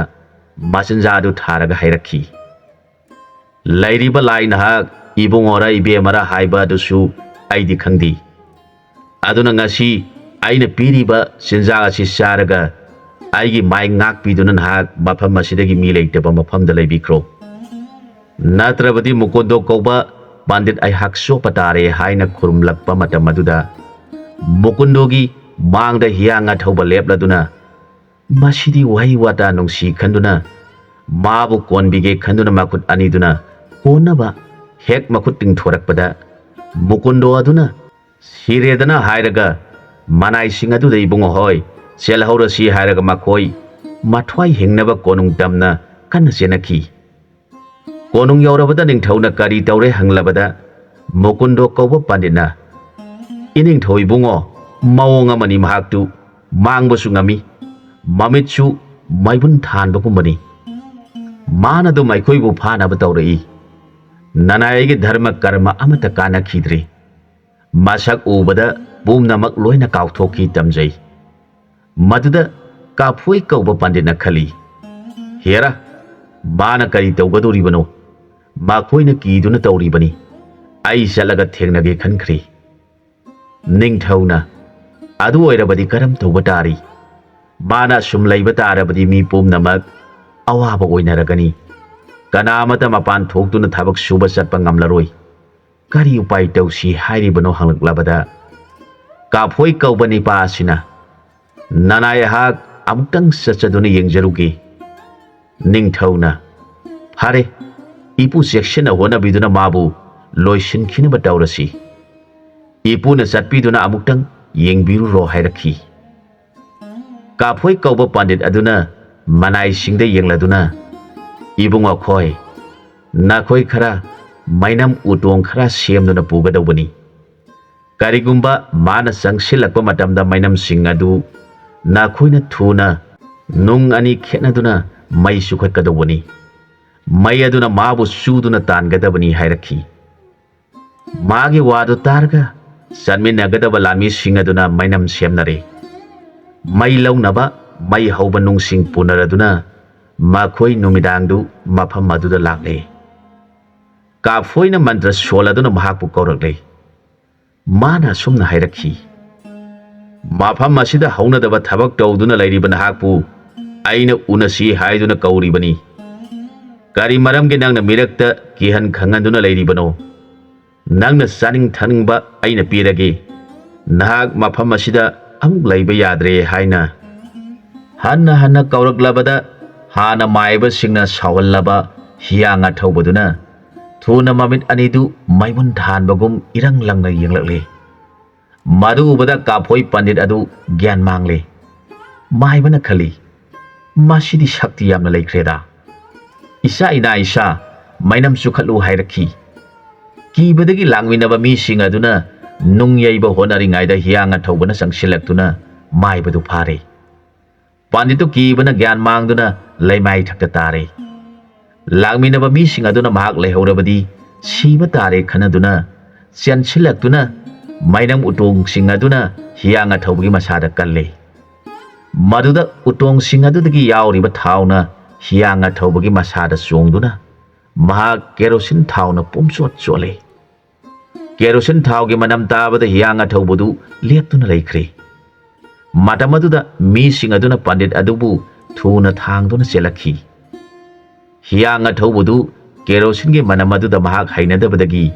ꯃꯆꯤꯟꯖꯥꯛ ꯑꯗꯨ ꯊꯥꯔꯒ ꯍꯥꯏꯔꯛꯈꯤ, "ꯂꯩꯔꯤꯕ ꯂꯥꯏ ꯅꯍꯥꯛ ꯏꯕꯨꯡꯉꯣꯔ ꯏꯕꯦꯝꯃꯔ ꯍꯥꯏꯕ ꯑꯗꯨꯁꯨ ꯑꯩꯗꯤ ꯈꯪꯗꯦ꯫ ꯑꯗꯨꯅ ꯉꯁꯤ ꯑꯩꯅ ꯄꯤꯔꯤꯕ ꯆꯤꯟꯖꯥꯛ ꯑꯁꯤ ꯆꯥꯔꯒ ꯑꯩꯒꯤ ꯃꯥꯏ ꯉꯥꯛꯄꯤꯗꯨꯅ ꯅꯍꯥꯛ ꯃꯐꯝ ꯑꯁꯤꯗꯒꯤ ꯃꯤ ꯂꯩꯇꯕ ꯃꯐꯝꯗ ꯂꯩꯕꯤꯈ꯭ꯔꯣ꯫ ꯅꯠꯇ꯭ꯔꯕꯗꯤ ꯃꯨꯀꯨꯟꯗꯣ ꯀꯧꯕ ꯄꯟꯗꯤꯠ ꯑꯩꯍꯥꯛ ꯆꯣꯞꯄ ꯇꯥꯔꯦ" ꯍꯥꯏꯅ ꯈꯨꯔꯨꯝꯂꯛꯄ ꯃꯇꯝ ꯑꯗꯨꯗ ꯃꯨꯀꯨꯟꯗꯣꯒꯤ ꯃꯥꯡꯗ ꯍꯤꯌꯥꯡ ꯑꯊꯧꯕ ꯂꯦꯞꯂꯗꯨꯅ ꯃꯁꯤꯗꯤ ꯋꯥꯍꯩ ꯋꯥꯇꯥ ꯅꯨꯡꯁꯤ ꯈꯟꯗꯨꯅ ꯃꯥꯕꯨ ꯀꯣꯟꯕꯤꯒꯦ ꯈꯟꯗꯨꯅ ꯃꯈꯨꯠ ꯑꯅꯤꯗꯨꯅ ꯀꯣꯟꯅꯕ ꯍꯦꯛ ꯃꯈꯨꯠ ꯇꯤꯡꯊꯣꯔꯛꯄꯗ ꯃꯨꯀꯨꯟꯗꯣ ꯑꯗꯨꯅ "ꯁꯤꯔꯦꯗꯅ" ꯍꯥꯏꯔꯒ ꯃꯅꯥꯏꯁꯤꯡ ꯑꯗꯨꯗ "ꯏꯕꯨꯡꯉꯣ ꯍꯣꯏ, ꯆꯦꯜꯍꯧꯔꯁꯤ" ꯍꯥꯏꯔꯒ ꯃꯈꯣꯏ ꯃꯊ꯭ꯋꯥꯏ ꯍꯤꯡꯅꯕ ꯀꯣꯅꯨꯡ ꯇꯝꯅ ꯀꯟꯅ ꯆꯦꯟꯅꯈꯤ꯫ ꯀꯣꯅꯨꯡ ꯌꯧꯔꯕꯗ ꯅꯤꯡꯊꯧꯅ ꯀꯔꯤ ꯇꯧꯔꯦ ꯍꯪꯂꯕꯗ ꯃꯨꯀꯨꯟꯗꯣ ꯀꯧꯕ ꯄꯟꯗꯤꯠꯅ, "ꯏꯅꯤꯡꯊꯧ ꯏꯕꯨꯡꯉꯣ, ꯃꯑꯣꯡ ꯑꯃꯅꯤ ꯃꯍꯥꯛꯇꯨ, ꯃꯥꯡꯕꯁꯨ ꯉꯝꯃꯤ, ꯃꯃꯤꯠꯁꯨ ꯃꯩꯕꯨꯟ ꯊꯥꯟꯕꯒꯨꯝꯕꯅꯤ꯫ ꯃꯥꯅ ꯑꯗꯨꯝ ꯑꯩꯈꯣꯏꯕꯨ ꯐꯥꯅꯕ ꯇꯧꯔꯛꯏ꯫ ꯅꯅꯥꯏꯒꯤ ꯙꯔꯃ ꯀꯔꯃ ꯑꯃꯠꯇ ꯀꯥꯟꯅꯈꯤꯗ꯭ꯔꯦ꯫ ꯃꯁꯛ ꯎꯕꯗ ꯄꯨꯝꯅꯃꯛ ꯂꯣꯏꯅ ꯀꯥꯎꯊꯣꯛꯈꯤ ꯇꯝꯖꯩ꯫ ꯃꯗꯨꯗ ꯀꯥꯐꯣꯏ ꯀꯧꯕ ꯄꯟꯗꯤꯠꯅ ꯈꯜꯂꯤ, "ꯍꯦꯔꯥ, ꯃꯥꯅ ꯀꯔꯤ ꯇꯧꯒꯗꯧꯔꯤꯕꯅꯣ? ꯃꯈꯣꯏꯅ ꯀꯤꯗꯨꯅ ꯇꯧꯔꯤꯕꯅꯤ꯫ ꯑꯩ ꯆꯠꯂꯒ ꯊꯦꯡꯅꯒꯦ" ꯈꯟꯈ꯭ꯔꯦ꯫ ꯅꯤꯡꯊꯧꯅ, "ꯑꯗꯨ ꯑꯣꯏꯔꯕꯗꯤ ꯀꯔꯝ ꯇꯧꯕ ꯇꯥꯔꯤ? ꯃꯥꯅ ꯑꯁꯨꯝ ꯂꯩꯕ ꯇꯥꯔꯕꯗꯤ ꯃꯤ ꯄꯨꯝꯅꯃꯛ ꯑꯋꯥꯕ ꯑꯣꯏꯅꯔꯒꯅꯤ꯫ ꯀꯅꯥ ꯑꯃꯠꯇ ꯃꯄꯥꯟ ꯊꯣꯛꯇꯨꯅ ꯊꯕꯛ ꯁꯨꯕ ꯆꯠꯄ ꯉꯝꯂꯔꯣꯏ꯫ ꯀꯔꯤ ꯎꯄꯥꯏ ꯇꯧꯁꯤ ꯍꯥꯏꯔꯤꯕꯅꯣ?" ꯍꯪꯂꯛꯂꯕꯗ, ꯀꯥꯐꯣꯏ ꯀꯧꯕ ꯅꯤꯄꯥ ꯑꯁꯤꯅ, "ꯅꯅꯥꯏ ꯑꯩꯍꯥꯛ ꯑꯃꯨꯛꯇꯪ ꯆꯠꯆꯗꯨꯅ ꯌꯦꯡꯖꯔꯨꯒꯦ"꯫ ꯅꯤꯡꯊꯧꯅ, "ꯐꯔꯦ, ꯏꯄꯨ ꯆꯦꯛꯁꯤꯟꯅ ꯍꯣꯠꯅꯕꯤꯗꯨꯅ ꯃꯥꯕꯨ ꯂꯣꯏꯁꯤꯟꯈꯤꯅꯕ ꯇꯧꯔꯁꯤ꯫ ꯏꯄꯨꯅ ꯆꯠꯄꯤꯗꯨꯅ ꯑꯃꯨꯛꯇꯪ ꯌꯦꯡꯕꯤꯔꯨꯔꯣ" ꯍꯥꯏꯔꯛꯈꯤ꯫ ꯀꯥꯐꯣꯏ ꯀꯧꯕ ꯄꯟꯗꯤꯠ ꯑꯗꯨꯅ ꯃꯅꯥꯏꯁꯤꯡꯗ ꯌꯦꯡꯂꯗꯨꯅ, "ꯏꯕꯨꯡꯉꯣ ꯈꯣꯏ, ꯅꯈꯣꯏ ꯈꯔ ꯃꯩꯅꯝ ꯎꯇꯣꯡ ꯈꯔ ꯁꯦꯝꯗꯨꯅ ꯄꯨꯒꯗꯧꯕꯅꯤ꯫ ꯀꯔꯤꯒꯨꯝꯕ ꯃꯥꯅ ꯆꯪꯁꯤꯜꯂꯛꯄ ꯃꯇꯝꯗ ꯃꯩꯅꯝꯁꯤꯡ ꯑꯗꯨ ꯅꯈꯣꯏꯅ ꯊꯨꯅ ꯅꯨꯡ ꯑꯅꯤ ꯈꯦꯠꯅꯗꯨꯅ ꯃꯩ ꯆꯨꯈꯠꯀꯗꯧꯕꯅꯤ꯫ ꯃꯩ ꯑꯗꯨꯅ ꯃꯥꯕꯨ ꯆꯨꯗꯨꯅ ꯇꯥꯟꯒꯗꯕꯅꯤ" ꯍꯥꯏꯔꯛꯈꯤ꯫ ꯃꯥꯒꯤ ꯋꯥꯗꯨ ꯇꯥꯔꯒ ꯆꯠꯃꯤꯟꯅꯒꯗꯕ ꯂꯥꯟꯃꯤꯁꯤꯡ ꯑꯗꯨꯅ ꯃꯩꯅꯝ ꯁꯦꯝꯅꯔꯦ꯫ ꯃꯩ ꯂꯧꯅꯕ ꯃꯩ ꯍꯧꯕ ꯅꯨꯡꯁꯤꯡ ꯄꯨꯅꯔꯗꯨꯅ ꯃꯈꯣꯏ ꯅꯨꯃꯤꯗꯥꯡꯗꯨ ꯃꯐꯝ ꯑꯗꯨꯗ ꯂꯥꯛꯂꯦ꯫ ꯀꯥꯐꯣꯏꯅ ꯃꯟꯇ꯭ꯔ ꯁꯣꯜꯂꯗꯨꯅ ꯃꯍꯥꯛꯄꯨ ꯀꯧꯔꯛꯂꯦ꯫ ꯃꯥꯅ ꯑꯁꯨꯝꯅ ꯍꯥꯏꯔꯛꯈꯤ, "ꯃꯐꯝ ꯑꯁꯤꯗ ꯍꯧꯅꯗꯕ ꯊꯕꯛ ꯇꯧꯗꯨꯅ ꯂꯩꯔꯤꯕ ꯅꯍꯥꯛꯄꯨ ꯑꯩꯅ ꯎꯅꯁꯤ ꯍꯥꯏꯗꯨꯅ ꯀꯧꯔꯤꯕꯅꯤ꯫ ꯀꯔꯤ ꯃꯔꯝꯒꯤ ꯅꯪꯅ ꯃꯤꯔꯛꯇ ꯀꯤꯍꯟ ꯈꯪꯍꯟꯗꯨꯅ ꯂꯩꯔꯤꯕꯅꯣ? ꯅꯪꯅ ꯆꯥꯅꯤꯡ ꯊꯛꯅꯤꯡꯕ ꯑꯩꯅ ꯄꯤꯔꯒꯦ꯫ ꯅꯍꯥꯛ ꯃꯐꯝ ꯑꯁꯤꯗ ꯑꯃꯨꯛ ꯂꯩꯕ ꯌꯥꯗ꯭ꯔꯦ" ꯍꯥꯏꯅ ꯍꯟꯅ ꯍꯟꯅ ꯀꯧꯔꯛꯂꯕꯗ, ꯍꯥꯟꯅ ꯃꯥꯏꯕꯁꯤꯡꯅ ꯁꯥꯎꯍꯜꯂꯕ ꯍꯤꯌꯥꯡ ꯑꯊꯧꯕꯗꯨꯅ ꯊꯨꯅ ꯃꯃꯤꯠ ꯑꯅꯤꯗꯨ ꯃꯩꯕꯨꯟ ꯊꯥꯟꯕꯒꯨꯝ ꯏꯔꯪ ꯂꯪꯅ ꯌꯦꯡꯂꯛꯂꯦ꯫ ꯃꯗꯨ ꯎꯕꯗ ꯀꯥꯐꯣꯏ ꯄꯟꯗꯤꯠ ꯑꯗꯨ ꯒ꯭ꯌꯥꯟ ꯃꯥꯡꯂꯦ꯫ ꯃꯥꯏꯕꯅ ꯈꯜꯂꯤ, "ꯃꯁꯤꯗꯤ ꯁꯛꯇꯤ ꯌꯥꯝꯅ ꯂꯩꯈ꯭ꯔꯦꯗ꯫ ꯏꯆꯥ ꯏꯅꯥ ꯏꯆꯥ, ꯃꯩꯅꯝ ꯆꯨꯈꯠꯂꯨ ꯍꯥꯏꯔꯛꯈꯤ"꯫ ꯀꯤꯕꯗꯒꯤ ꯂꯥꯡꯃꯤꯟꯅꯕ ꯃꯤꯁꯤꯡ ꯑꯗꯨꯅ ꯅꯨꯡ ꯌꯩꯕ ꯍꯣꯠꯅꯔꯤꯉꯩꯗ ꯍꯤꯌꯥꯡ ꯑꯊꯧꯕꯅ ꯆꯪꯁꯤꯜꯂꯛꯇꯨꯅ ꯃꯥꯏꯕꯗꯨ ꯐꯥꯔꯦ꯫ ꯄꯟꯗꯤꯠꯇꯨ ꯀꯤꯕꯅ ꯒ꯭ꯌꯥꯟ ꯃꯥꯡꯗꯨꯅ ꯂꯩꯃꯥꯏ ꯊꯛꯇ ꯇꯥꯔꯦ꯫ ꯂꯥꯛꯃꯤꯟꯅꯕ ꯃꯤꯁꯤꯡ ꯑꯗꯨꯅ ꯃꯍꯥꯛ ꯂꯩꯍꯧꯔꯕꯗꯤ ꯁꯤꯕ ꯇꯥꯔꯦ ꯈꯟꯅꯗꯨꯅ ꯆꯦꯟꯁꯤꯜꯂꯛꯇꯨꯅ ꯃꯩꯅꯝ ꯎꯇꯣꯡꯁꯤꯡ ꯑꯗꯨꯅ ꯍꯤꯌꯥꯡ ꯑꯊꯧꯕꯒꯤ ꯃꯁꯥꯗ ꯀꯜꯂꯤ꯫ ꯃꯗꯨꯗ ꯎꯇꯣꯡꯁꯤꯡ ꯑꯗꯨꯗꯒꯤ ꯌꯥꯎꯔꯤꯕ ꯊꯥꯎꯅ ꯍꯤꯌꯥꯡ ꯑꯊꯧꯕꯒꯤ ꯃꯁꯥꯗ ꯆꯣꯡꯗꯨꯅ ꯃꯍꯥꯛ ꯀꯦꯔꯣꯁꯤꯟ ꯊꯥꯎꯅ ꯄꯨꯝꯆꯣꯠ ꯆꯣꯠꯂꯤ꯫ ꯀꯦꯔꯣꯁꯤꯟ ꯊꯥꯎꯒꯤ ꯃꯅꯝ ꯇꯥꯕꯗ ꯍꯤꯌꯥꯡ ꯑꯊꯧꯕꯗꯨ ꯂꯦꯞꯇꯨꯅ ꯂꯩꯈ꯭ꯔꯦ꯫ ꯃꯇꯝ ꯑꯗꯨꯗ ꯃꯤꯁꯤꯡ ꯑꯗꯨꯅ ꯄꯟꯗꯤꯠ ꯑꯗꯨꯕꯨ ꯊꯨꯅ ꯊꯥꯡꯗꯨꯅ ꯆꯦꯜꯂꯛꯈꯤ꯫ ꯍꯤꯌꯥꯡ ꯑꯊꯧꯕꯗꯨ ꯀꯦꯔꯣꯁꯤꯟꯒꯤ ꯃꯅꯝ ꯑꯗꯨꯗ ꯃꯍꯥꯛ ꯍꯩꯅꯗꯕꯗꯒꯤ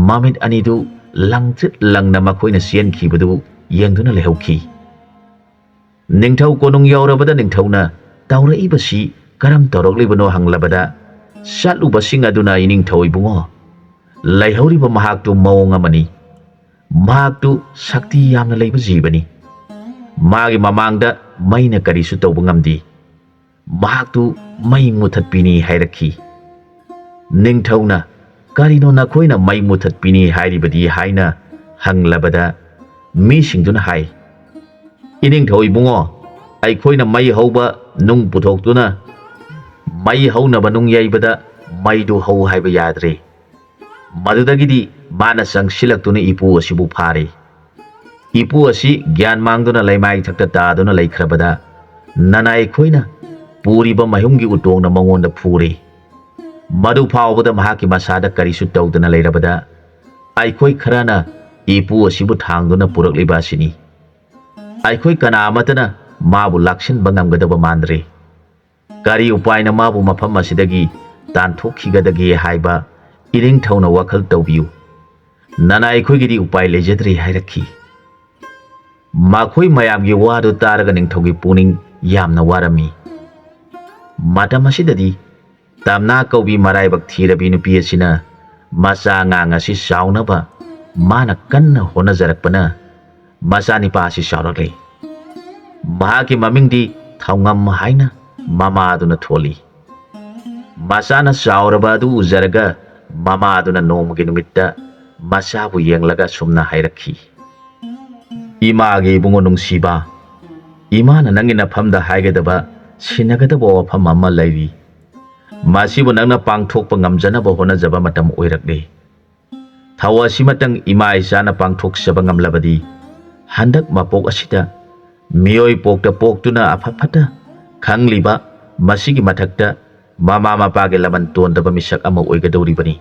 ꯃꯃꯤꯠ ꯑꯅꯤꯗꯨ ꯂꯪꯇ꯭ꯔꯤꯛ ꯂꯪꯅ ꯃꯈꯣꯏꯅ ꯆꯦꯟꯈꯤꯕꯗꯨ ꯌꯦꯡꯗꯨꯅ ꯂꯩꯍꯧꯈꯤ꯫ ꯅꯤꯡꯊꯧ ꯀꯣꯅꯨꯡ ꯌꯧꯔꯕꯗ ꯅꯤꯡꯊꯧꯅ ꯇꯧꯔꯛꯏꯕꯁꯤ ꯀꯔꯝ ꯇꯧꯔꯛꯂꯤꯕꯅꯣ ꯍꯪꯂꯕꯗ, ꯆꯠꯂꯨꯕꯁꯤꯡ ꯑꯗꯨꯅ ꯏꯅꯤꯡꯊꯧ ꯏꯕꯨꯡꯉꯣ, ꯂꯩꯍꯧꯔꯤꯕ ꯃꯍꯥꯛꯇꯨ ꯃꯑꯣꯡ ꯑꯃꯅꯤ꯫ ꯃꯍꯥꯛꯇꯨ ꯁꯛꯇꯤ ꯌꯥꯝꯅ ꯂꯩꯕ ꯖꯤꯕꯅꯤ꯫ ꯃꯥꯒꯤ ꯃꯃꯥꯡꯗ ꯃꯩꯅ ꯀꯔꯤꯁꯨ ꯇꯧꯕ ꯉꯝꯗꯦ꯫ ꯃꯍꯥꯛꯇꯨ ꯃꯩ ꯃꯨꯊꯠꯄꯤꯅꯤ ꯍꯥꯏꯔꯛꯈꯤ꯫ ꯅꯤꯡꯊꯧꯅ, "ꯀꯔꯤꯅꯣ ꯅꯈꯣꯏꯅ ꯃꯩ ꯃꯨꯊꯠꯄꯤꯅꯤ ꯍꯥꯏꯔꯤꯕꯗꯤ?" ꯍꯥꯏꯅ ꯍꯪꯂꯕꯗ, ꯃꯤꯁꯤꯡꯗꯨꯅ ꯍꯥꯏ, "ꯏꯅꯤꯡꯊꯧ ꯏꯕꯨꯡꯉꯣ, ꯑꯩꯈꯣꯏꯅ ꯃꯩ ꯍꯧꯕ ꯅꯨꯡ ꯄꯨꯊꯣꯛꯇꯨꯅ ꯃꯩ ꯍꯧꯅꯕ ꯅꯨꯡ ꯌꯩꯕꯗ ꯃꯩꯗꯨ ꯍꯧ ꯍꯥꯏꯕ ꯌꯥꯗ꯭ꯔꯦ꯫ ꯃꯗꯨꯗꯒꯤꯗꯤ ꯃꯥꯅ ꯆꯪꯁꯤꯜꯂꯛꯇꯨꯅ ꯏꯄꯨ ꯑꯁꯤꯕꯨ ꯐꯥꯔꯦ꯫ ꯏꯄꯨ ꯑꯁꯤ ꯒ꯭ꯌꯥꯟ ꯃꯥꯡꯗꯨꯅ ꯂꯩꯃꯥꯏ ꯊꯛꯇ ꯇꯥꯗꯨꯅ ꯂꯩꯈ꯭ꯔꯕꯗ ꯅꯅꯥꯏ ꯑꯩꯈꯣꯏꯅ ꯄꯨꯔꯤꯕ ꯃꯍꯨꯝꯒꯤ ꯎꯇꯣꯡꯅ ꯃꯉꯣꯟꯗ ꯐꯨꯔꯦ꯫ ꯃꯗꯨ ꯐꯥꯎꯕꯗ ꯃꯍꯥꯛꯀꯤ ꯃꯁꯥꯗ ꯀꯔꯤꯁꯨ ꯇꯧꯗꯅ ꯂꯩꯔꯕꯗ ꯑꯩꯈꯣꯏ ꯈꯔꯅ ꯏꯄꯨ ꯑꯁꯤꯕꯨ ꯊꯥꯡꯗꯨꯅ ꯄꯨꯔꯛꯂꯤꯕ ꯑꯁꯤꯅꯤ꯫ ꯑꯩꯈꯣꯏ ꯀꯅꯥ ꯑꯃꯠꯇꯅ ꯃꯥꯕꯨ ꯂꯥꯛꯁꯤꯟꯕ ꯉꯝꯒꯗꯕ ꯃꯥꯟꯗ꯭ꯔꯦ꯫ ꯀꯔꯤ ꯎꯄꯥꯏꯅ ꯃꯥꯕꯨ ꯃꯐꯝ ꯑꯁꯤꯗꯒꯤ ꯇꯥꯟꯊꯣꯛꯈꯤꯒꯗꯒꯦ ꯍꯥꯏꯕ ꯏꯅꯤꯡꯊꯧꯅ ꯋꯥꯈꯜ ꯇꯧꯕꯤꯌꯨ꯫ ꯅꯅꯥꯏ ꯑꯩꯈꯣꯏꯒꯤꯗꯤ ꯎꯄꯥꯏ ꯂꯩꯖꯗ꯭ꯔꯦ" ꯍꯥꯏꯔꯛꯈꯤ꯫ ꯃꯈꯣꯏ ꯃꯌꯥꯝꯒꯤ ꯋꯥꯗꯨ ꯇꯥꯔꯒ ꯅꯤꯡꯊꯧꯒꯤ ꯄꯨꯛꯅꯤꯡ ꯌꯥꯝꯅ ꯋꯥꯔꯝꯃꯤ꯫ ꯃꯇꯝ ꯑꯁꯤꯗꯗꯤ ꯇꯝꯅꯥ ꯀꯧꯕꯤ ꯃꯔꯥꯏꯕꯛ ꯊꯤꯔꯕꯤ ꯅꯨꯄꯤ ꯑꯁꯤꯅ ꯃꯆꯥ ꯑꯉꯥꯡ ꯑꯁꯤ ꯆꯥꯎꯅꯕ ꯃꯥꯅ ꯀꯟꯅ ꯍꯣꯠꯅꯖꯔꯛꯄꯅ ꯃꯆꯥꯅꯤꯄꯥ ꯑꯁꯤ ꯆꯥꯎꯔꯛꯂꯦ꯫ ꯃꯍꯥꯛꯀꯤ ꯃꯃꯤꯡꯗꯤ ꯊꯧꯉꯝ ꯍꯥꯏꯅ ꯃꯃꯥꯗꯨꯅ ꯊꯣꯜꯂꯤ꯫ ꯃꯆꯥꯅ ꯆꯥꯎꯔꯕ ꯑꯗꯨ ꯎꯖꯔꯒ ꯃꯃꯥꯗꯨꯅ ꯅꯣꯡꯃꯒꯤ ꯅꯨꯃꯤꯠꯇ ꯃꯆꯥꯕꯨ ꯌꯦꯡꯂꯒ ꯁꯨꯝꯅ ꯍꯥꯏꯔꯛꯈꯤ, "ꯏꯃꯥꯒꯤ ꯏꯕꯨꯡꯉꯣ ꯅꯨꯡꯁꯤꯕ, ꯏꯃꯥꯅ ꯅꯪꯒꯤ ꯅꯐꯝꯗ ꯍꯥꯏꯒꯗꯕ, ꯁꯤꯟꯅꯒꯗꯕ ꯋꯥꯐꯝ ꯑꯃ ꯂꯩꯔꯤ꯫ ꯃꯁꯤꯕꯨ ꯅꯪꯅ ꯄꯥꯡꯊꯣꯛꯄ ꯉꯝꯖꯅꯕ ꯍꯣꯠꯅꯖꯕ ꯃꯇꯝ ꯑꯣꯏꯔꯛꯂꯤ꯫ ꯊꯧ ꯑꯁꯤꯃꯇꯪ ꯏꯃꯥ ꯏꯆꯥꯅ ꯄꯥꯡꯊꯣꯛꯆꯕ ꯉꯝꯂꯕꯗꯤ, ꯍꯟꯗꯛ ꯃꯄꯣꯛ ꯑꯁꯤꯗ ꯃꯤꯑꯣꯏ ꯄꯣꯛꯇ ꯄꯣꯛꯇꯨꯅ ꯑꯐ ꯐꯠꯇ ꯈꯪꯂꯤꯕ, ꯃꯁꯤꯒꯤ ꯃꯊꯛꯇ ꯃꯃꯥ ꯃꯄꯥꯒꯤ ꯂꯃꯟ ꯇꯣꯟꯗꯕ ꯃꯤꯁꯛ ꯑꯃ ꯑꯣꯏꯒꯗꯧꯔꯤꯕꯅꯤ꯫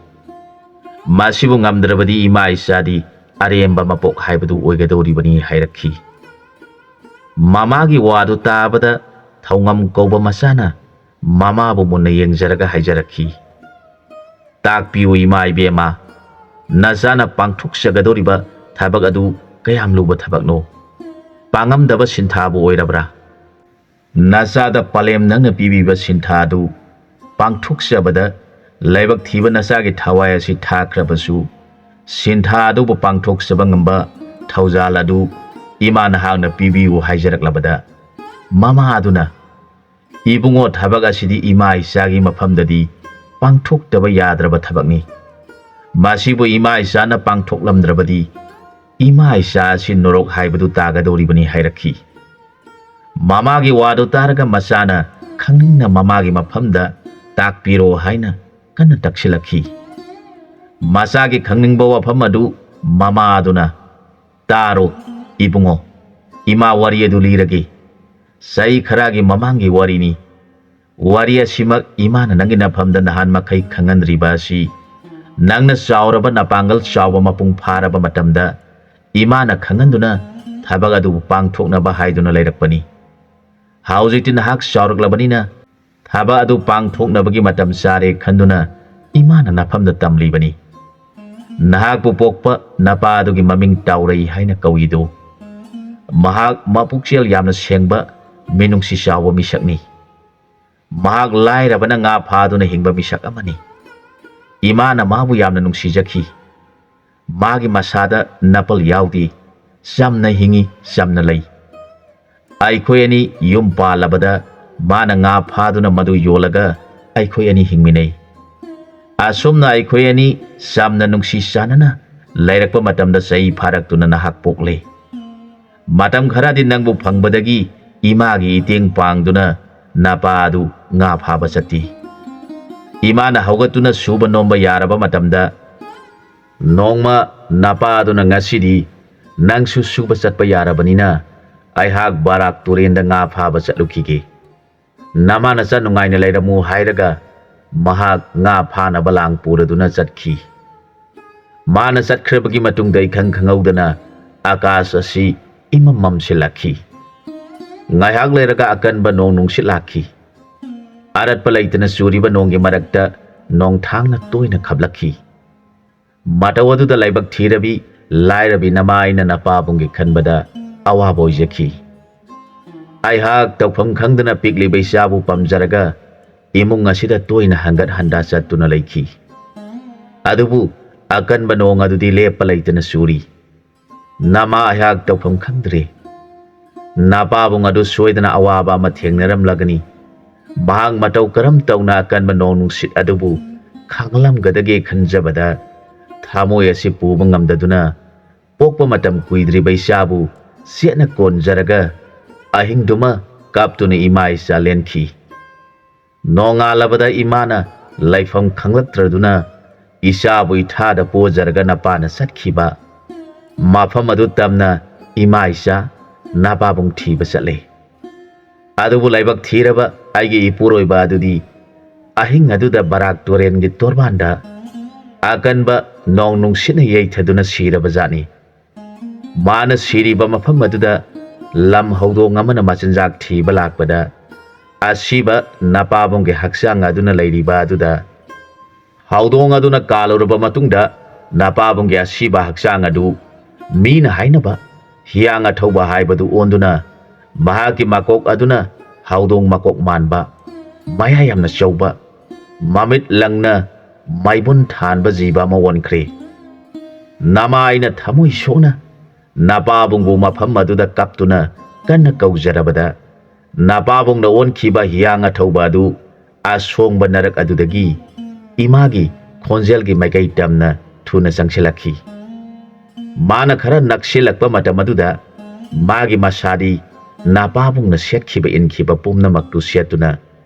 ꯃꯁꯤꯕꯨ ꯉꯝꯗ꯭ꯔꯕꯗꯤ ꯏꯃꯥ ꯏꯆꯥꯗꯤ ꯑꯔꯦꯝꯕ ꯃꯄꯣꯛ ꯍꯥꯏꯕꯗꯨ ꯑꯣꯏꯒꯗꯧꯔꯤꯕꯅꯤ ꯍꯥꯏꯔꯛꯈꯤ꯫ ꯃꯃꯥꯒꯤ ꯋꯥꯗꯨ ꯇꯥꯕꯗ ꯊꯧꯉꯝ ꯀꯧꯕ ꯃꯆꯥꯅ ꯃꯃꯥꯕꯨ ꯃꯨꯟꯅ ꯌꯦꯡꯖꯔꯒ ꯍꯥꯏꯖꯔꯛꯈꯤ, "ꯇꯥꯛꯄꯤꯌꯨ ꯏꯃꯥ ꯏꯕꯦꯝꯃ, ꯅꯆꯥꯅ ꯄꯥꯡꯊꯣꯛꯆꯒꯗꯧꯔꯤꯕ ꯊꯕꯛ ꯑꯗꯨ ꯀꯌꯥꯝ ꯂꯨꯕ ꯊꯕꯛꯅꯣ? ꯄꯥꯡꯉꯝꯗꯕ ꯁꯤꯟꯊꯥꯕꯨ ꯑꯣꯏꯔꯕ꯭ꯔꯥ? ꯅꯆꯥꯗ ꯄꯥꯂꯦꯝ ꯅꯪꯅ ꯄꯤꯕꯤꯕ ꯁꯤꯟꯊꯥ ꯑꯗꯨ ꯄꯥꯡꯊꯣꯛꯆꯕꯗ ꯂꯥꯏꯕꯛ ꯊꯤꯕ ꯅꯆꯥꯒꯤ ꯊꯋꯥꯏ ꯑꯁꯤ ꯊꯥꯈ꯭ꯔꯕꯁꯨ, ꯁꯤꯟꯊꯥ ꯑꯗꯨꯕꯨ ꯄꯥꯡꯊꯣꯛꯆꯕ ꯉꯝꯕ ꯊꯧꯖꯥꯜ ꯑꯗꯨ ꯏꯃꯥ ꯅꯍꯥꯛꯅ ꯄꯤꯕꯤꯌꯨ" ꯍꯥꯏꯖꯔꯛꯂꯕꯗ, ꯃꯃꯥ ꯑꯗꯨꯅ, "ꯏꯕꯨꯡꯉꯣ, ꯊꯕꯛ ꯑꯁꯤꯗꯤ ꯏꯃꯥ ꯏꯆꯥꯒꯤ ꯃꯐꯝꯗꯗꯤ ꯄꯥꯡꯊꯣꯛꯇꯕ ꯌꯥꯗ꯭ꯔꯕ ꯊꯕꯛꯅꯤ꯫ ꯃꯁꯤꯕꯨ ꯏꯃꯥ ꯏꯆꯥꯅ ꯄꯥꯡꯊꯣꯛꯂꯝꯗ꯭ꯔꯕꯗꯤ ꯏꯃꯥ ꯏꯆꯥ ꯑꯁꯤ ꯅꯣꯔꯣꯛ ꯍꯥꯏꯕꯗꯨ ꯇꯥꯒꯗꯧꯔꯤꯕꯅꯤ" ꯍꯥꯏꯔꯛꯈꯤ꯫ ꯃꯃꯥꯒꯤ ꯋꯥꯗꯨ ꯇꯥꯔꯒ ꯃꯆꯥꯅ ꯈꯪꯅꯤꯡꯅ ꯃꯃꯥꯒꯤ ꯃꯐꯝꯗ "ꯇꯥꯛꯄꯤꯔꯣ" ꯍꯥꯏꯅ ꯀꯟꯅ ꯇꯛꯁꯤꯜꯂꯛꯈꯤ꯫ ꯃꯆꯥꯒꯤ ꯈꯪꯅꯤꯡꯕ ꯋꯥꯐꯝ ꯑꯗꯨ ꯃꯃꯥ ꯑꯗꯨꯅ, "ꯇꯥꯔꯣ ꯏꯕꯨꯡꯉꯣ, ꯏꯃꯥ ꯋꯥꯔꯤ ꯑꯗꯨ ꯂꯤꯔꯒꯦ꯫ ꯆꯍꯤ ꯈꯔꯒꯤ ꯃꯃꯥꯡꯒꯤ ꯋꯥꯔꯤꯅꯤ꯫ ꯋꯥꯔꯤ ꯑꯁꯤꯃꯛ ꯏꯃꯥꯅ ꯅꯪꯒꯤ ꯅꯐꯝꯗ ꯅꯍꯥꯟ ꯃꯈꯩ ꯈꯪꯍꯟꯗ꯭ꯔꯤꯕ ꯑꯁꯤ ꯅꯪꯅ ꯆꯥꯎꯔꯕ, ꯅꯄꯥꯡꯒꯜ ꯆꯥꯎꯕ, ꯃꯄꯨꯡ ꯐꯥꯔꯕ ꯃꯇꯝꯗ ꯏꯃꯥꯅ ꯈꯪꯍꯟꯗꯨꯅ ꯊꯕꯛ ꯑꯗꯨꯕꯨ ꯄꯥꯡꯊꯣꯛꯅꯕ ꯍꯥꯏꯗꯨꯅ ꯂꯩꯔꯛꯄꯅꯤ꯫ ꯍꯧꯖꯤꯛꯇꯤ ꯅꯍꯥꯛ ꯆꯥꯎꯔꯛꯂꯕꯅꯤꯅ ꯊꯕꯛ ꯑꯗꯨ ꯄꯥꯡꯊꯣꯛꯅꯕꯒꯤ ꯃꯇꯝ ꯆꯥꯔꯦ ꯈꯟꯗꯨꯅ ꯏꯃꯥꯅ ꯅꯐꯝꯗ ꯇꯝꯂꯤꯕꯅꯤ꯫ ꯅꯍꯥꯛꯄꯨ ꯄꯣꯛꯄ ꯅꯄꯥ ꯑꯗꯨꯒꯤ ꯃꯃꯤꯡ ꯇꯥꯎꯔꯩ ꯍꯥꯏꯅ ꯀꯧꯏꯗꯨ꯫ ꯃꯍꯥꯛ ꯃꯄꯨꯛꯆꯦꯜ ꯌꯥꯝꯅ ꯁꯦꯡꯕ, ꯃꯤꯅꯨꯡꯁꯤ ꯆꯥꯎꯕ ꯃꯤꯁꯛꯅꯤ꯫ ꯃꯍꯥꯛ ꯂꯥꯏꯔꯕꯅ ꯉꯥ ꯐꯥꯗꯨꯅ ꯍꯤꯡꯕ ꯃꯤꯁꯛ ꯑꯃꯅꯤ꯫ ꯏꯃꯥꯅ ꯃꯥꯕꯨ ꯌꯥꯝꯅ ꯅꯨꯡꯁꯤꯖꯈꯤ꯫ ꯃꯥꯒꯤ ꯃꯁꯥꯗ ꯅꯥꯄꯜ ꯌꯥꯎꯗꯦ꯫ ꯆꯝꯅ ꯍꯤꯡꯏ, ꯆꯝꯅ ꯂꯩ꯫ ꯑꯩꯈꯣꯏ ꯑꯅꯤ ꯌꯨꯝ ꯄꯥꯜꯂꯕꯗ ꯃꯥꯅ ꯉꯥ ꯐꯥꯗꯨꯅ ꯃꯗꯨ ꯌꯣꯜꯂꯒ ꯑꯩꯈꯣꯏ ꯑꯅꯤ ꯍꯤꯡꯃꯤꯟꯅꯩ꯫ ꯑꯁꯨꯝꯅ ꯑꯩꯈꯣꯏ ꯑꯅꯤ ꯆꯝꯅ ꯅꯨꯡꯁꯤ ꯆꯥꯟꯅꯅ ꯂꯩꯔꯛꯄ ꯃꯇꯝꯗ ꯆꯍꯤ ꯐꯥꯔꯛꯇꯨꯅ ꯅꯍꯥꯛ ꯄꯣꯛꯂꯦ꯫ ꯃꯇꯝ ꯈꯔꯗꯤ ꯅꯪꯕꯨ ꯐꯪꯕꯗꯒꯤ ꯏꯃꯥꯒꯤ ꯏꯇꯦꯡ ꯄꯥꯡꯗꯨꯅ ꯅꯄꯥ ꯑꯗꯨ ꯉꯥ ꯐꯥꯕ ꯆꯠꯈꯤ꯫ ꯏꯃꯥꯅ ꯍꯧꯒꯠꯇꯨꯅ ꯁꯨꯕ ꯅꯣꯝꯕ ꯌꯥꯔꯕ ꯃꯇꯝꯗ, ꯅꯣꯡꯃ ꯅꯄꯥꯗꯨꯅ, "ꯉꯁꯤꯗꯤ ꯅꯪꯁꯨ ꯁꯨꯕ ꯆꯠꯄ ꯌꯥꯔꯕꯅꯤꯅ ꯑꯩꯍꯥꯛ ꯕꯔꯥꯛ ꯇꯨꯔꯦꯟꯗ ꯉꯥ ꯐꯥꯕ ꯆꯠꯂꯨꯈꯤꯒꯦ꯫ ꯅꯃꯥꯅ ꯆꯠ ꯅꯨꯡꯉꯥꯏꯅ ꯂꯩꯔꯝꯃꯨ" ꯍꯥꯏꯔꯒ ꯃꯍꯥꯛ ꯉꯥ ꯐꯥꯅꯕ ꯂꯥꯡ ꯄꯨꯔꯗꯨꯅ ꯆꯠꯈꯤ꯫ ꯃꯥꯅ ꯆꯠꯈ꯭ꯔꯕꯒꯤ ꯃꯇꯨꯡꯗ ꯏꯈꯪ ꯈꯪꯍꯧꯗꯅ ꯑꯀꯥꯁ ꯑꯁꯤ ꯏꯃꯝ ꯃꯝꯁꯤꯜꯂꯛꯈꯤ꯫ ꯉꯥꯏꯍꯥꯛ ꯂꯩꯔꯒ ꯑꯀꯟꯕ ꯅꯣꯡ ꯅꯨꯡꯁꯤꯠ ꯂꯥꯛꯈꯤ꯫ ꯑꯔꯠꯄ ꯂꯩꯇꯅ ꯆꯨꯔꯤꯕ ꯅꯣꯡꯒꯤ ꯃꯔꯛꯇ ꯅꯣꯡꯊꯥꯡꯅ ꯇꯣꯏꯅ ꯈꯞꯂꯛꯈꯤ꯫ ꯃꯇꯧ ꯑꯗꯨꯗ ꯂꯥꯏꯕꯛ ꯊꯤꯔꯕꯤ ꯂꯥꯏꯔꯕꯤ ꯅꯃꯥ ꯑꯩꯅ ꯅꯄꯥꯕꯨꯡꯒꯤ ꯈꯟꯕꯗ ꯑꯋꯥꯕ ꯑꯣꯏꯖꯈꯤ꯫ ꯑꯩꯍꯥꯛ ꯇꯧꯐꯝ ꯈꯪꯗꯅ ꯄꯤꯛꯂꯤꯕ ꯏꯆꯥꯕꯨ ꯄꯥꯝꯖꯔꯒ ꯏꯃꯨꯡ ꯑꯁꯤꯗ ꯇꯣꯏꯅ ꯍꯟꯒꯠ ꯍꯟꯗꯥ ꯆꯠꯇꯨꯅ ꯂꯩꯈꯤ꯫ ꯑꯗꯨꯕꯨ ꯑꯀꯟꯕ ꯅꯣꯡ ꯑꯗꯨꯗꯤ ꯂꯦꯞꯄ ꯂꯩꯇꯅ ꯆꯨꯔꯤ꯫ ꯅꯃꯥ ꯑꯩꯍꯥꯛ ꯇꯧꯐꯝ ꯈꯪꯗ꯭ꯔꯦ꯫ ꯅꯄꯥꯕꯨꯡ ꯑꯗꯨ ꯁꯣꯏꯗꯅ ꯑꯋꯥꯕ ꯑꯃ ꯊꯦꯡꯅꯔꯝꯂꯒꯅꯤ꯫ ꯃꯍꯥꯛ ꯃꯇꯧ ꯀꯔꯝ ꯇꯧꯅ ꯑꯀꯟꯕ ꯅꯣꯡ ꯅꯨꯡꯁꯤꯠ ꯑꯗꯨꯕꯨ ꯈꯥꯡꯂꯝꯒꯗꯒꯦ ꯈꯟꯖꯕꯗ ꯊꯃꯣꯏ ꯑꯁꯤ ꯄꯨꯕ ꯉꯝꯗꯗꯨꯅ ꯄꯣꯛꯄ ꯃꯇꯝ ꯀꯨꯏꯗ꯭ꯔꯤꯕ ꯏꯆꯥꯕꯨ ꯆꯦꯠꯅ ꯀꯣꯟꯖꯔꯒ ꯑꯍꯤꯡꯗꯨꯃ ꯀꯥꯞꯇꯨꯅ ꯏꯃꯥ ꯏꯆꯥ ꯂꯦꯟꯈꯤ꯫ ꯅꯣꯡꯉꯥꯜꯂꯕꯗ ꯏꯃꯥꯅ ꯂꯩꯐꯝ ꯈꯪꯂꯛꯇ꯭ꯔꯗꯨꯅ ꯏꯆꯥꯕꯨ ꯏꯊꯥꯗ ꯄꯣꯖꯔꯒ ꯅꯄꯥꯅ ꯆꯠꯈꯤꯕ ꯃꯐꯝ ꯑꯗꯨ ꯇꯝꯅ ꯏꯃꯥ ꯏꯆꯥ ꯅꯄꯥꯕꯨꯡ ꯊꯤꯕ ꯆꯠꯂꯦ꯫ ꯑꯗꯨꯕꯨ ꯂꯥꯏꯕꯛ ꯊꯤꯔꯕ ꯑꯩꯒꯤ ꯏꯄꯨꯔꯣꯏꯕ ꯑꯗꯨꯗꯤ ꯑꯍꯤꯡ ꯑꯗꯨꯗ ꯕꯔꯥꯛ ꯇꯨꯔꯦꯟꯒꯤ ꯇꯣꯔꯕꯥꯟꯗ ꯑꯀꯟꯕ ꯅꯣꯡ ꯅꯨꯡꯁꯤꯠꯅ ꯌꯩꯊꯗꯨꯅ ꯁꯤꯔꯕ ꯖꯥꯠꯅꯤ꯫ ꯃꯥꯅ ꯁꯤꯔꯤꯕ ꯃꯐꯝ ꯑꯗꯨꯗ ꯂꯝ ꯍꯧꯗꯣꯡ ꯑꯃꯅ ꯃꯆꯤꯟꯖꯥꯛ ꯊꯤꯕ ꯂꯥꯛꯄꯗ ꯑꯁꯤꯕ ꯅꯄꯥꯕꯨꯡꯒꯤ ꯍꯛꯆꯥꯡ ꯑꯗꯨꯅ ꯂꯩꯔꯤꯕ ꯑꯗꯨꯗ ꯍꯧꯗꯣꯡ ꯑꯗꯨꯅ ꯀꯥꯜꯂꯨꯔꯕ ꯃꯇꯨꯡꯗ ꯅꯄꯥꯕꯨꯡꯒꯤ ꯑꯁꯤꯕ ꯍꯛꯆꯥꯡ ꯑꯗꯨ ꯃꯤꯅ ꯍꯥꯏꯅꯕ ꯍꯤꯌꯥꯡ ꯑꯊꯧꯕ ꯍꯥꯏꯕꯗꯨ ꯑꯣꯟꯗꯨꯅ ꯃꯍꯥꯛꯀꯤ ꯃꯀꯣꯛ ꯑꯗꯨꯅ ꯍꯧꯗꯣꯡ ꯃꯀꯣꯛ ꯃꯥꯟꯕ, ꯃꯌꯥ ꯌꯥꯝꯅ ꯆꯧꯕ, ꯃꯃꯤꯠ ꯂꯪꯅ ꯃꯩꯕꯨꯟ ꯊꯥꯟꯕ ꯖꯤꯕ ꯑꯃ ꯑꯣꯟꯈ꯭ꯔꯦ꯫ ꯅꯃꯥ ꯑꯩꯅ ꯊꯃꯣꯏ ꯁꯣꯛꯅ ꯅꯄꯥꯕꯨꯡꯕꯨ ꯃꯐꯝ ꯑꯗꯨꯗ ꯀꯞꯇꯨꯅ ꯀꯟꯅ ꯀꯧꯖꯔꯕꯗ ꯅꯄꯥꯕꯨꯡꯅ ꯑꯣꯟꯈꯤꯕ ꯍꯤꯌꯥꯡ ꯑꯊꯧꯕ ꯑꯗꯨ ꯑꯁꯣꯡꯕ ꯅꯔꯛ ꯑꯗꯨꯗꯒꯤ ꯏꯃꯥꯒꯤ ꯈꯣꯟꯖꯦꯜꯒꯤ ꯃꯥꯏꯀꯩ ꯇꯝꯅ ꯊꯨꯅ ꯆꯪꯁꯤꯜꯂꯛꯈꯤ꯫ ꯃꯥꯅ ꯈꯔ ꯅꯛꯁꯤꯜꯂꯛꯄ ꯃꯇꯝ ꯑꯗꯨꯗ ꯃꯥꯒꯤ ꯃꯁꯥꯗꯤ ꯅꯄꯥꯕꯨꯡꯅ ꯁꯦꯠꯈꯤꯕ ꯏꯟꯈꯤꯕ ꯄꯨꯝꯅꯃꯛꯇꯨ ꯁꯦꯠꯇꯨꯅ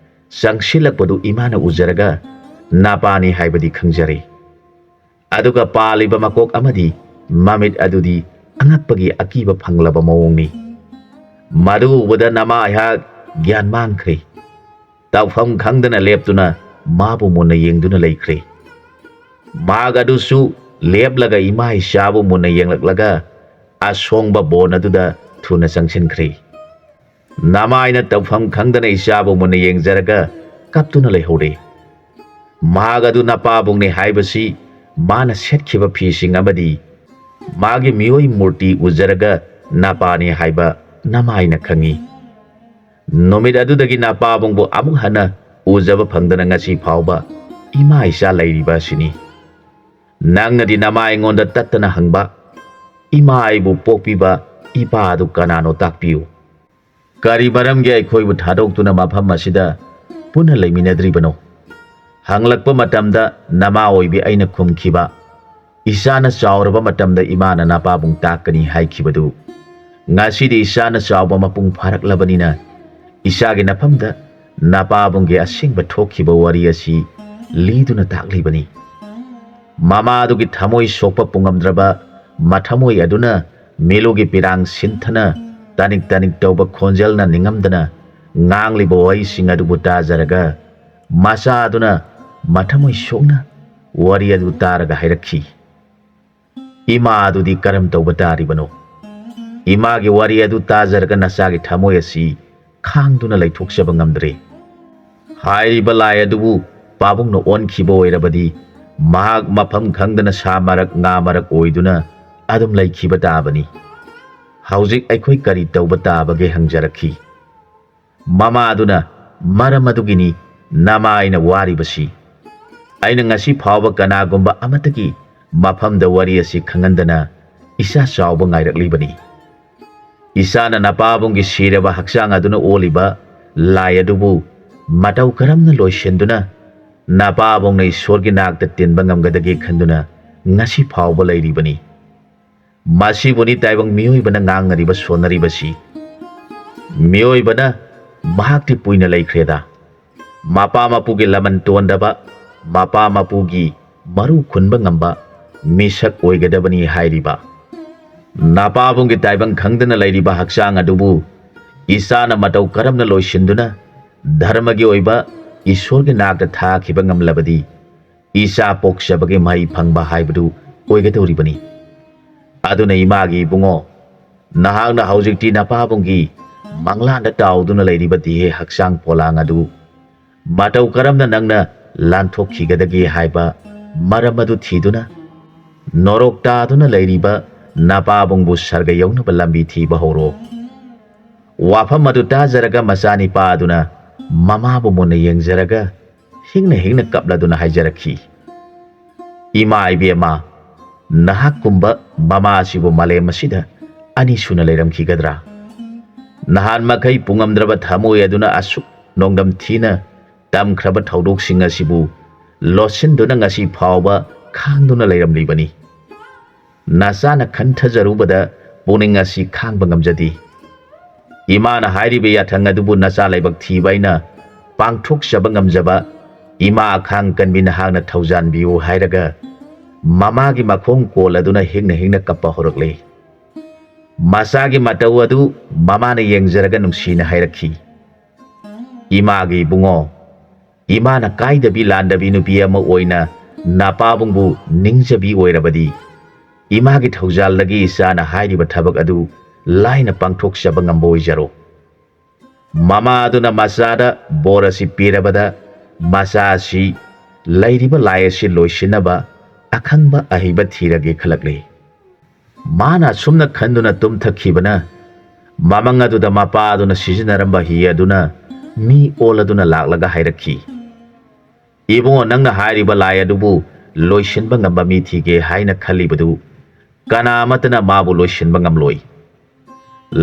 ꯆꯪꯁꯤꯜꯂꯛꯄꯗꯨ ꯏꯃꯥꯅ ꯎꯖꯔꯒ ꯅꯄꯥꯅꯤ ꯍꯥꯏꯕꯗꯤ ꯈꯪꯖꯔꯦ꯫ ꯑꯗꯨꯒ ꯄꯥꯜꯂꯤꯕ ꯃꯀꯣꯛ ꯑꯃꯗꯤ ꯃꯃꯤꯠ ꯑꯗꯨꯗꯤ ꯑꯉꯛꯄꯒꯤ ꯑꯀꯤꯕ ꯐꯪꯂꯕ ꯃꯑꯣꯡꯅꯤ꯫ ꯃꯗꯨ ꯎꯕꯗ ꯅꯃꯥ ꯑꯩꯍꯥꯛ ꯒ꯭ꯌꯥꯟ ꯃꯥꯡꯈ꯭ꯔꯦ꯫ ꯇꯧꯐꯝ ꯈꯪꯗꯅ ꯂꯦꯞꯇꯨꯅ ꯃꯥꯕꯨ ꯃꯨꯟꯅ ꯌꯦꯡꯗꯨꯅ ꯂꯩꯈ꯭ꯔꯦ꯫ ꯃꯍꯥꯛ ꯑꯗꯨꯁꯨ ꯂꯦꯞꯂꯒ ꯏꯃꯥ ꯏꯆꯥꯕꯨ ꯃꯨꯟꯅ ꯌꯦꯡꯂꯛꯂꯒ ꯑꯁꯣꯡꯕ ꯕꯣꯟ ꯑꯗꯨꯗ ꯊꯨꯅ ꯆꯪꯁꯤꯟꯈ꯭ꯔꯦ꯫ ꯅꯃꯥꯏꯅ ꯇꯧꯐꯝ ꯈꯪꯗꯅ ꯏꯆꯥꯕꯨ ꯃꯨꯟꯅ ꯌꯦꯡꯖꯔꯒ ꯀꯞꯇꯨꯅ ꯂꯩꯍꯧꯔꯦ꯫ ꯃꯍꯥꯛ ꯑꯗꯨ ꯅꯄꯥꯕꯨꯡꯅꯤ ꯍꯥꯏꯕꯁꯤ ꯃꯥꯅ ꯁꯦꯠꯈꯤꯕ ꯐꯤꯁꯤꯡ ꯑꯃꯗꯤ ꯃꯥꯒꯤ ꯃꯤꯑꯣꯏ ꯃꯨꯔꯇꯤ ꯎꯖꯔꯒ ꯅꯄꯥꯅꯤ ꯍꯥꯏꯕ ꯅꯃꯥꯏꯅ ꯈꯪꯏ꯫ ꯅꯨꯃꯤꯠ ꯑꯗꯨꯗꯒꯤ ꯅꯄꯥꯕꯨꯡꯕꯨ ꯑꯃꯨꯛ ꯍꯟꯅ ꯎꯖꯕ ꯐꯪꯗꯅ ꯉꯁꯤ ꯐꯥꯎꯕ ꯏꯃꯥ ꯏꯆꯥ ꯂꯩꯔꯤꯕ ꯑꯁꯤꯅꯤ꯫ ꯅꯪꯅꯗꯤ ꯅꯃꯥ ꯑꯩꯉꯣꯟꯗ ꯇꯠꯇꯅ ꯍꯪꯕ, "ꯏꯃꯥ ꯑꯩꯕꯨ ꯄꯣꯛꯄꯤꯕ ꯏꯄꯥ ꯑꯗꯨ ꯀꯅꯥꯅꯣ ꯇꯥꯛꯄꯤꯌꯨ꯫ ꯀꯔꯤ ꯃꯔꯝꯒꯤ ꯑꯩꯈꯣꯏꯕꯨ ꯊꯥꯗꯣꯛꯇꯨꯅ ꯃꯐꯝ ꯑꯁꯤꯗ ꯄꯨꯟꯅ ꯂꯩꯃꯤꯟꯅꯗ꯭ꯔꯤꯕꯅꯣ?" ꯍꯪꯂꯛꯄ ꯃꯇꯝꯗ ꯅꯃꯥ ꯑꯣꯏꯕꯤ ꯑꯩꯅ ꯈꯨꯝꯈꯤꯕ, "ꯏꯆꯥꯅ ꯆꯥꯎꯔꯕ ꯃꯇꯝꯗ ꯏꯃꯥꯅ ꯅꯄꯥꯕꯨꯡ ꯇꯥꯛꯀꯅꯤ ꯍꯥꯏꯈꯤꯕꯗꯨ, ꯉꯁꯤꯗꯤ ꯏꯆꯥꯅ ꯆꯥꯎꯕ ꯃꯄꯨꯡ ꯐꯥꯔꯛꯂꯕꯅꯤꯅ ꯏꯆꯥꯒꯤ ꯅꯐꯝꯗ ꯅꯄꯥꯕꯨꯡꯒꯤ ꯑꯁꯦꯡꯕ ꯊꯣꯛꯈꯤꯕ ꯋꯥꯔꯤ ꯑꯁꯤ ꯂꯤꯗꯨꯅ ꯇꯥꯛꯂꯤꯕꯅꯤ꯫" ꯃꯃꯥꯗꯨꯒꯤ ꯊꯃꯣꯏ ꯁꯣꯛꯄ ꯄꯨꯉꯝꯗ꯭ꯔꯕ ꯃꯊꯃꯣꯏ ꯑꯗꯨꯅ ꯃꯤꯂꯨꯒꯤ ꯄꯤꯔꯥꯡ ꯁꯤꯟꯊꯅ ꯇꯥꯅꯤꯛ ꯇꯥꯅꯤꯛ ꯇꯧꯕ ꯈꯣꯟꯖꯦꯜꯅ ꯅꯤꯡꯉꯝꯗꯅ ꯉꯥꯡꯂꯤꯕ ꯋꯥꯍꯩꯁꯤꯡ ꯑꯗꯨꯕꯨ ꯇꯥꯖꯔꯒ ꯃꯆꯥ ꯑꯗꯨꯅ ꯃꯊꯃꯣꯏ ꯁꯣꯛꯅ ꯋꯥꯔꯤ ꯑꯗꯨ ꯇꯥꯔꯒ ꯍꯥꯏꯔꯛꯈꯤ, "ꯏꯃꯥ ꯑꯗꯨꯗꯤ ꯀꯔꯝ ꯇꯧꯕ ꯇꯥꯔꯤꯕꯅꯣ? ꯏꯃꯥꯒꯤ ꯋꯥꯔꯤ ꯑꯗꯨ ꯇꯥꯖꯔꯒ ꯅꯆꯥꯒꯤ ꯊꯃꯣꯏ ꯑꯁꯤ ꯈꯥꯡꯗꯨꯅ ꯂꯩꯊꯣꯛꯆꯕ ꯉꯝꯗ꯭ꯔꯦ꯫ ꯍꯥꯏꯔꯤꯕ ꯂꯥꯏ ꯑꯗꯨꯕꯨ ꯄꯥꯕꯨꯡꯅ ꯑꯣꯟꯈꯤꯕ ꯑꯣꯏꯔꯕꯗꯤ ꯃꯍꯥꯛ ꯃꯐꯝ ꯈꯪꯗꯅ ꯁꯥ ꯃꯔꯛ ꯉꯥ ꯃꯔꯛ ꯑꯣꯏꯗꯨꯅ ꯑꯗꯨꯝ ꯂꯩꯈꯤꯕ ꯇꯥꯕꯅꯤ꯫ ꯍꯧꯖꯤꯛ ꯑꯩꯈꯣꯏ ꯀꯔꯤ ꯇꯧꯕ ꯇꯥꯕꯒꯦ?" ꯍꯪꯖꯔꯛꯈꯤ꯫ ꯃꯃꯥꯗꯨꯅ, "ꯃꯔꯝ ꯑꯗꯨꯒꯤꯅꯤ ꯅꯃꯥ ꯑꯩꯅ ꯋꯥꯔꯤꯕꯁꯤ꯫ ꯑꯩꯅ ꯉꯁꯤ ꯐꯥꯎꯕ ꯀꯅꯥꯒꯨꯝꯕ ꯑꯃꯠꯇꯒꯤ ꯃꯐꯝꯗ ꯋꯥꯔꯤ ꯑꯁꯤ ꯈꯪꯍꯟꯗꯅ ꯏꯆꯥ ꯆꯥꯎꯕ ꯉꯥꯏꯔꯛꯂꯤꯕꯅꯤ꯫ ꯏꯆꯥꯅ ꯅꯄꯥꯕꯨꯡꯒꯤ ꯁꯤꯔꯕ ꯍꯛꯆꯥꯡ ꯑꯗꯨꯅ ꯑꯣꯜꯂꯤꯕ ꯂꯥꯏ ꯑꯗꯨꯕꯨ ꯃꯇꯧ ꯀꯔꯝꯅ ꯂꯣꯏꯁꯤꯟꯗꯨꯅ ꯅꯄꯥꯕꯨꯡꯅ ꯏꯁꯣꯔꯒꯤ ꯅꯥꯛꯇ ꯇꯤꯟꯕ ꯉꯝꯒꯗꯒꯦ ꯈꯟꯗꯨꯅ ꯉꯁꯤ ꯐꯥꯎꯕ ꯂꯩꯔꯤꯕꯅꯤ꯫ ꯃꯁꯤꯕꯨꯅꯤ ꯇꯥꯏꯕꯪ ꯃꯤꯑꯣꯏꯕꯅ ꯉꯥꯡꯅꯔꯤꯕ ꯁꯣꯟꯅꯔꯤꯕꯁꯤ꯫ ꯃꯤꯑꯣꯏꯕꯅ ꯃꯍꯥꯛꯇꯤ ꯄꯨꯏꯅ ꯂꯩꯈ꯭ꯔꯦꯗ꯫ ꯃꯄꯥ ꯃꯄꯨꯒꯤ ꯂꯃꯟ ꯇꯣꯟꯗꯕ, ꯃꯄꯥ ꯃꯄꯨꯒꯤ ꯃꯔꯨ ꯈꯨꯟꯕ ꯉꯝꯕ ꯃꯤꯁꯛ ꯑꯣꯏꯒꯗꯕꯅꯤ ꯍꯥꯏꯔꯤꯕ꯫ ꯅꯄꯥꯕꯨꯡꯒꯤ ꯇꯥꯏꯕꯪ ꯈꯪꯗꯅ ꯂꯩꯔꯤꯕ ꯍꯛꯆꯥꯡ ꯑꯗꯨꯕꯨ ꯏꯆꯥꯅ ꯃꯇꯧ ꯀꯔꯝꯅ ꯂꯣꯏꯁꯤꯟꯗꯨꯅ ꯙꯔꯃꯒꯤ ꯑꯣꯏꯕ ꯏꯁꯣꯔꯒꯤ ꯅꯥꯛꯇ ꯊꯥꯈꯤꯕ ꯉꯝꯂꯕꯗꯤ ꯏꯆꯥ ꯄꯣꯛꯆꯕꯒꯤ ꯃꯍꯩ ꯐꯪꯕ ꯍꯥꯏꯕꯗꯨ ꯑꯣꯏꯒꯗꯧꯔꯤꯕꯅꯤ꯫ ꯑꯗꯨꯅ ꯏꯃꯥꯒꯤ ꯏꯕꯨꯡꯉꯣ, ꯅꯍꯥꯛꯅ ꯍꯧꯖꯤꯛꯇꯤ ꯅꯄꯥꯕꯨꯡꯒꯤ ꯃꯪꯂꯥꯟꯗ ꯇꯥꯎꯗꯨꯅ ꯂꯩꯔꯤꯕ ꯗꯤꯍꯦ ꯍꯛꯆꯥꯡ ꯄꯣꯂꯥꯡ ꯑꯗꯨ ꯃꯇꯧ ꯀꯔꯝꯅ ꯅꯪꯅ ꯂꯥꯟꯊꯣꯛꯈꯤꯒꯗꯒꯦ ꯍꯥꯏꯕ ꯃꯔꯝ ꯑꯗꯨ ꯊꯤꯗꯨꯅ, ꯅꯣꯔꯣꯛ ꯇꯥꯗꯨꯅ ꯂꯩꯔꯤꯕ ꯅꯄꯥꯕꯨꯡꯕꯨ ꯁꯔꯒ ꯌꯧꯅꯕ ꯂꯝꯕꯤ ꯊꯤꯕ ꯍꯧꯔꯣ꯫ ꯋꯥꯐꯝ ꯑꯗꯨ ꯇꯥꯖꯔꯒ ꯃꯆꯥꯅꯤꯄꯥ ꯑꯗꯨꯅ ꯃꯃꯥꯕꯨ ꯃꯨꯟꯅ ꯌꯦꯡꯖꯔꯒ ꯍꯤꯡꯅ ꯍꯤꯡꯅ ꯀꯞꯂꯗꯨꯅ ꯍꯥꯏꯖꯔꯛꯈꯤ, "ꯏꯃꯥ ꯏꯕꯦꯝꯃ, ꯅꯍꯥꯛꯀꯨꯝꯕ ꯃꯃꯥ ꯑꯁꯤꯕꯨ ꯃꯥꯂꯦꯝ ꯑꯁꯤꯗ ꯑꯅꯤ ꯁꯨꯅ ꯂꯩꯔꯝꯈꯤꯒꯗ꯭ꯔꯥ? ꯅꯍꯥꯟ ꯃꯈꯩ ꯄꯨꯉꯝꯗ꯭ꯔꯕ ꯊꯃꯣꯏ ꯑꯗꯨꯅ ꯑꯁꯨꯛ ꯅꯣꯡꯗꯝ ꯊꯤꯅ ꯇꯝꯈ꯭ꯔꯕ ꯊꯧꯗꯣꯛꯁꯤꯡ ꯑꯁꯤꯕꯨ ꯂꯣꯠꯁꯤꯟꯗꯨꯅ ꯉꯁꯤ ꯐꯥꯎꯕ ꯈꯥꯡꯗꯨꯅ ꯂꯩꯔꯝꯂꯤꯕꯅꯤ꯫ ꯅꯆꯥꯅ ꯈꯟꯊꯖꯔꯨꯕꯗ ꯄꯨꯛꯅꯤꯡ ꯑꯁꯤ ꯈꯥꯡꯕ ꯉꯝꯖꯗꯦ꯫ ꯏꯃꯥꯅ ꯍꯥꯏꯔꯤꯕ ꯌꯥꯊꯪ ꯑꯗꯨꯕꯨ ꯅꯆꯥ ꯂꯥꯏꯕꯛ ꯊꯤꯕ ꯑꯩꯅ ꯄꯥꯡꯊꯣꯛꯆꯕ ꯉꯝꯖꯕ ꯏꯃꯥ ꯑꯈꯥꯡ ꯀꯟꯕꯤ ꯅꯍꯥꯛꯅ ꯊꯧꯖꯥꯟꯕꯤꯌꯨ" ꯍꯥꯏꯔꯒ ꯃꯃꯥꯒꯤ ꯃꯈꯣꯡ ꯀꯣꯜꯂꯗꯨꯅ ꯍꯤꯡꯅ ꯍꯤꯡꯅ ꯀꯞꯄ ꯍꯧꯔꯛꯂꯦ꯫ ꯃꯆꯥꯒꯤ ꯃꯇꯧ ꯑꯗꯨ ꯃꯃꯥꯅ ꯌꯦꯡꯖꯔꯒ ꯅꯨꯡꯁꯤꯅ ꯍꯥꯏꯔꯛꯈꯤ, "ꯏꯃꯥꯒꯤ ꯏꯕꯨꯡꯉꯣ, ꯏꯃꯥꯅ ꯀꯥꯏꯗꯕꯤ ꯂꯥꯟꯗꯕꯤ ꯅꯨꯄꯤ ꯑꯃ ꯑꯣꯏꯅ ꯅꯄꯥꯕꯨꯡꯕꯨ ꯅꯤꯡꯖꯕꯤ ꯑꯣꯏꯔꯕꯗꯤ, ꯏꯃꯥꯒꯤ ꯊꯧꯖꯥꯜꯗꯒꯤ ꯏꯆꯥꯅ ꯍꯥꯏꯔꯤꯕ ꯊꯕꯛ ꯑꯗꯨ ꯂꯥꯏꯅ ꯄꯥꯡꯊꯣꯛꯆꯕ ꯉꯝꯕ ꯑꯣꯏꯖꯔꯣ꯫ ꯃꯃꯥ ꯑꯗꯨꯅ ꯃꯆꯥꯗ ꯕꯣꯔ ꯑꯁꯤ ꯄꯤꯔꯕꯗ, ꯃꯆꯥ ꯑꯁꯤ ꯂꯩꯔꯤꯕ ꯂꯥꯏ ꯑꯁꯤ ꯂꯣꯏꯁꯤꯟꯅꯕ ꯑꯈꯪꯕ ꯑꯍꯩꯕ ꯊꯤꯔꯒꯦ ꯈꯜꯂꯛꯂꯤ"꯫ ꯃꯥꯅ ꯑꯁꯨꯝꯅ ꯈꯟꯗꯨꯅ ꯇꯨꯝꯊꯈꯤꯕꯅ, ꯃꯃꯪ ꯑꯗꯨꯗ ꯃꯄꯥ ꯑꯗꯨꯅ ꯁꯤꯖꯤꯟꯅꯔꯝꯕ ꯍꯤ ꯑꯗꯨꯅ ꯃꯤ ꯑꯣꯜꯂꯗꯨꯅ ꯂꯥꯛꯂꯒ ꯍꯥꯏꯔꯛꯈꯤ, "ꯏꯕꯨꯡꯉꯣ, ꯅꯪꯅ ꯍꯥꯏꯔꯤꯕ ꯂꯥꯏ ꯑꯗꯨꯕꯨ ꯂꯣꯏꯁꯤꯟꯕ ꯉꯝꯕ ꯃꯤ ꯊꯤꯒꯦ ꯍꯥꯏꯅ ꯈꯜꯂꯤꯕꯗꯨ ꯀꯅꯥ ꯑꯃꯠꯇꯅ ꯃꯥꯕꯨ ꯂꯣꯏꯁꯤꯟꯕ ꯉꯝꯂꯣꯏ꯫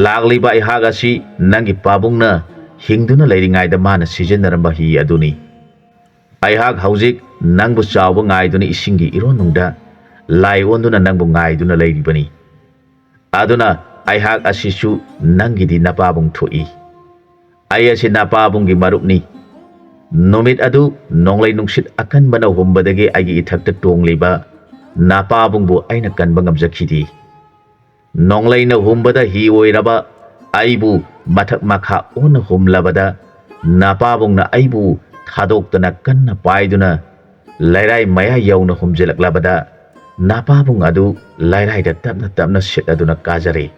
ꯂꯥꯛꯂꯤꯕ ꯑꯩꯍꯥꯛ ꯑꯁꯤ ꯅꯪꯒꯤ ꯄꯥꯕꯨꯡꯅ ꯍꯤꯡꯗꯨꯅ ꯂꯩꯔꯤꯉꯩꯗ ꯃꯥꯅ ꯁꯤꯖꯤꯟꯅꯔꯝꯕ ꯍꯤ ꯑꯗꯨꯅꯤ꯫ ꯑꯩꯍꯥꯛ ꯍꯧꯖꯤꯛ ꯅꯪꯕꯨ ꯆꯥꯎꯕ ꯉꯥꯏꯗꯨꯅ ꯏꯁꯤꯡꯒꯤ ꯏꯔꯣꯟꯅꯨꯡꯗ ꯂꯥꯏ ꯑꯣꯟꯗꯨꯅ ꯅꯪꯕꯨ ꯉꯥꯏꯗꯨꯅ ꯂꯩꯔꯤꯕꯅꯤ꯫ ꯑꯗꯨꯅ ꯑꯩꯍꯥꯛ ꯑꯁꯤꯁꯨ ꯅꯪꯒꯤꯗꯤ ꯅꯄꯥꯕꯨꯡ ꯊꯣꯛꯏ꯫ ꯑꯩ ꯑꯁꯤ ꯅꯄꯥꯕꯨꯡꯒꯤ ꯃꯔꯨꯞꯅꯤ꯫ ꯅꯨꯃꯤꯠ ꯑꯗꯨ ꯅꯣꯡꯂꯩ ꯅꯨꯡꯁꯤꯠ ꯑꯀꯟꯕꯅ ꯍꯨꯝꯕꯗꯒꯤ ꯑꯩꯒꯤ ꯏꯊꯛꯇ ꯇꯣꯡꯂꯤꯕ ꯅꯥꯄꯥꯕꯨꯡꯕꯨ ꯑꯩꯅ ꯀꯟꯕ ꯉꯝꯖꯈꯤꯗꯦ꯫ ꯅꯣꯡꯂꯩꯅ ꯍꯨꯝꯕꯗ ꯍꯤ ꯑꯣꯏꯔꯕ ꯑꯩꯕꯨ ꯃꯊꯛ ꯃꯈꯥ ꯑꯣꯟꯅ ꯍꯨꯝꯂꯕꯗ, ꯅꯥꯄꯥꯕꯨꯡꯅ ꯑꯩꯕꯨ ꯊꯥꯗꯣꯛꯇꯅ ꯀꯟꯅ ꯄꯥꯏꯗꯨꯅ ꯂꯩꯔꯥꯏ ꯃꯌꯥ ꯌꯧꯅ ꯍꯨꯝꯖꯤꯜꯂꯛꯂꯕꯗ, ꯅꯥꯄꯥꯕꯨꯡ ꯑꯗꯨ ꯂꯩꯔꯥꯏꯗ ꯇꯞꯅ ꯇꯞꯅ ꯁꯤꯠꯂꯗꯨꯅ ꯀꯥꯖꯔꯦ꯫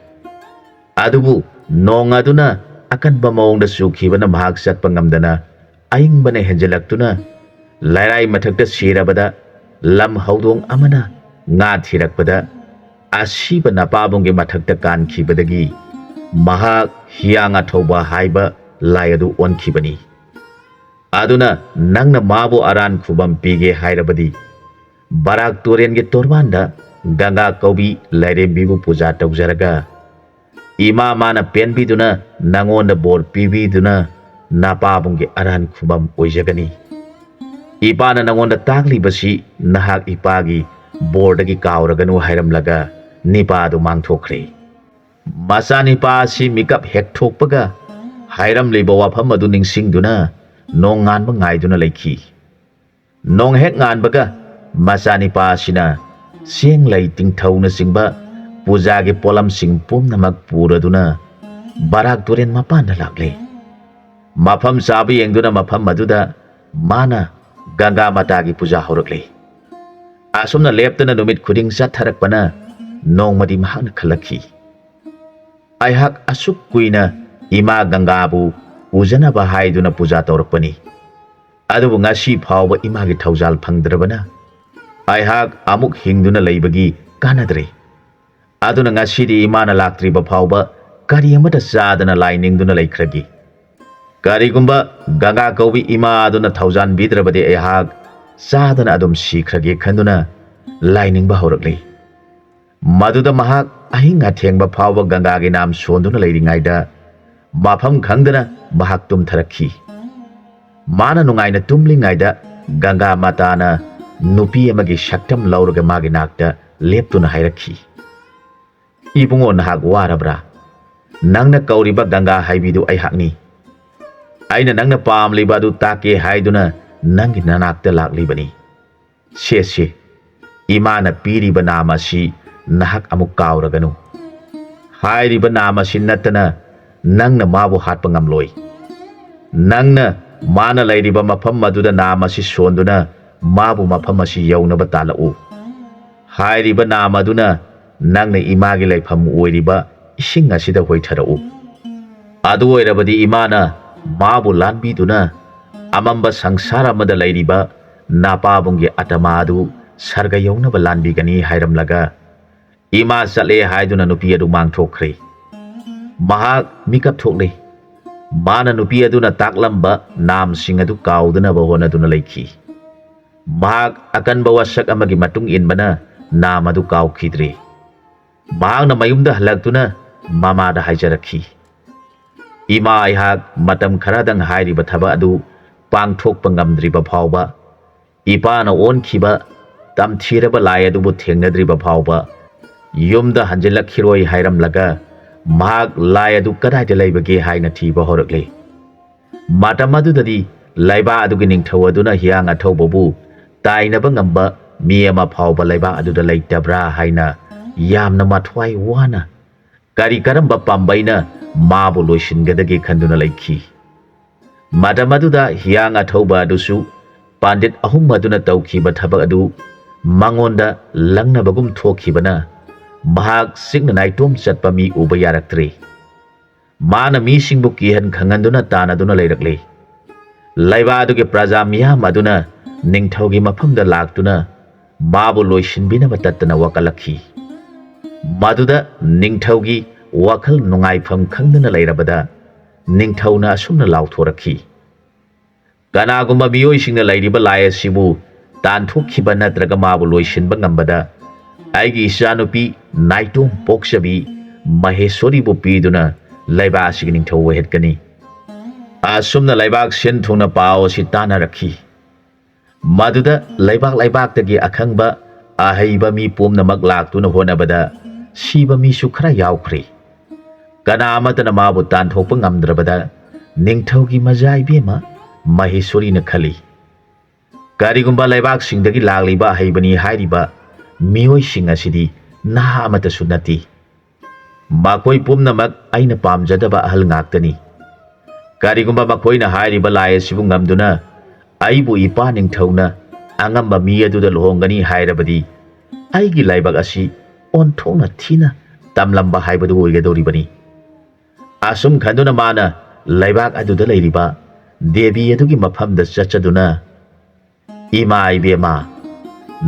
ꯑꯗꯨꯕꯨ ꯅꯣꯡ ꯑꯗꯨꯅ ꯑꯀꯟꯕ ꯃꯑꯣꯡꯗ ꯆꯨꯈꯤꯕꯅ ꯃꯍꯥꯛ ꯆꯠꯄ ꯉꯝꯗꯅ ꯑꯏꯪꯕꯅ ꯍꯦꯟꯖꯤꯜꯂꯛꯇꯨꯅ ꯂꯩꯔꯥꯏ ꯃꯊꯛꯇ ꯁꯤꯔꯕꯗ, ꯂꯝ ꯍꯧꯗꯣꯡ ꯑꯃꯅ ꯉꯥ ꯊꯤꯔꯛꯄꯗ ꯑꯁꯤꯕ ꯅꯄꯥꯕꯨꯡꯒꯤ ꯃꯊꯛꯇ ꯀꯥꯟꯈꯤꯕꯗꯒꯤ ꯃꯍꯥꯛ ꯍꯤꯌꯥꯡ ꯑꯊꯧꯕ ꯍꯥꯏꯕ ꯂꯥꯏ ꯑꯗꯨ ꯑꯣꯟꯈꯤꯕꯅꯤ꯫ ꯑꯗꯨꯅ ꯅꯪꯅ ꯃꯥꯕꯨ ꯑꯔꯥꯟ ꯈꯨꯕꯝ ꯄꯤꯒꯦ ꯍꯥꯏꯔꯕꯗꯤ, ꯕꯔꯥꯛ ꯇꯨꯔꯦꯜꯒꯤ ꯇꯣꯔꯕꯥꯟꯗ ꯒꯪꯒꯥ ꯀꯧꯕꯤ ꯂꯥꯏꯔꯦꯝꯕꯤꯕꯨ ꯄꯨꯖꯥ ꯇꯧꯖꯔꯒ, ꯏꯃꯥ ꯃꯥꯅ ꯄꯦꯟꯕꯤꯗꯨꯅ ꯅꯪꯉꯣꯟꯗ ꯕꯣꯔ ꯄꯤꯕꯤꯗꯨꯅ ꯅꯄꯥꯕꯨꯡꯒꯤ ꯑꯔꯥꯟ ꯈꯨꯕꯝ ꯑꯣꯏꯖꯒꯅꯤ꯫ ꯏꯄꯥꯅ ꯅꯪꯉꯣꯟꯗ ꯇꯥꯛꯂꯤꯕꯁꯤ ꯅꯍꯥꯛ ꯏꯄꯥꯒꯤ ꯕꯣꯔꯗꯒꯤ ꯀꯥꯎꯔꯒꯅꯨ ꯍꯥꯏꯔꯝꯂꯒ ꯅꯤꯄꯥ ꯑꯗꯨ ꯃꯥꯡꯊꯣꯛꯈ꯭ꯔꯦ꯫ ꯃꯆꯥꯅꯤꯄꯥ ꯑꯁꯤ ꯃꯤꯀꯞ ꯍꯦꯛ ꯊꯣꯛꯄꯒ ꯍꯥꯏꯔꯝꯂꯤꯕ ꯋꯥꯐꯝ ꯑꯗꯨ ꯅꯤꯡꯁꯤꯡꯗꯨꯅ ꯅꯣꯡ ꯉꯥꯟꯕ ꯉꯥꯏꯗꯨꯅ ꯂꯩꯈꯤ꯫ ꯅꯣꯡ ꯍꯦꯛ ꯉꯥꯟꯕꯒ ꯃꯆꯥꯅꯤꯄꯥ ꯑꯁꯤꯅ ꯆꯦꯡ ꯂꯩ ꯇꯤꯡꯊꯧꯅꯆꯤꯡꯕ ꯄꯨꯖꯥꯒꯤ ꯄꯣꯠꯂꯝꯁꯤꯡ ꯄꯨꯝꯅꯃꯛ ꯄꯨꯔꯗꯨꯅ ꯕꯔꯥꯛ ꯇꯨꯔꯦꯟ ꯃꯄꯥꯟꯗ ꯂꯥꯛꯂꯦ꯫ ꯃꯐꯝ ꯆꯥꯕ ꯌꯦꯡꯗꯨꯅ ꯃꯐꯝ ꯑꯗꯨꯗ ꯃꯥꯅ ꯒꯪꯒꯥ ꯃꯥꯇꯥꯒꯤ ꯄꯨꯖꯥ ꯍꯧꯔꯛꯂꯦ꯫ ꯑꯁꯨꯝꯅ ꯂꯦꯞꯇꯅ ꯅꯨꯃꯤꯠ ꯈꯨꯗꯤꯡ ꯆꯠꯊꯔꯛꯄꯅ ꯅꯣꯡꯃꯗꯤ ꯃꯍꯥꯛꯅ ꯈꯜꯂꯛꯈꯤ, "ꯑꯩꯍꯥꯛ ꯑꯁꯨꯛ ꯀꯨꯏꯅ ꯏꯃꯥ ꯒꯪꯒꯥꯕꯨ ꯎꯖꯅꯕ ꯍꯥꯏꯗꯨꯅ ꯄꯨꯖꯥ ꯇꯧꯔꯛꯄꯅꯤ꯫ ꯑꯗꯨꯕꯨ ꯉꯁꯤ ꯐꯥꯎꯕ ꯏꯃꯥꯒꯤ ꯊꯧꯖꯥꯜ ꯐꯪꯗ꯭ꯔꯕꯅ ꯑꯩꯍꯥꯛ ꯑꯃꯨꯛ ꯍꯤꯡꯗꯨꯅ ꯂꯩꯕꯒꯤ ꯀꯥꯟꯅꯗ꯭ꯔꯦ꯫ ꯑꯗꯨꯅ ꯉꯁꯤꯗꯤ ꯏꯃꯥꯅ ꯂꯥꯛꯇ꯭ꯔꯤꯕ ꯐꯥꯎꯕ ꯀꯔꯤ ꯑꯃꯠꯇ ꯆꯥꯗꯅ ꯂꯥꯏ ꯅꯤꯡꯗꯨꯅ ꯂꯩꯈ꯭ꯔꯒꯦ꯫ ꯀꯔꯤꯒꯨꯝꯕ ꯒꯪꯒꯥ ꯀꯧꯕꯤ ꯏꯃꯥ ꯑꯗꯨꯅ ꯊꯧꯖꯥꯟꯕꯤꯗ꯭ꯔꯕꯗꯤ ꯑꯩꯍꯥꯛ ꯆꯥꯗꯅ ꯑꯗꯨꯝ ꯁꯤꯈ꯭ꯔꯒꯦ" ꯈꯟꯗꯨꯅ ꯂꯥꯏ ꯅꯤꯡꯕ ꯍꯧꯔꯛꯂꯤ꯫ ꯃꯗꯨꯗ ꯃꯍꯥꯛ ꯑꯍꯤꯡ ꯑꯊꯦꯡꯕ ꯐꯥꯎꯕ ꯒꯪꯒꯥꯒꯤ ꯅꯥꯝ ꯁꯣꯟꯗꯨꯅ ꯂꯩꯔꯤꯉꯩꯗ ꯃꯐꯝ ꯈꯪꯗꯅ ꯃꯍꯥꯛ ꯇꯨꯝꯊꯔꯛꯈꯤ꯫ ꯃꯥꯅ ꯅꯨꯡꯉꯥꯏꯅ ꯇꯨꯝꯂꯤꯉꯩꯗ ꯒꯪꯒꯥ ꯃꯥꯇꯥꯅ ꯅꯨꯄꯤ ꯑꯃꯒꯤ ꯁꯛꯇꯝ ꯂꯧꯔꯒ ꯃꯥꯒꯤ ꯅꯥꯛꯇ ꯂꯦꯞꯇꯨꯅ ꯍꯥꯏꯔꯛꯈꯤ, "ꯏꯕꯨꯡꯉꯣ, ꯅꯍꯥꯛ ꯋꯥꯔꯕ꯭ꯔꯥ? ꯅꯪꯅ ꯀꯧꯔꯤꯕ ꯒꯪꯒꯥ ꯍꯥꯏꯕꯤꯗꯨ ꯑꯩꯍꯥꯛꯅꯤ꯫ ꯑꯩꯅ ꯅꯪꯅ ꯄꯥꯝꯂꯤꯕ ꯑꯗꯨ ꯇꯥꯛꯀꯦ ꯍꯥꯏꯗꯨꯅ ꯅꯪꯒꯤ ꯅꯅꯥꯛꯇ ꯂꯥꯛꯂꯤꯕꯅꯤ꯫ ꯁꯦ ꯁꯦ, ꯏꯃꯥꯅ ꯄꯤꯔꯤꯕ ꯅꯥꯝ ꯑꯁꯤ ꯅꯍꯥꯛ ꯑꯃꯨꯛ ꯀꯥꯎꯔꯒꯅꯨ꯫ ꯍꯥꯏꯔꯤꯕ ꯅꯥꯝ ꯑꯁꯤ ꯅꯠꯇꯅ ꯅꯪꯅ ꯃꯥꯕꯨ ꯍꯥꯠꯄ ꯉꯝꯂꯣꯏ꯫ ꯅꯪꯅ ꯃꯥꯅ ꯂꯩꯔꯤꯕ ꯃꯐꯝ ꯑꯗꯨꯗ ꯅꯥꯝ ꯑꯁꯤ ꯁꯣꯟꯗꯨꯅ ꯃꯥꯕꯨ ꯃꯐꯝ ꯑꯁꯤ ꯌꯧꯅꯕ ꯇꯥꯜꯂꯛꯎ꯫ ꯍꯥꯏꯔꯤꯕ ꯅꯥꯝ ꯑꯗꯨꯅ ꯅꯪꯅ ꯏꯃꯥꯒꯤ ꯂꯩꯐꯝ ꯑꯣꯏꯔꯤꯕ ꯏꯁꯤꯡ ꯑꯁꯤꯗ ꯍꯣꯏꯊꯔꯛꯎ꯫ ꯑꯗꯨ ꯑꯣꯏꯔꯕꯗꯤ ꯏꯃꯥꯅ ꯃꯥꯕꯨ ꯂꯥꯟꯕꯤꯗꯨꯅ ꯑꯃꯝꯕ ꯁꯪꯁꯥꯔ ꯑꯃꯗ ꯂꯩꯔꯤꯕ ꯅꯥꯄꯥꯕꯨꯡꯒꯤ ꯑꯇꯃꯥ ꯑꯗꯨ ꯁꯔꯒ ꯌꯧꯅꯕ ꯂꯥꯟꯕꯤꯒꯅꯤ ꯍꯥꯏꯔꯝꯂꯒ ꯏꯃꯥ ꯆꯠꯂꯦ ꯍꯥꯏꯗꯨꯅ ꯅꯨꯄꯤ ꯑꯗꯨ ꯃꯥꯡꯊꯣꯛꯈ꯭ꯔꯦ꯫ ꯃꯍꯥꯛ ꯃꯤꯀꯞ ꯊꯣꯛꯂꯦ꯫ ꯃꯥꯅ ꯅꯨꯄꯤ ꯑꯗꯨꯅ ꯇꯥꯛꯂꯝꯕ ꯅꯥꯝꯁꯤꯡ ꯑꯗꯨ ꯀꯥꯎꯗꯅꯕ ꯍꯣꯠꯅꯗꯨꯅ ꯂꯩꯈꯤ꯫ ꯃꯍꯥꯛ ꯑꯀꯟꯕ ꯋꯥꯁꯛ ꯑꯃꯒꯤ ꯃꯇꯨꯡ ꯏꯟꯕꯅ ꯅꯥꯝ ꯑꯗꯨ ꯀꯥꯎꯈꯤꯗ꯭ꯔꯦ꯫ ꯃꯍꯥꯛꯅ ꯃꯌꯨꯝꯗ ꯍꯜꯂꯛꯇꯨꯅ ꯃꯃꯥꯗ ꯍꯥꯏꯖꯔꯛꯈꯤ, "ꯏꯃꯥ, ꯑꯩꯍꯥꯛ ꯃꯇꯝ ꯈꯔꯗꯪ ꯍꯥꯏꯔꯤꯕ ꯊꯕꯛ ꯑꯗꯨ ꯄꯥꯡꯊꯣꯛꯄ ꯉꯝꯗ꯭ꯔꯤꯕ ꯐꯥꯎꯕ, ꯏꯄꯥꯅ ꯑꯣꯟꯈꯤꯕ ꯇꯝꯊꯤꯔꯕ ꯂꯥꯏ ꯑꯗꯨꯕꯨ ꯊꯦꯡꯅꯗ꯭ꯔꯤꯕ ꯐꯥꯎꯕ ꯌꯨꯝꯗ ꯍꯟꯖꯤꯜꯂꯛꯈꯤꯔꯣꯏ" ꯍꯥꯏꯔꯝꯂꯒ ꯃꯍꯥꯛ ꯂꯥꯏ ꯑꯗꯨ ꯀꯗꯥꯏꯗ ꯂꯩꯕꯒꯦ ꯍꯥꯏꯅ ꯊꯤꯕ ꯍꯧꯔꯛꯂꯤ꯫ ꯃꯇꯝ ꯑꯗꯨꯗꯗꯤ ꯂꯩꯕꯥꯛ ꯑꯗꯨꯒꯤ ꯅꯤꯡꯊꯧ ꯑꯗꯨꯅ ꯍꯤꯌꯥꯡ ꯑꯊꯧꯕꯕꯨ ꯇꯥꯏꯅꯕ ꯉꯝꯕ ꯃꯤ ꯑꯃ ꯐꯥꯎꯕ ꯂꯩꯕꯥꯛ ꯑꯗꯨꯗ ꯂꯩꯇꯕ꯭ꯔꯥ ꯍꯥꯏꯅ ꯌꯥꯝꯅ ꯃꯊ꯭ꯋꯥꯏ ꯋꯥꯅ ꯀꯔꯤ ꯀꯔꯝꯕ ꯄꯥꯝꯕꯩꯅ ꯃꯥꯕꯨ ꯂꯣꯏꯁꯤꯟꯒꯗꯒꯦ ꯈꯟꯗꯨꯅ ꯂꯩꯈꯤ꯫ ꯃꯇꯝ ꯑꯗꯨꯗ ꯍꯤꯌꯥꯡ ꯑꯊꯧꯕ ꯑꯗꯨꯁꯨ ꯄꯥꯟꯗꯤꯠ ꯑꯍꯨꯝ ꯑꯗꯨꯅ ꯇꯧꯈꯤꯕ ꯊꯕꯛ ꯑꯗꯨ ꯃꯉꯣꯟꯗ ꯂꯪꯅꯕꯒꯨꯝ ꯊꯣꯛꯈꯤꯕꯅ ꯃꯍꯥꯛ ꯆꯤꯛꯅ ꯅꯥꯏꯇꯣꯝ ꯆꯠꯄ ꯃꯤ ꯎꯕ ꯌꯥꯔꯛꯇ꯭ꯔꯦ꯫ ꯃꯥꯅ ꯃꯤꯁꯤꯡꯕꯨ ꯀꯤꯍꯟ ꯈꯪꯍꯟꯗꯨꯅ ꯇꯥꯟꯅꯗꯨꯅ ꯂꯩꯔꯛꯂꯤ꯫ ꯂꯩꯕꯥꯛ ꯑꯗꯨꯒꯤ ꯄ꯭ꯔꯖꯥ ꯃꯤꯌꯥꯝ ꯑꯗꯨꯅ ꯅꯤꯡꯊꯧꯒꯤ ꯃꯐꯝꯗ ꯂꯥꯛꯇꯨꯅ ꯃꯥꯕꯨ ꯂꯣꯏꯁꯤꯟꯕꯤꯅꯕ ꯇꯠꯇꯅ ꯋꯥꯀꯠꯂꯛꯈꯤ꯫ ꯃꯗꯨꯗ ꯅꯤꯡꯊꯧꯒꯤ ꯋꯥꯈꯜ ꯅꯨꯡꯉꯥꯏꯐꯝ ꯈꯪꯗꯅ ꯂꯩꯔꯕꯗ ꯅꯤꯡꯊꯧꯅ ꯑꯁꯨꯝꯅ ꯂꯥꯎꯊꯣꯔꯛꯈꯤ, "ꯀꯅꯥꯒꯨꯝꯕ ꯃꯤꯑꯣꯏꯁꯤꯡꯅ ꯂꯩꯔꯤꯕ ꯂꯥꯏ ꯑꯁꯤꯕꯨ ꯇꯥꯟꯊꯣꯛꯈꯤꯕ ꯅꯠꯇ꯭ꯔꯒ ꯃꯥꯕꯨ ꯂꯣꯏꯁꯤꯟꯕ ꯉꯝꯕꯗ ꯑꯩꯒꯤ ꯏꯆꯥꯅꯨꯄꯤ ꯅꯥꯏꯇꯣꯝ ꯄꯣꯛꯆꯕꯤ ꯃꯍꯦꯁꯣꯔꯤꯕꯨ ꯄꯤꯗꯨꯅ ꯂꯩꯕꯥꯛ ꯑꯁꯤꯒꯤ ꯅꯤꯡꯊꯧ ꯑꯣꯏꯍꯟꯒꯅꯤ꯫" ꯑꯁꯨꯝꯅ ꯂꯩꯕꯥꯛ ꯁꯤꯟ ꯊꯨꯡꯅ ꯄꯥꯎ ꯑꯁꯤ ꯇꯥꯅꯔꯛꯈꯤ꯫ ꯃꯗꯨꯗ ꯂꯩꯕꯥꯛ ꯂꯩꯕꯥꯛꯇꯒꯤ ꯑꯈꯪꯕ ꯑꯍꯩꯕ ꯃꯤ ꯄꯨꯝꯅꯃꯛ ꯂꯥꯛꯇꯨꯅ ꯍꯣꯠꯅꯕꯗ ꯁꯤꯕ ꯃꯤꯁꯨ ꯈꯔ ꯌꯥꯎꯈ꯭ꯔꯦ꯫ ꯀꯅꯥ ꯑꯃꯠꯇꯅ ꯃꯥꯕꯨ ꯇꯥꯟꯊꯣꯛꯄ ꯉꯝꯗ꯭ꯔꯕꯗ ꯅꯤꯡꯊꯧꯒꯤ ꯃꯖꯥ ꯏꯕꯦꯝꯃ ꯃꯍꯦꯁꯣꯔꯤꯅ ꯈꯜꯂꯤ, "ꯀꯔꯤꯒꯨꯝꯕ ꯂꯩꯕꯥꯛꯁꯤꯡꯗꯒꯤ ꯂꯥꯛꯂꯤꯕ ꯑꯍꯩꯕꯅꯤ ꯍꯥꯏꯔꯤꯕ ꯃꯤꯑꯣꯏꯁꯤꯡ ꯑꯁꯤꯗꯤ ꯅꯍꯥ ꯑꯃꯠꯇꯁꯨ ꯅꯠꯇꯦ꯫ ꯃꯈꯣꯏ ꯄꯨꯝꯅꯃꯛ ꯑꯩꯅ ꯄꯥꯝꯖꯗꯕ ꯑꯍꯜ ꯉꯥꯛꯇꯅꯤ꯫ ꯀꯔꯤꯒꯨꯝꯕ ꯃꯈꯣꯏꯅ ꯍꯥꯏꯔꯤꯕ ꯂꯥꯏ ꯑꯁꯤꯕꯨ ꯉꯝꯗꯨꯅ ꯑꯩꯕꯨ ꯏꯄꯥ ꯅꯤꯡꯊꯧꯅ ꯑꯉꯝꯕ ꯃꯤ ꯑꯗꯨꯗ ꯂꯨꯍꯣꯡꯒꯅꯤ ꯍꯥꯏꯔꯕꯗꯤ ꯑꯩꯒꯤ ꯂꯥꯏꯕꯛ ꯑꯁꯤ ꯑꯣꯟꯊꯣꯛꯅ ꯊꯤꯅ ꯇꯝꯂꯝꯕ ꯍꯥꯏꯕꯗꯨ ꯑꯣꯏꯒꯗꯧꯔꯤꯕꯅꯤ"꯫ ꯑꯁꯨꯝ ꯈꯟꯗꯨꯅ ꯃꯥꯅ ꯂꯩꯕꯥꯛ ꯑꯗꯨꯗ ꯂꯩꯔꯤꯕ ꯗꯦꯕꯤ ꯑꯗꯨꯒꯤ ꯃꯐꯝꯗ ꯆꯠꯆꯗꯨꯅ, "ꯏꯃꯥ ꯏꯕꯦꯝꯃ,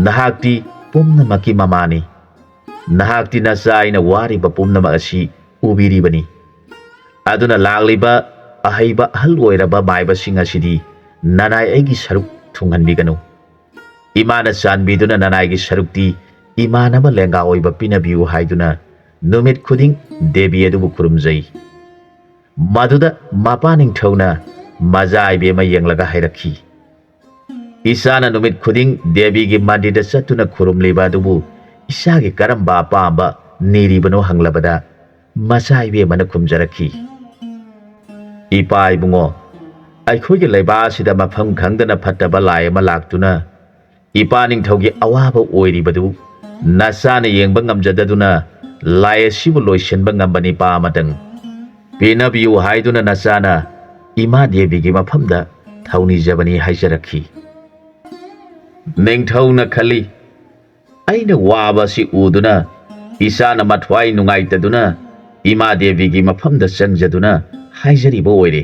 ꯅꯍꯥꯛꯇꯤ ꯄꯨꯝꯅꯃꯛꯀꯤ ꯃꯃꯥꯅꯤ꯫ ꯅꯍꯥꯛꯇꯤ ꯅꯆꯥ ꯑꯩꯅ ꯋꯥꯔꯤꯕ ꯄꯨꯝꯅꯃꯛ ꯑꯁꯤ ꯎꯕꯤꯔꯤꯕꯅꯤ꯫ ꯑꯗꯨꯅ ꯂꯥꯛꯂꯤꯕ ꯑꯍꯩꯕ ꯑꯍꯜ ꯑꯣꯏꯔꯕ ꯃꯥꯏꯕꯁꯤꯡ ꯑꯁꯤꯗꯤ ꯅꯅꯥꯏ ꯑꯩꯒꯤ ꯁꯔꯨꯛ ꯊꯨꯡꯍꯟꯕꯤꯒꯅꯨ꯫ ꯏꯃꯥꯅ ꯆꯥꯟꯕꯤꯗꯨꯅ ꯅꯅꯥꯏꯒꯤ ꯁꯔꯨꯛꯇꯤ ꯏꯃꯥꯟꯅꯕ ꯂꯦꯡꯒꯥ ꯑꯣꯏꯕ ꯄꯤꯅꯕꯤꯌꯨ" ꯍꯥꯏꯗꯨꯅ ꯅꯨꯃꯤꯠ ꯈꯨꯗꯤꯡ ꯗꯦꯕꯤ ꯑꯗꯨꯕꯨ ꯈꯨꯔꯨꯝꯖꯩ꯫ ꯃꯗꯨꯗ ꯃꯄꯥ ꯅꯤꯡꯊꯧꯅ ꯃꯖꯥ ꯏꯕꯦꯝꯃ ꯌꯦꯡꯂꯒ ꯍꯥꯏꯔꯛꯈꯤ, "ꯏꯆꯥꯅ ꯅꯨꯃꯤꯠ ꯈꯨꯗꯤꯡ ꯗꯦꯕꯤꯒꯤ ꯃꯟꯗꯤꯔꯗ ꯆꯠꯇꯨꯅ ꯈꯨꯔꯨꯝꯂꯤꯕ ꯑꯗꯨꯕꯨ ꯏꯆꯥꯒꯤ ꯀꯔꯝꯕ ꯑꯄꯥꯝꯕ ꯅꯤꯔꯤꯕꯅꯣ?" ꯍꯪꯂꯕꯗ ꯃꯆꯥ ꯏꯕꯦꯝꯃꯅ ꯈꯨꯝꯖꯔꯛꯈꯤ, "ꯏꯄꯥ ꯏꯕꯨꯡꯉꯣ, ꯑꯩꯈꯣꯏꯒꯤ ꯂꯩꯕꯥꯛ ꯑꯁꯤꯗ ꯃꯐꯝ ꯈꯪꯗꯅ ꯐꯠꯇꯕ ꯂꯥꯏ ꯑꯃ ꯂꯥꯛꯇꯨꯅ ꯏꯄꯥ ꯅꯤꯡꯊꯧꯒꯤ ꯑꯋꯥꯕ ꯑꯣꯏꯔꯤꯕꯗꯨ ꯅꯆꯥꯅ ꯌꯦꯡꯕ ꯉꯝꯖꯗꯗꯨꯅ ꯂꯥꯏ ꯑꯁꯤꯕꯨ ꯂꯣꯏꯁꯤꯟꯕ ꯉꯝꯕ ꯅꯤꯄꯥ ꯑꯃꯇꯪ ꯄꯤꯅꯕꯤꯌꯨ ꯍꯥꯏꯗꯨꯅ ꯅꯆꯥꯅ ꯏꯃꯥ ꯗꯦꯕꯤꯒꯤ ꯃꯐꯝꯗ ꯊꯧꯅꯤꯖꯕꯅꯤ" ꯍꯥꯏꯖꯔꯛꯈꯤ꯫ ꯅꯤꯡꯊꯧꯅ ꯈꯜꯂꯤ, "ꯑꯩꯅ ꯋꯥꯕ ꯑꯁꯤ ꯎꯗꯨꯅ ꯏꯆꯥꯅ ꯃꯊ꯭ꯋꯥꯏ ꯅꯨꯡꯉꯥꯏꯇꯗꯨꯅ ꯏꯃꯥ ꯗꯦꯕꯤꯒꯤ ꯃꯐꯝꯗ ꯆꯪꯖꯗꯨꯅ ꯍꯥꯏꯖꯔꯤꯕ ꯑꯣꯏꯔꯦ꯫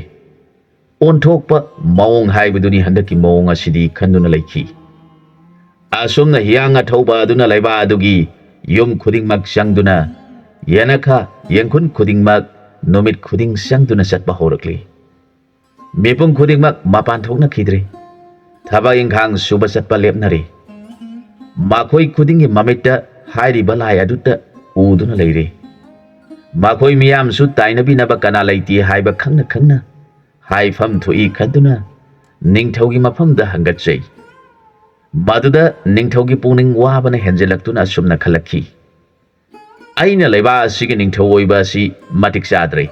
ꯑꯣꯟꯊꯣꯛꯄ ꯃꯑꯣꯡ ꯍꯥꯏꯕꯗꯨꯅꯤ ꯍꯟꯗꯛꯀꯤ ꯃꯑꯣꯡ ꯑꯁꯤꯗꯤ" ꯈꯟꯗꯨꯅ ꯂꯩꯈꯤ꯫ ꯑꯁꯨꯝꯅ ꯍꯤꯌꯥꯡ ꯑꯊꯧꯕ ꯑꯗꯨꯅ ꯂꯩꯕꯥꯛ ꯑꯗꯨꯒꯤ ꯌꯨꯝ ꯈꯨꯗꯤꯡꯃꯛ ꯆꯪꯗꯨꯅ, ꯌꯦꯅꯈꯥ ꯌꯦꯡꯈꯨꯟ ꯈꯨꯗꯤꯡꯃꯛ ꯅꯨꯃꯤꯠ ꯈꯨꯗꯤꯡ ꯆꯪꯗꯨꯅ ꯆꯠꯄ ꯍꯧꯔꯛꯂꯤ꯫ ꯃꯤꯄꯨꯝ ꯈꯨꯗꯤꯡꯃꯛ ꯃꯄꯥꯟ ꯊꯣꯛꯅꯈꯤꯗ꯭ꯔꯦ꯫ ꯊꯕꯛ ꯏꯪꯈꯥꯡ ꯁꯨꯕ ꯆꯠꯄ ꯂꯦꯞꯅꯔꯦ꯫ ꯃꯈꯣꯏ ꯈꯨꯗꯤꯡꯒꯤ ꯃꯃꯤꯠꯇ ꯍꯥꯏꯔꯤꯕ ꯂꯥꯏ ꯑꯗꯨꯇ ꯎꯗꯨꯅ ꯂꯩꯔꯦ꯫ ꯃꯈꯣꯏ ꯃꯤꯌꯥꯝꯁꯨ ꯇꯥꯏꯅꯕꯤꯅꯕ ꯀꯅꯥ ꯂꯩꯇꯦ ꯍꯥꯏꯕ ꯈꯪꯅ ꯈꯪꯅ ꯍꯥꯏꯐꯝ ꯊꯣꯛꯏ ꯈꯟꯗꯨꯅ ꯅꯤꯡꯊꯧꯒꯤ ꯃꯐꯝꯗ ꯍꯪꯒꯠꯆꯩ꯫ ꯃꯗꯨꯗ ꯅꯤꯡꯊꯧꯒꯤ ꯄꯨꯛꯅꯤꯡ ꯋꯥꯕꯅ ꯍꯦꯟꯖꯤꯜꯂꯛꯇꯨꯅ ꯑꯁꯨꯝꯅ ꯈꯜꯂꯛꯈꯤ, "ꯑꯩꯅ ꯂꯩꯕꯥꯛ ꯑꯁꯤꯒꯤ ꯅꯤꯡꯊꯧ ꯑꯣꯏꯕ ꯑꯁꯤ ꯃꯇꯤꯛ ꯆꯥꯗ꯭ꯔꯦ꯫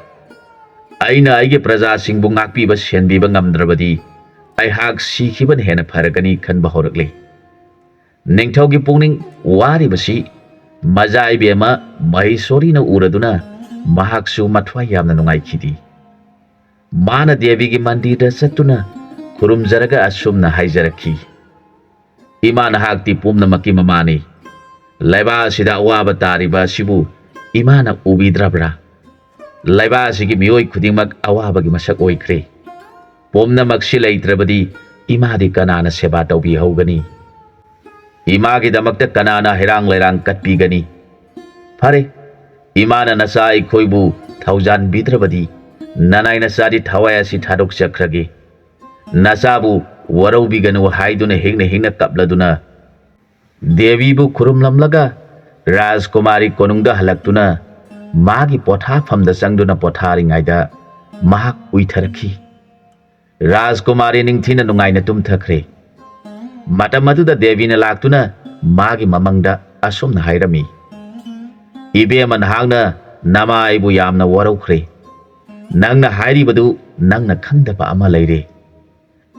ꯑꯩꯅ ꯑꯩꯒꯤ ꯄ꯭ꯔꯖꯥꯁꯤꯡꯕꯨ ꯉꯥꯛꯄꯤꯕ ꯁꯦꯟꯕꯤꯕ ꯉꯝꯗ꯭ꯔꯕꯗꯤ ꯑꯩꯍꯥꯛ ꯁꯤꯈꯤꯕꯅ ꯍꯦꯟꯅ ꯐꯔꯒꯅꯤ ꯈꯟꯕ ꯍꯧꯔꯛꯂꯤ꯫ ꯅꯤꯡꯊꯧꯒꯤ ꯄꯨꯛꯅꯤꯡ ꯋꯥꯔꯤꯕꯁꯤ ꯃꯖꯥ ꯏꯕꯦꯝꯃ ꯃꯍꯦꯁꯣꯔꯤꯅ ꯎꯔꯗꯨꯅ ꯃꯍꯥꯛꯁꯨ ꯃꯊ꯭ꯋꯥꯏ ꯌꯥꯝꯅ ꯅꯨꯡꯉꯥꯏꯈꯤꯗꯦ꯫ ꯃꯥꯅ ꯗꯦꯕꯤꯒꯤ ꯃꯟꯗꯤꯔꯗ ꯆꯠꯇꯨꯅ ꯈꯨꯔꯨꯝꯖꯔꯒ ꯑꯁꯨꯝꯅ ꯍꯥꯏꯖꯔꯛꯈꯤ, "ꯏꯃꯥ, ꯅꯍꯥꯛꯇꯤ ꯄꯨꯝꯅꯃꯛꯀꯤ ꯃꯃꯥꯅꯤ꯫ ꯂꯩꯕꯥꯛ ꯑꯁꯤꯗ ꯑꯋꯥꯕ ꯇꯥꯔꯤꯕ ꯑꯁꯤꯕꯨ ꯏꯃꯥꯅ ꯎꯕꯤꯗ꯭ꯔꯕ꯭ꯔꯥ? ꯂꯩꯕꯥꯛ ꯑꯁꯤꯒꯤ ꯃꯤꯑꯣꯏ ꯈꯨꯗꯤꯡꯃꯛ ꯑꯋꯥꯕꯒꯤ ꯃꯁꯛ ꯑꯣꯏꯈ꯭ꯔꯦ꯫ ꯄꯨꯝꯅꯃꯛꯁꯤ ꯂꯩꯇ꯭ꯔꯕꯗꯤ ꯏꯃꯥꯗꯤ ꯀꯅꯥꯅ ꯁꯦꯕꯥ ꯇꯧꯕꯤꯍꯧꯒꯅꯤ? ꯏꯃꯥꯒꯤꯗꯃꯛꯇ ꯀꯅꯥꯅ ꯍꯩꯔꯥꯡ ꯂꯩꯔꯥꯡ ꯀꯠꯄꯤꯒꯅꯤ? ꯐꯔꯦ, ꯏꯃꯥꯅ ꯅꯆꯥ ꯑꯩꯈꯣꯏꯕꯨ ꯊꯧꯖꯥꯟꯕꯤꯗ꯭ꯔꯕꯗꯤ ꯅꯅꯥꯏ ꯅꯆꯥꯗꯤ ꯊꯋꯥꯏ ꯑꯁꯤ ꯊꯥꯗꯣꯛꯆꯈ꯭ꯔꯒꯦ꯫ ꯅꯆꯥꯕꯨ ꯋꯥꯔꯧꯕꯤꯒꯅꯨ" ꯍꯥꯏꯗꯨꯅ ꯍꯤꯡꯅ ꯍꯤꯡꯅ ꯀꯞꯂꯗꯨꯅ ꯗꯦꯕꯤꯕꯨ ꯈꯨꯔꯨꯝꯂꯝꯂꯒ ꯔꯥꯖꯀꯨꯃꯥꯔꯤ ꯀꯣꯅꯨꯡꯗ ꯍꯜꯂꯛꯇꯨꯅ ꯃꯥꯒꯤ ꯄꯣꯊꯥꯐꯝꯗ ꯆꯪꯗꯨꯅ ꯄꯣꯊꯥꯔꯤꯉꯩꯗ ꯃꯍꯥꯛ ꯎꯏꯊꯔꯛꯈꯤ꯫ ꯔꯥꯖꯀꯨꯃꯥꯔꯤ ꯅꯤꯡꯊꯤꯅ ꯅꯨꯡꯉꯥꯏꯅ ꯇꯨꯝꯊꯈ꯭ꯔꯦ꯫ ꯃꯇꯝ ꯑꯗꯨꯗ ꯗꯦꯕꯤꯅ ꯂꯥꯛꯇꯨꯅ ꯃꯥꯒꯤ ꯃꯃꯪꯗ ꯑꯁꯨꯝꯅ ꯍꯥꯏꯔꯝꯃꯤ, "ꯏꯕꯦꯝꯃ, ꯅꯍꯥꯛꯅ ꯅꯃꯥ ꯑꯩꯕꯨ ꯌꯥꯝꯅ ꯋꯥꯔꯧꯈ꯭ꯔꯦ꯫ ꯅꯪꯅ ꯍꯥꯏꯔꯤꯕꯗꯨ ꯅꯪꯅ ꯈꯪꯗꯕ ꯑꯃ ꯂꯩꯔꯦ꯫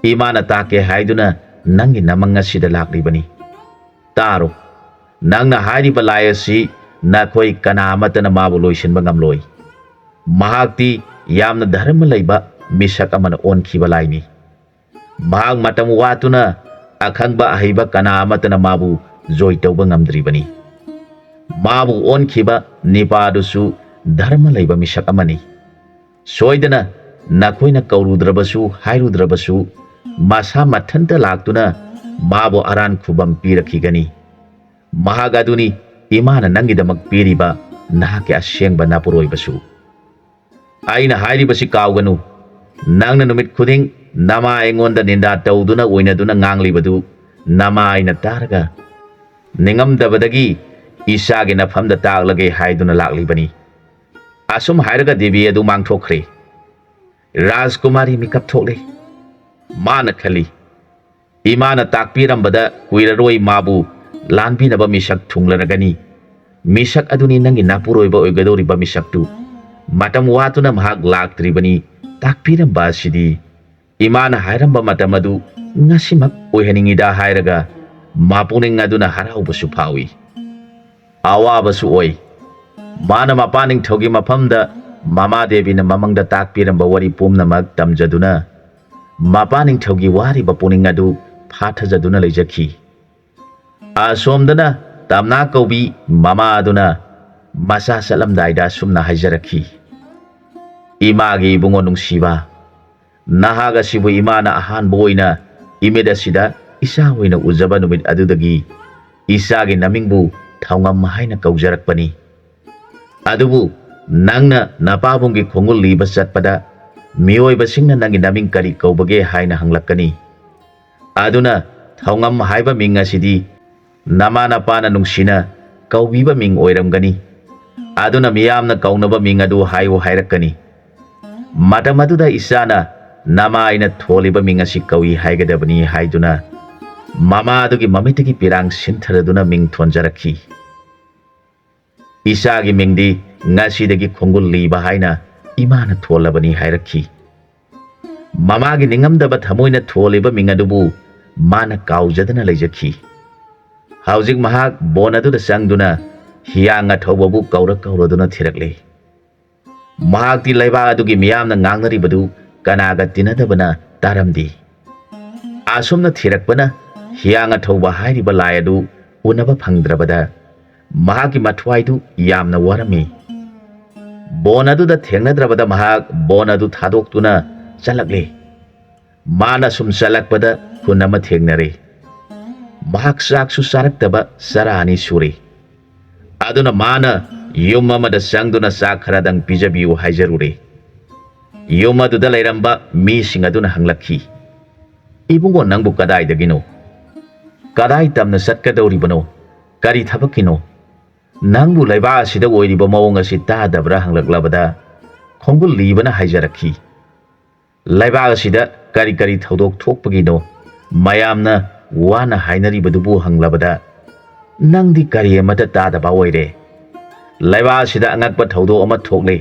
ꯏꯃꯥꯅ ꯇꯥꯛꯀꯦ ꯍꯥꯏꯗꯨꯅ ꯅꯪꯒꯤ ꯅꯃꯪ ꯑꯁꯤꯗ ꯂꯥꯛꯂꯤꯕꯅꯤ꯫ ꯇꯥꯔꯣ, ꯅꯪꯅ ꯍꯥꯏꯔꯤꯕ ꯂꯥꯏ ꯑꯁꯤ ꯅꯈꯣꯏ ꯀꯅꯥ ꯑꯃꯠꯇꯅ ꯃꯥꯕꯨ ꯂꯣꯏꯁꯤꯟꯕ ꯉꯝꯂꯣꯏ꯫ ꯃꯍꯥꯛꯇꯤ ꯌꯥꯝꯅ ꯙꯔꯃ ꯂꯩꯕ ꯃꯤꯁꯛ ꯑꯃꯅ ꯑꯣꯟꯈꯤꯕ ꯂꯥꯏꯅꯤ꯫ ꯃꯍꯥꯛ ꯃꯇꯝ ꯋꯥꯠꯇꯨꯅ ꯑꯈꯪꯕ ꯑꯍꯩꯕ ꯀꯅꯥ ꯑꯃꯠꯇꯅ ꯃꯥꯕꯨ ꯖꯣꯏ ꯇꯧꯕ ꯉꯝꯗ꯭ꯔꯤꯕꯅꯤ꯫ ꯃꯥꯕꯨ ꯑꯣꯟꯈꯤꯕ ꯅꯤꯄꯥꯗꯨꯁꯨ ꯙꯔꯃ ꯂꯩꯕ ꯃꯤꯁꯛ ꯑꯃꯅꯤ꯫ ꯁꯣꯏꯗꯅ ꯅꯈꯣꯏꯅ ꯀꯧꯔꯨꯗ꯭ꯔꯕꯁꯨ ꯍꯥꯏꯔꯨꯗ꯭ꯔꯕꯁꯨ ꯃꯁꯥ ꯃꯊꯟꯇ ꯂꯥꯛꯇꯨꯅ ꯃꯥꯕꯨ ꯑꯔꯥꯟ ꯈꯨꯕꯝ ꯄꯤꯔꯛꯈꯤꯒꯅꯤ꯫ ꯃꯍꯥꯛ ꯑꯗꯨꯅꯤ ꯏꯃꯥꯅ ꯅꯪꯒꯤꯗꯃꯛ ꯄꯤꯔꯤꯕ ꯅꯍꯥꯛꯀꯤ ꯑꯁꯦꯡꯕ ꯅꯄꯨꯔꯣꯏꯕꯁꯨ꯫ ꯑꯩꯅ ꯍꯥꯏꯔꯤꯕꯁꯤ ꯀꯥꯎꯒꯅꯨ꯫ ꯅꯪꯅ ꯅꯨꯃꯤꯠ ꯈꯨꯗꯤꯡ ꯅꯃꯥ ꯑꯩꯉꯣꯟꯗ ꯅꯤꯟꯗꯥ ꯇꯧꯗꯨꯅ ꯑꯣꯏꯅꯗꯨꯅ ꯉꯥꯡꯂꯤꯕꯗꯨ ꯅꯃꯥ ꯑꯩꯅ ꯇꯥꯔꯒ ꯅꯤꯡꯉꯝꯗꯕꯗꯒꯤ ꯏꯆꯥꯒꯤ ꯅꯐꯝꯗ ꯇꯥꯛꯂꯒꯦ ꯍꯥꯏꯗꯨꯅ ꯂꯥꯛꯂꯤꯕꯅꯤ"꯫ ꯑꯁꯨꯝ ꯍꯥꯏꯔꯒ ꯗꯦꯕꯤ ꯑꯗꯨ ꯃꯥꯡꯊꯣꯛꯈ꯭ꯔꯦ꯫ ꯔꯥꯖꯀꯨꯃꯥꯔꯤ ꯃꯤꯀꯞ ꯊꯣꯛꯂꯦ꯫ ꯃꯥꯅ ꯈꯜꯂꯤ, "ꯏꯃꯥꯅ ꯇꯥꯛꯄꯤꯔꯝꯕꯗ ꯀꯨꯏꯔꯔꯣꯏ ꯃꯥꯕꯨ ꯂꯥꯟꯕꯤꯅꯕ ꯃꯤꯁꯛ ꯊꯨꯡꯂꯔꯒꯅꯤ꯫ ꯃꯤꯁꯛ ꯑꯗꯨꯅꯤ ꯅꯪꯒꯤ ꯅꯄꯨꯔꯣꯏꯕ ꯑꯣꯏꯒꯗꯧꯔꯤꯕ ꯃꯤꯁꯛꯇꯨ꯫ ꯃꯇꯝ ꯋꯥꯠꯇꯨꯅ ꯃꯍꯥꯛ ꯂꯥꯛꯇ꯭ꯔꯤꯕꯅꯤ꯫ ꯇꯥꯛꯄꯤꯔꯝꯕ ꯑꯁꯤꯗꯤ ꯏꯃꯥꯅ ꯍꯥꯏꯔꯝꯕ ꯃꯇꯝ ꯑꯗꯨ ꯉꯁꯤꯃꯛ ꯑꯣꯏꯍꯟꯅꯤꯡꯉꯤꯗ ꯍꯥꯏꯔꯒ ꯃꯄꯨꯛꯅꯤꯡ ꯑꯗꯨꯅ ꯍꯔꯥꯎꯕꯁꯨ ꯐꯥꯎꯏ, ꯑꯋꯥꯕꯁꯨ ꯑꯣꯏ꯫ ꯃꯥꯅ ꯃꯄꯥ ꯅꯤꯡꯊꯧꯒꯤ ꯃꯐꯝꯗ ꯃꯃꯥ ꯗꯦꯕꯤꯅ ꯃꯃꯪꯗ ꯇꯥꯛꯄꯤꯔꯝꯕ ꯋꯥꯔꯤ ꯄꯨꯝꯅꯃꯛ ꯇꯝꯖꯗꯨꯅ ꯃꯄꯥ ꯅꯤꯡꯊꯧꯒꯤ ꯋꯥꯔꯤꯕ ꯄꯨꯛꯅꯤꯡ ꯑꯗꯨ ꯐꯥꯊꯖꯗꯨꯅ ꯂꯩꯖꯈꯤ꯫ ꯑꯁꯣꯝꯗꯅ ꯇꯝꯅꯥ ꯀꯧꯕꯤ ꯃꯃꯥ ꯑꯗꯨꯅ ꯃꯆꯥ ꯆꯠꯂꯝꯗꯥꯏꯗ ꯑꯁꯨꯝꯅ ꯍꯥꯏꯖꯔꯛꯈꯤ, "ꯏꯃꯥꯒꯤ ꯏꯕꯨꯡꯉꯣ ꯅꯨꯡꯁꯤꯕ, ꯅꯍꯥꯛ ꯑꯁꯤꯕꯨ ꯏꯃꯥꯅ ꯑꯍꯥꯟꯕ ꯑꯣꯏꯅ ꯏꯃꯤꯠ ꯑꯁꯤꯗ ꯏꯆꯥ ꯑꯣꯏꯅ ꯎꯖꯕ ꯅꯨꯃꯤꯠ ꯑꯗꯨꯗꯒꯤ ꯏꯆꯥꯒꯤ ꯅꯃꯤꯡꯕꯨ ꯊꯧꯉꯝ ꯍꯥꯏꯅ ꯀꯧꯖꯔꯛꯄꯅꯤ꯫ ꯑꯗꯨꯕꯨ ꯅꯪꯅ ꯅꯄꯥꯕꯨꯡꯒꯤ ꯈꯣꯡꯒꯨꯜ ꯂꯤꯕ ꯆꯠꯄꯗ ꯃꯤꯑꯣꯏꯕꯁꯤꯡꯅ ꯅꯪꯒꯤ ꯅꯃꯤꯡ ꯀꯔꯤ ꯀꯧꯕꯒꯦ ꯍꯥꯏꯅ ꯍꯪꯂꯛꯀꯅꯤ꯫ ꯑꯗꯨꯅ ꯊꯧꯉꯝ ꯍꯥꯏꯕ ꯃꯤꯡ ꯑꯁꯤꯗꯤ ꯅꯃꯥ ꯅꯄꯥꯅ ꯅꯨꯡꯁꯤꯅ ꯀꯧꯕꯤꯕ ꯃꯤꯡ ꯑꯣꯏꯔꯝꯒꯅꯤ꯫ ꯑꯗꯨꯅ ꯃꯤꯌꯥꯝꯅ ꯀꯧꯅꯕ ꯃꯤꯡ ꯑꯗꯨ ꯍꯥꯏꯌꯨ ꯍꯥꯏꯔꯛꯀꯅꯤ꯫ ꯃꯇꯝ ꯑꯗꯨꯗ ꯏꯆꯥꯅ ꯅꯃꯥ ꯑꯩꯅ ꯊꯣꯜꯂꯤꯕ ꯃꯤꯡ ꯑꯁꯤ ꯀꯧꯏ ꯍꯥꯏꯒꯗꯕꯅꯤ" ꯍꯥꯏꯗꯨꯅ ꯃꯃꯥ ꯑꯗꯨꯒꯤ ꯃꯃꯤꯠꯇꯒꯤ ꯄꯤꯔꯥꯡ ꯁꯤꯟꯊꯔꯗꯨꯅ ꯃꯤꯡ ꯊꯣꯟꯖꯔꯛꯈꯤ꯫ "ꯏꯆꯥꯒꯤ ꯃꯤꯡꯗꯤ ꯉꯁꯤꯗꯒꯤ ꯈꯣꯡꯒꯨꯜ ꯂꯤꯕ ꯍꯥꯏꯅ ꯏꯃꯥꯅ ꯊꯣꯜꯂꯕꯅꯤ" ꯍꯥꯏꯔꯛꯈꯤ꯫ ꯃꯃꯥꯒꯤ ꯅꯤꯡꯉꯝꯗꯕ ꯊꯃꯣꯏꯅ ꯊꯣꯜꯂꯤꯕ ꯃꯤꯡ ꯑꯗꯨꯕꯨ ꯃꯥꯅ ꯀꯥꯎꯖꯗꯅ ꯂꯩꯖꯈꯤ꯫ ꯍꯧꯖꯤꯛ ꯃꯍꯥꯛ ꯕꯣꯟ ꯑꯗꯨꯗ ꯆꯪꯗꯨꯅ ꯍꯤꯌꯥꯡ ꯑꯊꯧꯕꯕꯨ ꯀꯧꯔ ꯀꯧꯔꯗꯨꯅ ꯊꯤꯔꯛꯂꯦ꯫ ꯃꯍꯥꯛꯇꯤ ꯂꯩꯕꯥꯛ ꯑꯗꯨꯒꯤ ꯃꯤꯌꯥꯝꯅ ꯉꯥꯡꯅꯔꯤꯕꯗꯨ ꯀꯅꯥꯒ ꯇꯤꯟꯅꯗꯕꯅ ꯇꯥꯔꯝꯗꯦ꯫ ꯑꯁꯨꯝꯅ ꯊꯤꯔꯛꯄꯅ ꯍꯤꯌꯥꯡ ꯑꯊꯧꯕ ꯍꯥꯏꯔꯤꯕ ꯂꯥꯏ ꯑꯗꯨ ꯎꯅꯕ ꯐꯪꯗ꯭ꯔꯕꯗ ꯃꯍꯥꯛꯀꯤ ꯃꯊ꯭ꯋꯥꯏꯗꯨ ꯌꯥꯝꯅ ꯋꯥꯔꯝꯃꯤ꯫ ꯕꯣꯟ ꯑꯗꯨꯗ ꯊꯦꯡꯅꯗ꯭ꯔꯕꯗ ꯃꯍꯥꯛ ꯕꯣꯟ ꯑꯗꯨ ꯊꯥꯗꯣꯛꯇꯨꯅ ꯆꯠꯂꯛꯂꯦ꯫ ꯃꯥꯅ ꯁꯨꯝ ꯆꯠꯂꯛꯄꯗ ꯈꯨꯟ ꯑꯃ ꯊꯦꯡꯅꯔꯦ꯫ ꯃꯍꯥꯛ ꯆꯥꯛꯁꯨ ꯆꯥꯔꯛꯇꯕ ꯆꯔꯥ ꯑꯅꯤ ꯁꯨꯔꯦ꯫ ꯑꯗꯨꯅ ꯃꯥꯅ ꯌꯨꯝ ꯑꯃꯗ ꯆꯪꯗꯨꯅ ꯆꯥꯛ ꯈꯔꯗꯪ ꯄꯤꯖꯕꯤꯌꯨ ꯍꯥꯏꯖꯔꯨꯔꯦ꯫ ꯌꯨꯝ ꯑꯗꯨꯗ ꯂꯩꯔꯝꯕ ꯃꯤꯁꯤꯡ ꯑꯗꯨꯅ ꯍꯪꯂꯛꯈꯤ, "ꯏꯕꯨꯡꯉꯣ, ꯅꯪꯕꯨ ꯀꯗꯥꯏꯗꯒꯤꯅꯣ? ꯀꯗꯥꯏ ꯇꯝꯅ ꯆꯠꯀꯗꯧꯔꯤꯕꯅꯣ? ꯀꯔꯤ ꯊꯕꯛꯀꯤꯅꯣ? ꯅꯪꯕꯨ ꯂꯩꯕꯥꯛ ꯑꯁꯤꯗ ꯑꯣꯏꯔꯤꯕ ꯃꯑꯣꯡ ꯑꯁꯤ ꯇꯥꯗꯕ꯭ꯔꯥ?" ꯍꯪꯂꯛꯂꯕꯗ ꯈꯣꯡꯒꯨꯜ ꯂꯤꯕꯅ ꯍꯥꯏꯖꯔꯛꯈꯤ, "ꯂꯩꯕꯥꯛ ꯑꯁꯤꯗ ꯀꯔꯤ ꯀꯔꯤ ꯊꯧꯗꯣꯛ ꯊꯣꯛꯄꯒꯤꯅꯣ ꯃꯌꯥꯝꯅ ꯋꯥꯅ ꯍꯥꯏꯅꯔꯤꯕꯗꯨꯕꯨ?" ꯍꯪꯂꯕꯗ, "ꯅꯪꯗꯤ ꯀꯔꯤ ꯑꯃꯠꯇ ꯇꯥꯗꯕ ꯑꯣꯏꯔꯦ꯫ ꯂꯩꯕꯥꯛ ꯑꯁꯤꯗ ꯑꯉꯛꯄ ꯊꯧꯗꯣꯛ ꯑꯃ ꯊꯣꯛꯂꯦ꯫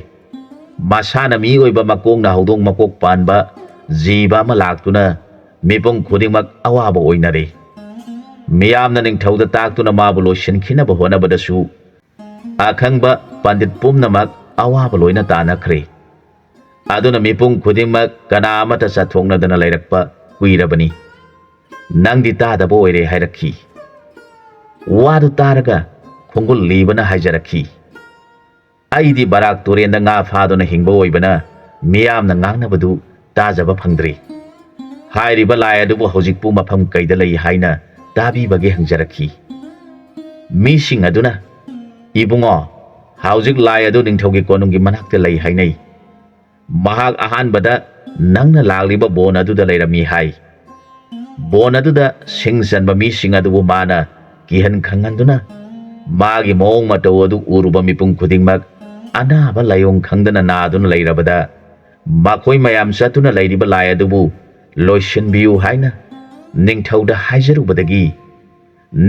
ꯃꯁꯥꯅ ꯃꯤ ꯑꯣꯏꯕ ꯃꯀꯣꯛꯅ ꯍꯧꯗꯣꯡ ꯃꯀꯣꯛ ꯄꯥꯟꯕ ꯖꯤꯕ ꯑꯃ ꯂꯥꯛꯇꯨꯅ ꯃꯤꯄꯨꯝ ꯈꯨꯗꯤꯡꯃꯛ ꯑꯋꯥꯕ ꯑꯣꯏꯅꯔꯦ꯫ ꯃꯤꯌꯥꯝꯅ ꯅꯤꯡꯊꯧꯗ ꯇꯥꯛꯇꯨꯅ ꯃꯥꯕꯨ ꯂꯣꯏꯁꯤꯟꯈꯤꯅꯕ ꯍꯣꯠꯅꯕꯗꯁꯨ ꯑꯈꯪꯕ ꯄꯟꯗꯤꯠ ꯄꯨꯝꯅꯃꯛ ꯑꯋꯥꯕ ꯂꯣꯏꯅ ꯇꯥꯅꯈ꯭ꯔꯦ꯫ ꯑꯗꯨꯅ ꯃꯤꯄꯨꯝ ꯈꯨꯗꯤꯡꯃꯛ ꯀꯅꯥ ꯑꯃꯠꯇ ꯆꯠꯊꯣꯛꯅꯗꯅ ꯂꯩꯔꯛꯄ ꯀꯨꯏꯔꯕꯅꯤ꯫ "ꯅꯪꯗꯤ ꯇꯥꯗꯕ ꯑꯣꯏꯔꯦ" ꯍꯥꯏꯔꯛꯈꯤ꯫ ꯋꯥꯗꯨ ꯇꯥꯔꯒ ꯈꯣꯡꯒꯨꯜ ꯂꯤꯕꯅ ꯍꯥꯏꯖꯔꯛꯈꯤ, "ꯑꯩꯗꯤ ꯕꯔꯥꯛ ꯇꯨꯔꯦꯟꯗ ꯉꯥ ꯐꯥꯗꯨꯅ ꯍꯤꯡꯕ ꯑꯣꯏꯕꯅ ꯃꯤꯌꯥꯝꯅ ꯉꯥꯡꯅꯕꯗꯨ ꯇꯥꯖꯕ ꯐꯪꯗ꯭ꯔꯤ꯫ ꯍꯥꯏꯔꯤꯕ ꯂꯥꯏ ꯑꯗꯨꯕꯨ ꯍꯧꯖꯤꯛꯄꯨ ꯃꯐꯝ ꯀꯩꯗ ꯂꯩ?" ꯍꯥꯏꯅ ꯇꯥꯕꯤꯕꯒꯤ ꯍꯪꯖꯔꯛꯈꯤ꯫ ꯃꯤꯁꯤꯡ ꯑꯗꯨꯅ, "ꯏꯕꯨꯡꯉꯣ, ꯍꯧꯖꯤꯛ ꯂꯥꯏ ꯑꯗꯨ ꯅꯤꯡꯊꯧꯒꯤ ꯀꯣꯅꯨꯡꯒꯤ ꯃꯅꯥꯛꯇ ꯂꯩ ꯍꯥꯏꯅꯩ꯫ ꯃꯍꯥꯛ ꯑꯍꯥꯟꯕꯗ ꯅꯪꯅ ꯂꯥꯛꯂꯤꯕ ꯕꯣꯟ ꯑꯗꯨꯗ ꯂꯩꯔꯝꯃꯤ ꯍꯥꯏ꯫ ꯕꯣꯟ ꯑꯗꯨꯗ ꯁꯤꯡ ꯆꯟꯕ ꯃꯤꯁꯤꯡ ꯑꯗꯨꯕꯨ ꯃꯥꯅ ꯀꯤꯍꯟ ꯈꯪꯍꯟꯗꯨꯅ ꯃꯥꯒꯤ ꯃꯑꯣꯡ ꯃꯇꯧ ꯑꯗꯨ ꯎꯔꯨꯕ ꯃꯤꯄꯨꯝ ꯈꯨꯗꯤꯡꯃꯛ ꯑꯅꯥꯕ ꯂꯥꯏꯑꯣꯡ ꯈꯪꯗꯅ ꯅꯥꯗꯨꯅ ꯂꯩꯔꯕꯗ ꯃꯈꯣꯏ ꯃꯌꯥꯝ ꯆꯠꯇꯨꯅ ꯂꯩꯔꯤꯕ ꯂꯥꯏ ꯑꯗꯨꯕꯨ ꯂꯣꯏꯁꯤꯟꯕꯤꯌꯨ ꯍꯥꯏꯅ ꯅꯤꯡꯊꯧꯗ ꯍꯥꯏꯖꯔꯨꯕꯗꯒꯤ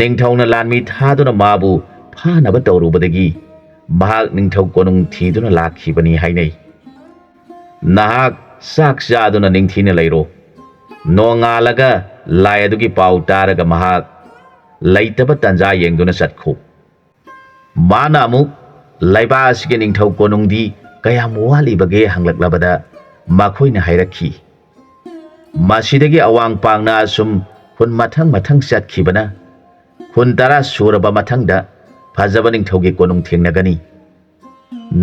ꯅꯤꯡꯊꯧꯅ ꯂꯥꯟꯃꯤ ꯊꯥꯗꯨꯅ ꯃꯥꯕꯨ ꯐꯥꯅꯕ ꯇꯧꯔꯨꯕꯗꯒꯤ ꯃꯍꯥꯛ ꯅꯤꯡꯊꯧ ꯀꯣꯅꯨꯡ ꯊꯤꯗꯨꯅ ꯂꯥꯛꯈꯤꯕꯅꯤ ꯍꯥꯏꯅꯩ꯫ ꯅꯍꯥꯛ ꯆꯥꯛ ꯆꯥꯗꯨꯅ ꯅꯤꯡꯊꯤꯅ ꯂꯩꯔꯣ꯫ ꯅꯣꯡꯉꯥꯜꯂꯒ ꯂꯥꯏ ꯑꯗꯨꯒꯤ ꯄꯥꯎ ꯇꯥꯔꯒ ꯃꯍꯥꯛ ꯂꯩꯇꯕ ꯇꯥꯟꯖꯥ ꯌꯦꯡꯗꯨꯅ ꯆꯠꯈꯣ꯫" ꯃꯥꯅ ꯑꯃꯨꯛ ꯂꯩꯕꯥꯛ ꯑꯁꯤꯒꯤ ꯅꯤꯡꯊꯧ ꯀꯣꯅꯨꯡꯗꯤ ꯀꯌꯥꯝ ꯋꯥꯠꯂꯤꯕꯒꯦ ꯍꯪꯂꯛꯂꯕꯗ ꯃꯈꯣꯏꯅ ꯍꯥꯏꯔꯛꯈꯤ, "ꯃꯁꯤꯗꯒꯤ ꯑꯋꯥꯡ ꯄꯥꯡꯅ ꯑꯁꯨꯝ ꯈꯨꯟ ꯃꯊꯪ ꯃꯊꯪ ꯆꯠꯈꯤꯕꯅ ꯈꯨꯟ ꯇꯔꯥ ꯁꯨꯔꯕ ꯃꯊꯪꯗ ꯐꯖꯕ ꯅꯤꯡꯊꯧꯒꯤ ꯀꯣꯅꯨꯡ ꯊꯦꯡꯅꯒꯅꯤ꯫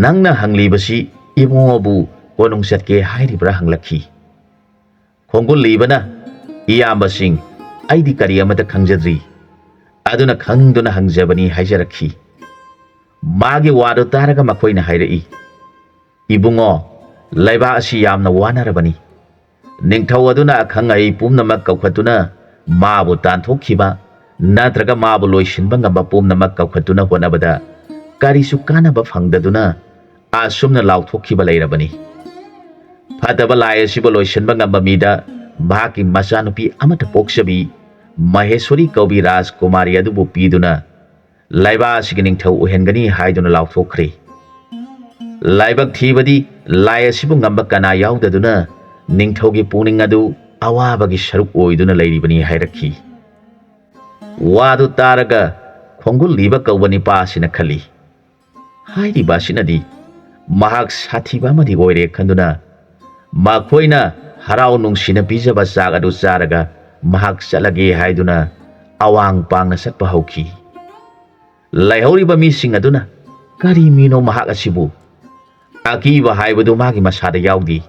ꯅꯪꯅ ꯍꯪꯂꯤꯕꯁꯤ ꯏꯕꯨꯡꯉꯣꯕꯨ ꯀꯣꯅꯨꯡ ꯆꯠꯀꯦ ꯍꯥꯏꯔꯤꯕ꯭ꯔꯥ?" ꯍꯪꯂꯛꯈꯤ꯫ ꯈꯣꯡꯒꯨꯜ ꯂꯤꯕꯅ, "ꯏꯌꯥꯝꯕꯁꯤꯡ, ꯑꯩꯗꯤ ꯀꯔꯤ ꯑꯃꯠꯇ ꯈꯪꯖꯗ꯭ꯔꯤ, ꯑꯗꯨꯅ ꯈꯪꯗꯨꯅ ꯍꯪꯖꯕꯅꯤ" ꯍꯥꯏꯖꯔꯛꯈꯤ꯫ ꯃꯥꯒꯤ ꯋꯥꯗꯨ ꯇꯥꯔꯒ ꯃꯈꯣꯏꯅ ꯍꯥꯏꯔꯛꯏ, "ꯏꯕꯨꯡꯉꯣ, ꯂꯩꯕꯥꯛ ꯑꯁꯤ ꯌꯥꯝꯅ ꯋꯥꯅꯔꯕꯅꯤ꯫ ꯅꯤꯡꯊꯧ ꯑꯗꯨꯅ ꯑꯈꯪ ꯑꯍꯩ ꯄꯨꯝꯅꯃꯛ ꯀꯧꯈꯠꯇꯨꯅ ꯃꯥꯕꯨ ꯇꯥꯟꯊꯣꯛꯈꯤꯕ ꯅꯠꯇ꯭ꯔꯒ ꯃꯥꯕꯨ ꯂꯣꯏꯁꯤꯟꯕ ꯉꯝꯕ ꯄꯨꯝꯅꯃꯛ ꯀꯧꯈꯠꯇꯨꯅ ꯍꯣꯠꯅꯕꯗ ꯀꯔꯤꯁꯨ ꯀꯥꯟꯅꯕ ꯐꯪꯗꯗꯨꯅ ꯑꯁꯨꯝꯅ ꯂꯥꯎꯊꯣꯛꯈꯤꯕ ꯂꯩꯔꯕꯅꯤ꯫ ꯐꯠꯇꯕ ꯂꯥꯏ ꯑꯁꯤꯕꯨ ꯂꯣꯏꯁꯤꯟꯕ ꯉꯝꯕ ꯃꯤꯗ ꯃꯍꯥꯛꯀꯤ ꯃꯆꯥꯅꯨꯄꯤ ꯑꯃꯠꯇ ꯄꯣꯛꯆꯕꯤ ꯃꯍꯦꯁ꯭ꯋꯔꯤ ꯀꯧꯕꯤ ꯔꯥꯖꯀꯨꯃꯥꯔꯤ ꯑꯗꯨꯕꯨ ꯄꯤꯗꯨꯅ ꯂꯩꯕꯥꯛ ꯑꯁꯤꯒꯤ ꯅꯤꯡꯊꯧ ꯑꯣꯏꯍꯟꯒꯅꯤ" ꯍꯥꯏꯗꯨꯅ ꯂꯥꯎꯊꯣꯛꯈ꯭ꯔꯦ꯫ ꯂꯥꯏꯕꯛ ꯊꯤꯕꯗꯤ ꯂꯥꯏ ꯑꯁꯤꯕꯨ ꯉꯝꯕ ꯀꯅꯥ ꯌꯥꯎꯗꯗꯨꯅ ꯅꯤꯡꯊꯧꯒꯤ ꯄꯨꯛꯅꯤꯡ ꯑꯗꯨ ꯑꯋꯥꯕꯒꯤ ꯁꯔꯨꯛ ꯑꯣꯏꯗꯨꯅ ꯂꯩꯔꯤꯕꯅꯤ ꯍꯥꯏꯔꯛꯈꯤ꯫ ꯋꯥꯗꯨ ꯇꯥꯔꯒ ꯈꯣꯡꯒꯨꯜꯂꯤꯕ ꯀꯧꯕ ꯅꯤꯄꯥ ꯑꯁꯤꯅ ꯈꯜꯂꯤ, ꯍꯥꯏꯔꯤꯕ ꯑꯁꯤꯅꯗꯤ ꯃꯍꯥꯛ ꯁꯥꯊꯤꯕ ꯑꯃꯗꯤ ꯑꯣꯏꯔꯦ ꯈꯟꯗꯨꯅ ꯃꯈꯣꯏꯅ ꯍꯔꯥꯎ ꯅꯨꯡꯁꯤꯅ ꯄꯤꯖꯕ ꯆꯥꯛ ꯑꯗꯨ ꯆꯥꯔꯒ ꯃꯍꯥꯛ ꯆꯠꯂꯒꯦ ꯍꯥꯏꯗꯨꯅ ꯑꯋꯥꯡ ꯄꯥꯡꯅ ꯆꯠꯄ ꯍꯧꯈꯤ꯫ ꯂꯩꯍꯧꯔꯤꯕ ꯃꯤꯁꯤꯡ ꯑꯗꯨꯅ, "ꯀꯔꯤ ꯃꯤꯅꯣ ꯃꯍꯥꯛ ꯑꯁꯤꯕꯨ? ꯑꯀꯤꯕ ꯍꯥꯏꯕꯗꯨ ꯃꯥꯒꯤ ꯃꯁꯥꯗ ꯌꯥꯎꯗꯦ꯫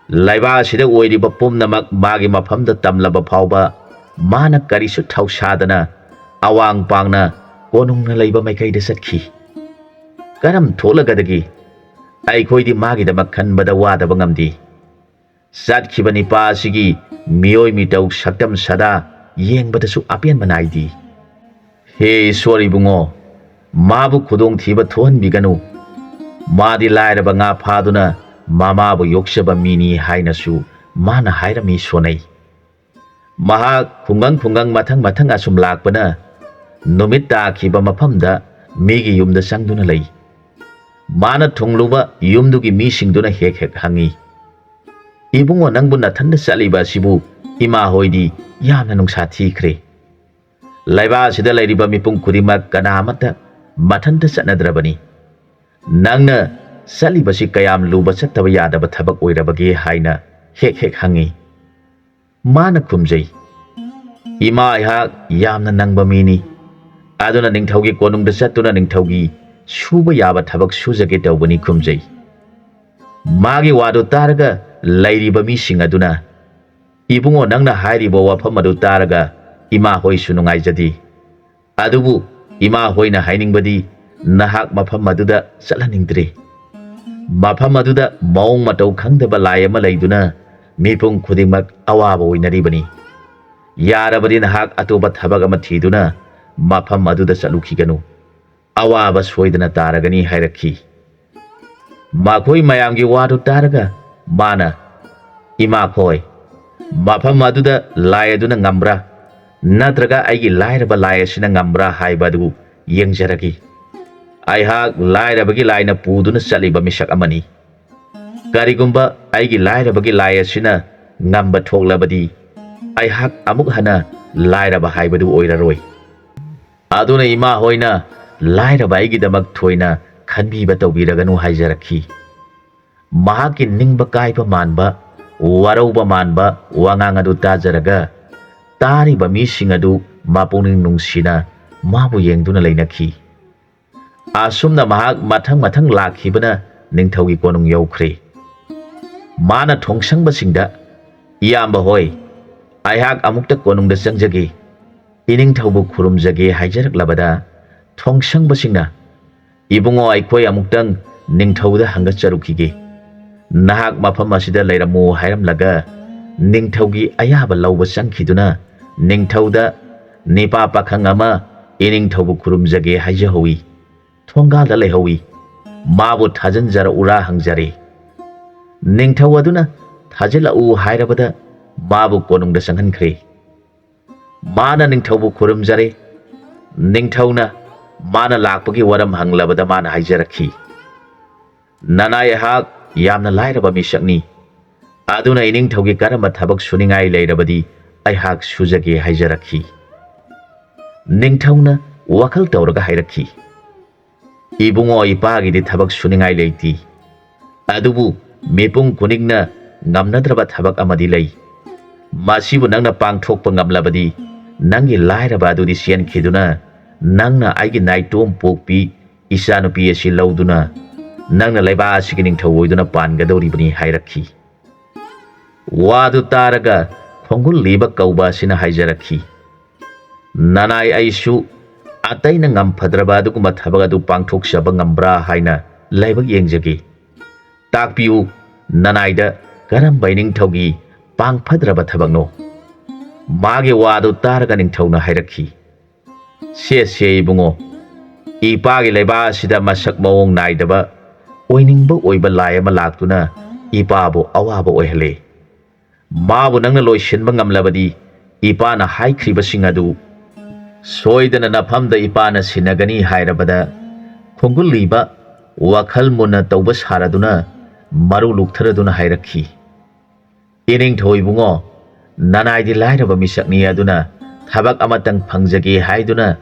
ꯂꯩꯕꯥꯛ ꯑꯁꯤꯗ ꯑꯣꯏꯔꯤꯕ ꯄꯨꯝꯅꯃꯛ ꯃꯥꯒꯤ ꯃꯐꯝꯗ ꯇꯝꯂꯕ ꯐꯥꯎꯕ ꯃꯥꯅ ꯀꯔꯤꯁꯨ ꯊꯧꯁꯥꯗꯅ ꯑꯋꯥꯡ ꯄꯥꯡꯅ ꯀꯣꯅꯨꯡꯅ ꯂꯩꯕ ꯃꯥꯏꯀꯩꯗ ꯆꯠꯈꯤ꯫ ꯀꯔꯝ ꯊꯣꯛꯂꯒꯗꯒꯦ? ꯑꯩꯈꯣꯏꯗꯤ ꯃꯥꯒꯤꯗꯃꯛ ꯈꯟꯕꯗ ꯋꯥꯗꯕ ꯉꯝꯗꯦ꯫ ꯆꯠꯈꯤꯕ ꯅꯤꯄꯥ ꯑꯁꯤꯒꯤ ꯃꯤꯑꯣꯏ ꯃꯤꯇꯧ ꯁꯛꯇꯝ ꯁꯥꯗꯥ ꯌꯦꯡꯕꯗꯁꯨ ꯑꯄꯦꯟꯕ ꯅꯥꯏꯗꯦ꯫ ꯍꯦ ꯏꯁ꯭ꯋꯔ ꯏꯕꯨꯡꯉꯣ, ꯃꯥꯕꯨ ꯈꯨꯗꯣꯡꯊꯤꯕ ꯊꯣꯛꯍꯟꯕꯤꯒꯅꯨ꯫ ꯃꯥꯗꯤ ꯂꯥꯏꯔꯕ ꯉꯥ ꯐꯥꯗꯨꯅ ꯃꯃꯥꯕꯨ ꯌꯣꯛꯆꯕ ꯃꯤꯅꯤ ꯍꯥꯏꯅꯁꯨ ꯃꯥꯅ ꯍꯥꯏꯔꯝꯃꯤ ꯁꯣꯟꯅꯩ꯫ ꯃꯍꯥꯛ ꯈꯨꯡꯒꯪ ꯈꯨꯡꯒꯪ ꯃꯊꯪ ꯃꯊꯪ ꯑꯁꯨꯝ ꯂꯥꯛꯄꯅ ꯅꯨꯃꯤꯠ ꯇꯥꯈꯤꯕ ꯃꯐꯝꯗ ꯃꯤꯒꯤ ꯌꯨꯝꯗ ꯆꯪꯗꯨꯅ ꯂꯩ꯫ ꯃꯥꯅ ꯊꯨꯡꯂꯨꯕ ꯌꯨꯝꯗꯨꯒꯤ ꯃꯤꯁꯤꯡꯗꯨꯅ ꯍꯦꯛ ꯍꯦꯛ ꯍꯪꯉꯤ, "ꯏꯕꯨꯡꯉꯣ, ꯅꯪꯕꯨ ꯅꯊꯟꯗ ꯆꯠꯂꯤꯕ ꯑꯁꯤꯕꯨ ꯏꯃꯥ ꯍꯣꯏꯗꯤ ꯌꯥꯝꯅ ꯅꯨꯡꯁꯥ ꯊꯤꯈ꯭ꯔꯦ꯫ ꯂꯩꯕꯥꯛ ꯑꯁꯤꯗ ꯂꯩꯔꯤꯕ ꯃꯤꯄꯨꯝ ꯈꯨꯗꯤꯡꯃꯛ ꯀꯅꯥ ꯑꯃꯠꯇ ꯃꯊꯟꯇ ꯆꯠꯅꯗ꯭ꯔꯕꯅꯤ꯫ ꯅꯪꯅ ꯆꯠꯂꯤꯕꯁꯤ ꯀꯌꯥꯝ ꯂꯨꯕ ꯆꯠꯇꯕ ꯌꯥꯗꯕ ꯊꯕꯛ ꯑꯣꯏꯔꯕꯒꯦ?" ꯍꯥꯏꯅ ꯍꯦꯛ ꯍꯦꯛ ꯍꯪꯉꯤ꯫ ꯃꯥꯅ ꯈꯨꯝꯖꯩ, "ꯏꯃꯥ ꯑꯩꯍꯥꯛ ꯌꯥꯝꯅ ꯅꯪꯕ ꯃꯤꯅꯤ, ꯑꯗꯨꯅ ꯅꯤꯡꯊꯧꯒꯤ ꯀꯣꯅꯨꯡꯗ ꯆꯠꯇꯨꯅ ꯅꯤꯡꯊꯧꯒꯤ ꯁꯨꯕ ꯌꯥꯕ ꯊꯕꯛ ꯁꯨꯖꯒꯦ ꯇꯧꯕꯅꯤ" ꯈꯨꯝꯖꯩ꯫ ꯃꯥꯒꯤ ꯋꯥꯗꯨ ꯇꯥꯔꯒ ꯂꯩꯔꯤꯕ ꯃꯤꯁꯤꯡ ꯑꯗꯨꯅ, "ꯏꯕꯨꯡꯉꯣ, ꯅꯪꯅ ꯍꯥꯏꯔꯤꯕ ꯋꯥꯐꯝ ꯑꯗꯨ ꯇꯥꯔꯒ ꯏꯃꯥ ꯍꯣꯏꯁꯨ ꯅꯨꯡꯉꯥꯏꯖꯗꯦ꯫ ꯑꯗꯨꯕꯨ ꯏꯃꯥ ꯍꯣꯏꯅ ꯍꯥꯏꯅꯤꯡꯕꯗꯤ ꯅꯍꯥꯛ ꯃꯐꯝ ꯑꯗꯨꯗ ꯆꯠꯍꯟꯅꯤꯡꯗ꯭ꯔꯦ꯫ ꯃꯐꯝ ꯑꯗꯨꯗ ꯃꯑꯣꯡ ꯃꯇꯧ ꯈꯪꯗꯕ ꯂꯥꯏ ꯑꯃ ꯂꯩꯗꯨꯅ ꯃꯤꯄꯨꯝ ꯈꯨꯗꯤꯡꯃꯛ ꯑꯋꯥꯕ ꯑꯣꯏꯅꯔꯤꯕꯅꯤ꯫ ꯌꯥꯔꯕꯗꯤ ꯅꯍꯥꯛ ꯑꯇꯣꯞꯄ ꯊꯕꯛ ꯑꯃ ꯊꯤꯗꯨꯅ ꯃꯐꯝ ꯑꯗꯨꯗ ꯆꯠꯂꯨꯈꯤꯒꯅꯨ꯫ ꯑꯋꯥꯕ ꯁꯣꯏꯗꯅ ꯇꯥꯔꯒꯅꯤ" ꯍꯥꯏꯔꯛꯈꯤ꯫ ꯃꯈꯣꯏ ꯃꯌꯥꯝꯒꯤ ꯋꯥꯗꯨ ꯇꯥꯔꯒ ꯃꯥꯅ, "ꯏꯃꯥꯈꯣꯏ, ꯃꯐꯝ ꯑꯗꯨꯗ ꯂꯥꯏ ꯑꯗꯨꯅ ꯉꯝꯕ꯭ꯔꯥ, ꯅꯠꯇ꯭ꯔꯒ ꯑꯩꯒꯤ ꯂꯥꯏꯔꯕ ꯂꯥꯏ ꯑꯁꯤꯅ ꯉꯝꯕ꯭ꯔꯥ ꯍꯥꯏꯕ ꯑꯗꯨ ꯌꯦꯡꯖꯔꯒꯦ꯫ ꯑꯩꯍꯥꯛ ꯂꯥꯏꯔꯕꯒꯤ ꯂꯥꯏꯅ ꯄꯨꯗꯨꯅ ꯆꯠꯂꯤꯕ ꯃꯤꯁꯛ ꯑꯃꯅꯤ꯫ ꯀꯔꯤꯒꯨꯝꯕ ꯑꯩꯒꯤ ꯂꯥꯏꯔꯕꯒꯤ ꯂꯥꯏ ꯑꯁꯤꯅ ꯉꯝꯕ ꯊꯣꯛꯂꯕꯗꯤ, ꯑꯩꯍꯥꯛ ꯑꯃꯨꯛ ꯍꯟꯅ ꯂꯥꯏꯔꯕ ꯍꯥꯏꯕꯗꯨ ꯑꯣꯏꯔꯔꯣꯏ꯫ ꯑꯗꯨꯅ ꯏꯃꯥ ꯍꯣꯏꯅ ꯂꯥꯏꯔꯕ ꯑꯩꯒꯤꯗꯃꯛ ꯊꯣꯏꯅ ꯈꯟꯕꯤꯕ ꯇꯧꯕꯤꯔꯒꯅꯨ ꯍꯥꯏꯖꯔꯛꯈꯤ꯫ ꯃꯍꯥꯛꯀꯤ ꯅꯤꯡꯕ ꯀꯥꯏꯕ ꯃꯥꯟꯕ, ꯋꯥꯔꯧꯕ ꯃꯥꯟꯕ ꯋꯥꯉꯥꯡ ꯑꯗꯨ ꯇꯥꯖꯔꯒ, ꯇꯥꯔꯤꯕ ꯃꯤꯁꯤꯡ ꯑꯗꯨ ꯃꯄꯨꯛꯅꯤꯡ ꯅꯨꯡꯁꯤꯅ ꯃꯥꯕꯨ ꯌꯦꯡꯗꯨꯅ ꯂꯩꯅꯈꯤ꯫ ꯑꯁꯨꯝꯅ ꯃꯍꯥꯛ ꯃꯊꯪ ꯃꯊꯪ ꯂꯥꯛꯈꯤꯕꯅ ꯅꯤꯡꯊꯧꯒꯤ ꯀꯣꯅꯨꯡ ꯌꯧꯈ꯭ꯔꯦ꯫ ꯃꯥꯅ ꯊꯣꯡꯁꯪꯕꯁꯤꯡꯗ, "ꯏꯌꯥꯝꯕ ꯍꯣꯏ, ꯑꯩꯍꯥꯛ ꯑꯃꯨꯛꯇ ꯀꯣꯅꯨꯡꯗ ꯆꯪꯖꯒꯦ, ꯏꯅꯤꯡꯊꯧꯕꯨ ꯈꯨꯔꯨꯝꯖꯒꯦ" ꯍꯥꯏꯖꯔꯛꯂꯕꯗ, ꯊꯣꯡꯁꯪꯕꯁꯤꯡꯅ, "ꯏꯕꯨꯡꯉꯣ, ꯑꯩꯈꯣꯏ ꯑꯃꯨꯛꯇꯪ ꯅꯤꯡꯊꯧꯗ ꯍꯪꯒꯠꯆꯔꯨꯈꯤꯒꯦ꯫ ꯅꯍꯥꯛ ꯃꯐꯝ ꯑꯁꯤꯗ ꯂꯩꯔꯝꯃꯨ" ꯍꯥꯏꯔꯝꯂꯒ, ꯅꯤꯡꯊꯧꯒꯤ ꯑꯌꯥꯕ ꯂꯧꯕ ꯆꯪꯈꯤꯗꯨꯅ, ꯅꯤꯡꯊꯧꯗ ꯅꯤꯄꯥ ꯄꯥꯈꯪ ꯑꯃ ꯏꯅꯤꯡꯊꯧꯕꯨ ꯈꯨꯔꯨꯝꯖꯒꯦ ꯍꯥꯏꯖꯍꯧꯏ꯫ ꯊꯣꯡꯒꯥꯜꯗ ꯂꯩꯍꯧꯏ꯫ ꯃꯥꯕꯨ ꯊꯥꯖꯤꯟꯖꯔꯛꯎꯔꯥ ꯍꯪꯖꯔꯦ꯫ ꯅꯤꯡꯊꯧ ꯑꯗꯨꯅ ꯊꯥꯖꯤꯜꯂꯛꯎ ꯍꯥꯏꯔꯕꯗ, ꯃꯥꯕꯨ ꯀꯣꯅꯨꯡꯗ ꯆꯪꯍꯟꯈ꯭ꯔꯦ꯫ ꯃꯥꯅ ꯅꯤꯡꯊꯧꯕꯨ ꯈꯨꯔꯨꯝꯖꯔꯦ꯫ ꯅꯤꯡꯊꯧꯅ ꯃꯥꯅ ꯂꯥꯛꯄꯒꯤ ꯋꯥꯔꯝ ꯍꯪꯂꯕꯗ, ꯃꯥꯅ ꯍꯥꯏꯖꯔꯛꯈꯤ, "ꯅꯅꯥꯏ ꯑꯩꯍꯥꯛ ꯌꯥꯝꯅ ꯂꯥꯏꯔꯕ ꯃꯤꯁꯛꯅꯤ꯫ ꯑꯗꯨꯅ ꯏꯅꯤꯡꯊꯧꯒꯤ ꯀꯔꯝꯕ ꯊꯕꯛ ꯁꯨꯅꯤꯡꯉꯥꯏ ꯂꯩꯔꯕꯗꯤ ꯑꯩꯍꯥꯛ ꯁꯨꯖꯒꯦ" ꯍꯥꯏꯖꯔꯛꯈꯤ꯫ ꯅꯤꯡꯊꯧꯅ ꯋꯥꯈꯜ ꯇꯧꯔꯒ ꯍꯥꯏꯔꯛꯈꯤ, "ꯏꯕꯨꯡꯉꯣ, ꯏꯄꯥꯒꯤꯗꯤ ꯊꯕꯛ ꯁꯨꯅꯤꯡꯉꯥꯏ ꯂꯩꯇꯦ꯫ ꯑꯗꯨꯕꯨ ꯃꯤꯄꯨꯝ ꯈꯨꯗꯤꯡꯅ ꯉꯝꯅꯗ꯭ꯔꯕ ꯊꯕꯛ ꯑꯃꯗꯤ ꯂꯩ꯫ ꯃꯁꯤꯕꯨ ꯅꯪꯅ ꯄꯥꯡꯊꯣꯛꯄ ꯉꯝꯂꯕꯗꯤ, ꯅꯪꯒꯤ ꯂꯥꯏꯔꯕ ꯑꯗꯨꯗꯤ ꯆꯦꯟꯈꯤꯗꯨꯅ, ꯅꯪꯅ ꯑꯩꯒꯤ ꯅꯥꯏꯇꯣꯝ ꯄꯣꯛꯄꯤ ꯏꯆꯥꯅꯨꯄꯤ ꯑꯁꯤ ꯂꯧꯗꯨꯅ, ꯅꯪꯅ ꯂꯩꯕꯥꯛ ꯑꯁꯤꯒꯤ ꯅꯤꯡꯊꯧ ꯑꯣꯏꯗꯨꯅ ꯄꯥꯟꯒꯗꯧꯔꯤꯕꯅꯤ" ꯍꯥꯏꯔꯛꯈꯤ꯫ ꯋꯥꯗꯨ ꯇꯥꯔꯒ ꯈꯣꯡꯒꯨꯜꯂꯤꯕ ꯀꯧꯕ ꯑꯁꯤꯅ ꯍꯥꯏꯖꯔꯛꯈꯤ, "ꯅꯅꯥꯏ, ꯑꯩꯁꯨ ꯑꯇꯩꯅ ꯉꯝꯐꯗ꯭ꯔꯕ ꯑꯗꯨꯒꯨꯝꯕ ꯊꯕꯛ ꯑꯗꯨ ꯄꯥꯡꯊꯣꯛꯆꯕ ꯉꯝꯕ꯭ꯔꯥ ꯍꯥꯏꯅ ꯂꯥꯏꯕꯛ ꯌꯦꯡꯖꯒꯦ꯫ ꯇꯥꯛꯄꯤꯌꯨ, ꯅꯅꯥꯏꯗ ꯀꯔꯝꯕ ꯏꯅꯤꯡꯊꯧꯒꯤ ꯄꯥꯡꯐꯗ꯭ꯔꯕ ꯊꯕꯛꯅꯣ?" ꯃꯥꯒꯤ ꯋꯥꯗꯨ ꯇꯥꯔꯒ ꯅꯤꯡꯊꯧꯅ ꯍꯥꯏꯔꯛꯈꯤ, "ꯁꯦ, ꯁꯦ, ꯏꯕꯨꯡꯉꯣ, ꯏꯄꯥꯒꯤ ꯂꯩꯕꯥꯛ ꯑꯁꯤꯗ ꯃꯁꯛ ꯃꯑꯣꯡ ꯅꯥꯏꯗꯕ ꯑꯣꯏꯅꯤꯡꯕ ꯑꯣꯏꯕ ꯂꯥꯏ ꯑꯃ ꯂꯥꯛꯇꯨꯅ ꯏꯄꯥꯕꯨ ꯑꯋꯥꯕ ꯑꯣꯏꯍꯜꯂꯦ꯫ ꯃꯥꯕꯨ ꯅꯪꯅ ꯂꯣꯏꯁꯤꯟꯕ ꯉꯝꯂꯕꯗꯤ, ꯏꯄꯥꯅ ꯍꯥꯏꯈ꯭ꯔꯤꯕꯁꯤꯡ ꯑꯗꯨ ꯁꯣꯏꯗꯅ ꯅꯐꯝꯗ ꯏꯄꯥꯅ ꯁꯤꯟꯅꯒꯅꯤ" ꯍꯥꯏꯔꯕꯗ, ꯈꯣꯡꯒꯨꯜꯂꯤꯕ ꯋꯥꯈꯜ ꯃꯨꯟꯅ ꯇꯧꯕ ꯁꯥꯔꯗꯨꯅ ꯃꯔꯨ ꯂꯨꯛꯊꯔꯗꯨꯅ ꯍꯥꯏꯔꯛꯈꯤ, "ꯏꯅꯤꯡꯊꯧ ꯏꯕꯨꯡꯉꯣ, ꯅꯅꯥꯏꯗꯤ ꯂꯥꯏꯔꯕ ꯃꯤꯁꯛꯅꯤ, ꯑꯗꯨꯅ ꯊꯕꯛ ꯑꯃꯇꯪ ꯐꯪꯖꯒꯦ ꯍꯥꯏꯗꯨꯅ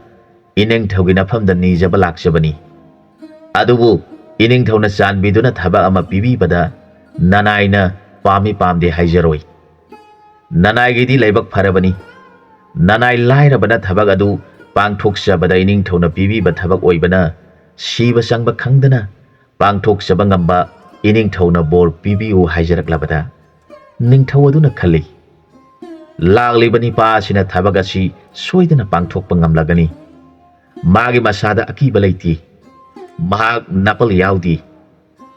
ꯏꯅꯤꯡꯊꯧꯒꯤ ꯅꯐꯝꯗ ꯅꯤꯖꯕ ꯂꯥꯛꯆꯕꯅꯤ꯫ ꯑꯗꯨꯕꯨ ꯏꯅꯤꯡꯊꯧꯅ ꯆꯥꯟꯕꯤꯗꯨꯅ ꯊꯕꯛ ꯑꯃ ꯄꯤꯕꯤꯕꯗ ꯅꯅꯥꯏꯅ ꯄꯥꯝꯃꯤ ꯄꯥꯝꯗꯦ ꯍꯥꯏꯖꯔꯣꯏ꯫ ꯅꯅꯥꯏꯒꯤꯗꯤ ꯂꯥꯏꯕꯛ ꯐꯔꯕꯅꯤ꯫ ꯅꯅꯥꯏ ꯂꯥꯏꯔꯕꯅ ꯊꯕꯛ ꯑꯗꯨ ꯄꯥꯡꯊꯣꯛꯆꯕꯗ ꯏꯅꯤꯡꯊꯧꯅ ꯄꯤꯕꯤꯕ ꯊꯕꯛ ꯑꯣꯏꯕꯅ ꯁꯤꯕ ꯆꯪꯕ ꯈꯪꯗꯅ ꯄꯥꯡꯊꯣꯛꯆꯕ ꯉꯝꯕ ꯏꯅꯤꯡꯊꯧꯅ ꯕꯣꯔ ꯄꯤꯕꯤꯌꯨ" ꯍꯥꯏꯖꯔꯛꯂꯕꯗ ꯅꯤꯡꯊꯧ ꯑꯗꯨꯅ ꯈꯜꯂꯤ, "ꯂꯥꯛꯂꯤꯕ ꯅꯤꯄꯥ ꯑꯁꯤꯅ ꯊꯕꯛ ꯑꯁꯤ ꯁꯣꯏꯗꯅ ꯄꯥꯡꯊꯣꯛꯄ ꯉꯝꯂꯒꯅꯤ꯫ ꯃꯥꯒꯤ ꯃꯁꯥꯗ ꯑꯀꯤꯕ ꯂꯩꯇꯦ꯫ ꯃꯍꯥꯛ ꯅꯥꯄꯜ ꯌꯥꯎꯗꯦ꯫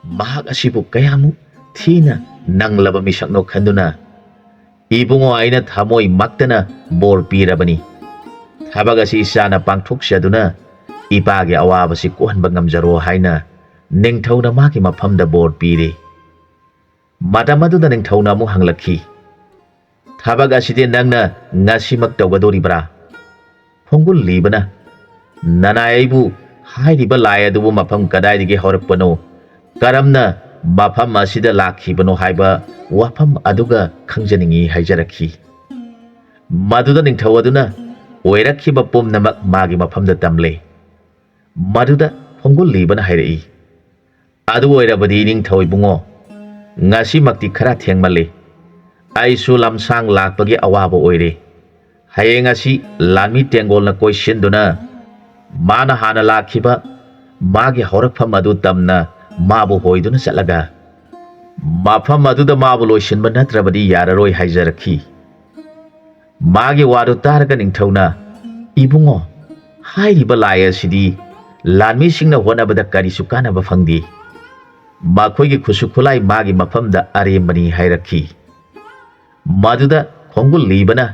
ꯃꯍꯥꯛ ꯑꯁꯤꯕꯨ ꯀꯌꯥꯃꯨꯛ ꯊꯤꯅ ꯅꯪꯂꯕ ꯃꯤꯁꯛꯅꯣ ꯈꯟꯗꯨꯅ ꯏꯕꯨꯡꯉꯣ ꯑꯩꯅ ꯊꯃꯣꯏꯃꯛꯇꯅ ꯕꯣꯔ ꯄꯤꯔꯕꯅꯤ꯫ ꯊꯕꯛ ꯑꯁꯤ ꯏꯆꯥꯅ ꯄꯥꯡꯊꯣꯛꯆꯗꯨꯅ ꯏꯄꯥꯒꯤ ꯑꯋꯥꯕꯁꯤ ꯀꯣꯛꯍꯟꯕ ꯉꯝꯖꯔꯣ" ꯍꯥꯏꯅ ꯅꯤꯡꯊꯧꯅ ꯃꯥꯒꯤ ꯃꯐꯝꯗ ꯕꯣꯔ ꯄꯤꯔꯦ꯫ ꯃꯇꯝ ꯑꯗꯨꯗ ꯅꯤꯡꯊꯧꯅ ꯑꯃꯨꯛ ꯍꯪꯂꯛꯈꯤ, "ꯊꯕꯛ ꯑꯁꯤꯗꯤ ꯅꯪꯅ ꯉꯁꯤꯃꯛ ꯇꯧꯒꯗꯧꯔꯤꯕ꯭ꯔꯥ?" ꯈꯣꯡꯒꯨꯜ ꯂꯤꯕꯅ, "ꯅꯅꯥꯏ ꯑꯩꯕꯨ ꯍꯥꯏꯔꯤꯕ ꯂꯥꯏ ꯑꯗꯨꯕꯨ ꯃꯐꯝ ꯀꯗꯥꯏꯗꯒꯤ ꯍꯧꯔꯛꯄꯅꯣ, ꯀꯔꯝꯅ ꯃꯐꯝ ꯑꯁꯤꯗ ꯂꯥꯛꯈꯤꯕꯅꯣ ꯍꯥꯏꯕ ꯋꯥꯐꯝ ꯑꯗꯨꯒ ꯈꯪꯖꯅꯤꯡꯏ" ꯍꯥꯏꯖꯔꯛꯈꯤ꯫ ꯃꯗꯨꯗ ꯅꯤꯡꯊꯧ ꯑꯗꯨꯅ ꯑꯣꯏꯔꯛꯈꯤꯕ ꯄꯨꯝꯅꯃꯛ ꯃꯥꯒꯤ ꯃꯐꯝꯗ ꯇꯝꯂꯦ꯫ ꯃꯗꯨꯗ ꯈꯣꯡꯒꯨꯜ ꯂꯤꯕꯅ ꯍꯥꯏꯔꯛꯏ, "ꯑꯗꯨ ꯑꯣꯏꯔꯕꯗꯤ ꯏꯅꯤꯡꯊꯧ ꯏꯕꯨꯡꯉꯣ, ꯉꯁꯤꯃꯛꯇꯤ ꯈꯔ ꯊꯦꯡꯃꯜꯂꯤ꯫ ꯑꯩꯁꯨ ꯂꯝꯁꯥꯡ ꯂꯥꯛꯄꯒꯤ ꯑꯋꯥꯕ ꯑꯣꯏꯔꯦ꯫ ꯍꯌꯦꯡ ꯑꯁꯤ ꯂꯥꯟꯃꯤ ꯇꯦꯡꯒꯣꯜꯅ ꯀꯣꯏꯁꯤꯟꯗꯨꯅ ꯃꯥꯅ ꯍꯥꯟꯅ ꯂꯥꯛꯈꯤꯕ ꯃꯥꯒꯤ ꯍꯧꯔꯛꯐꯝ ꯑꯗꯨ ꯇꯝꯅ ꯃꯥꯕꯨ ꯍꯣꯏꯗꯨꯅ ꯆꯠꯂꯒ ꯃꯐꯝ ꯑꯗꯨꯗ ꯃꯥꯕꯨ ꯂꯣꯏꯁꯤꯟꯕ ꯅꯠꯇ꯭ꯔꯕꯗꯤ ꯌꯥꯔꯔꯣꯏ" ꯍꯥꯏꯖꯔꯛꯈꯤ꯫ ꯃꯥꯒꯤ ꯋꯥꯗꯨ ꯇꯥꯔꯒ ꯅꯤꯡꯊꯧꯅ, "ꯏꯕꯨꯡꯉꯣ, ꯍꯥꯏꯔꯤꯕ ꯂꯥꯏ ꯑꯁꯤꯗꯤ ꯂꯥꯟꯃꯤꯁꯤꯡꯅ ꯍꯣꯠꯅꯕꯗ ꯀꯔꯤꯁꯨ ꯀꯥꯟꯅꯕ ꯐꯪꯗꯦ꯫ ꯃꯈꯣꯏꯒꯤ ꯈꯨꯠꯁꯨ ꯈꯨꯠꯂꯥꯏ ꯃꯥꯒꯤ ꯃꯐꯝꯗ ꯑꯔꯦꯝꯕꯅꯤ" ꯍꯥꯏꯔꯛꯈꯤ꯫ ꯃꯗꯨꯗ ꯈꯣꯡꯒꯨꯜ ꯂꯤꯕꯅ,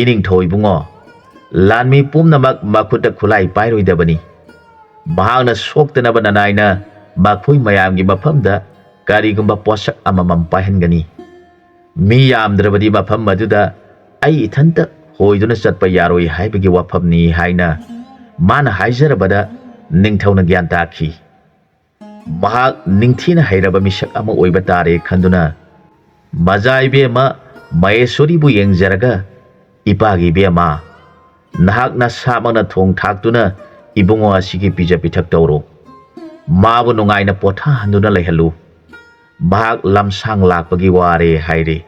"ꯏꯅꯤꯡꯊꯧ ꯏꯕꯨꯡꯉꯣ, ꯂꯥꯟꯃꯤ ꯄꯨꯝꯅꯃꯛ ꯃꯈꯨꯠꯇ ꯈꯨꯠꯂꯥꯏ ꯄꯥꯏꯔꯣꯏꯗꯕꯅꯤ꯫ ꯃꯍꯥꯛꯅ ꯁꯣꯛꯇꯅꯕ ꯅꯅꯥꯏꯅ ꯃꯈꯣꯏ ꯃꯌꯥꯝꯒꯤ ꯃꯐꯝꯗ ꯀꯔꯤꯒꯨꯝꯕ ꯄꯣꯠꯁꯛ ꯑꯃꯃꯝ ꯄꯥꯏꯍꯟꯒꯅꯤ꯫ ꯃꯤ ꯌꯥꯝꯗ꯭ꯔꯕꯗꯤ ꯃꯐꯝ ꯑꯗꯨꯗ ꯑꯩ ꯏꯊꯟꯇ ꯍꯣꯏꯗꯨꯅ ꯆꯠꯄ ꯌꯥꯔꯣꯏ ꯍꯥꯏꯕꯒꯤ ꯋꯥꯐꯝꯅꯤ" ꯍꯥꯏꯅ ꯃꯥꯅ ꯍꯥꯏꯖꯔꯕꯗ ꯅꯤꯡꯊꯧꯅ ꯒ꯭ꯌꯥꯟ ꯇꯥꯈꯤ꯫ ꯃꯍꯥꯛ ꯅꯤꯡꯊꯤꯅ ꯍꯩꯔꯕ ꯃꯤꯁꯛ ꯑꯃ ꯑꯣꯏꯕ ꯇꯥꯔꯦ ꯈꯟꯗꯨꯅ, ꯃꯖꯥ ꯏꯕꯦꯝꯃ ꯃꯍꯦꯁꯣꯔꯤꯕꯨ ꯌꯦꯡꯖꯔꯒ, "ꯏꯄꯥꯒꯤ ꯏꯕꯦꯝꯃ, ꯅꯍꯥꯛ ꯅꯁꯥꯃꯛꯅ ꯊꯣꯡ ꯊꯥꯛꯇꯨꯅ ꯏꯕꯨꯡꯉꯣ ꯑꯁꯤꯒꯤ ꯄꯤꯖ ꯄꯤꯊꯛ ꯇꯧꯔꯣ꯫ ꯃꯥꯕꯨ ꯅꯨꯡꯉꯥꯏꯅ ꯄꯣꯊꯥꯍꯟꯗꯨꯅ ꯂꯩꯍꯜꯂꯨ꯫ ꯃꯍꯥꯛ ꯂꯝꯁꯥꯡ ꯂꯥꯛꯄꯒꯤ ꯋꯥꯔꯦ" ꯍꯥꯏꯔꯦ꯫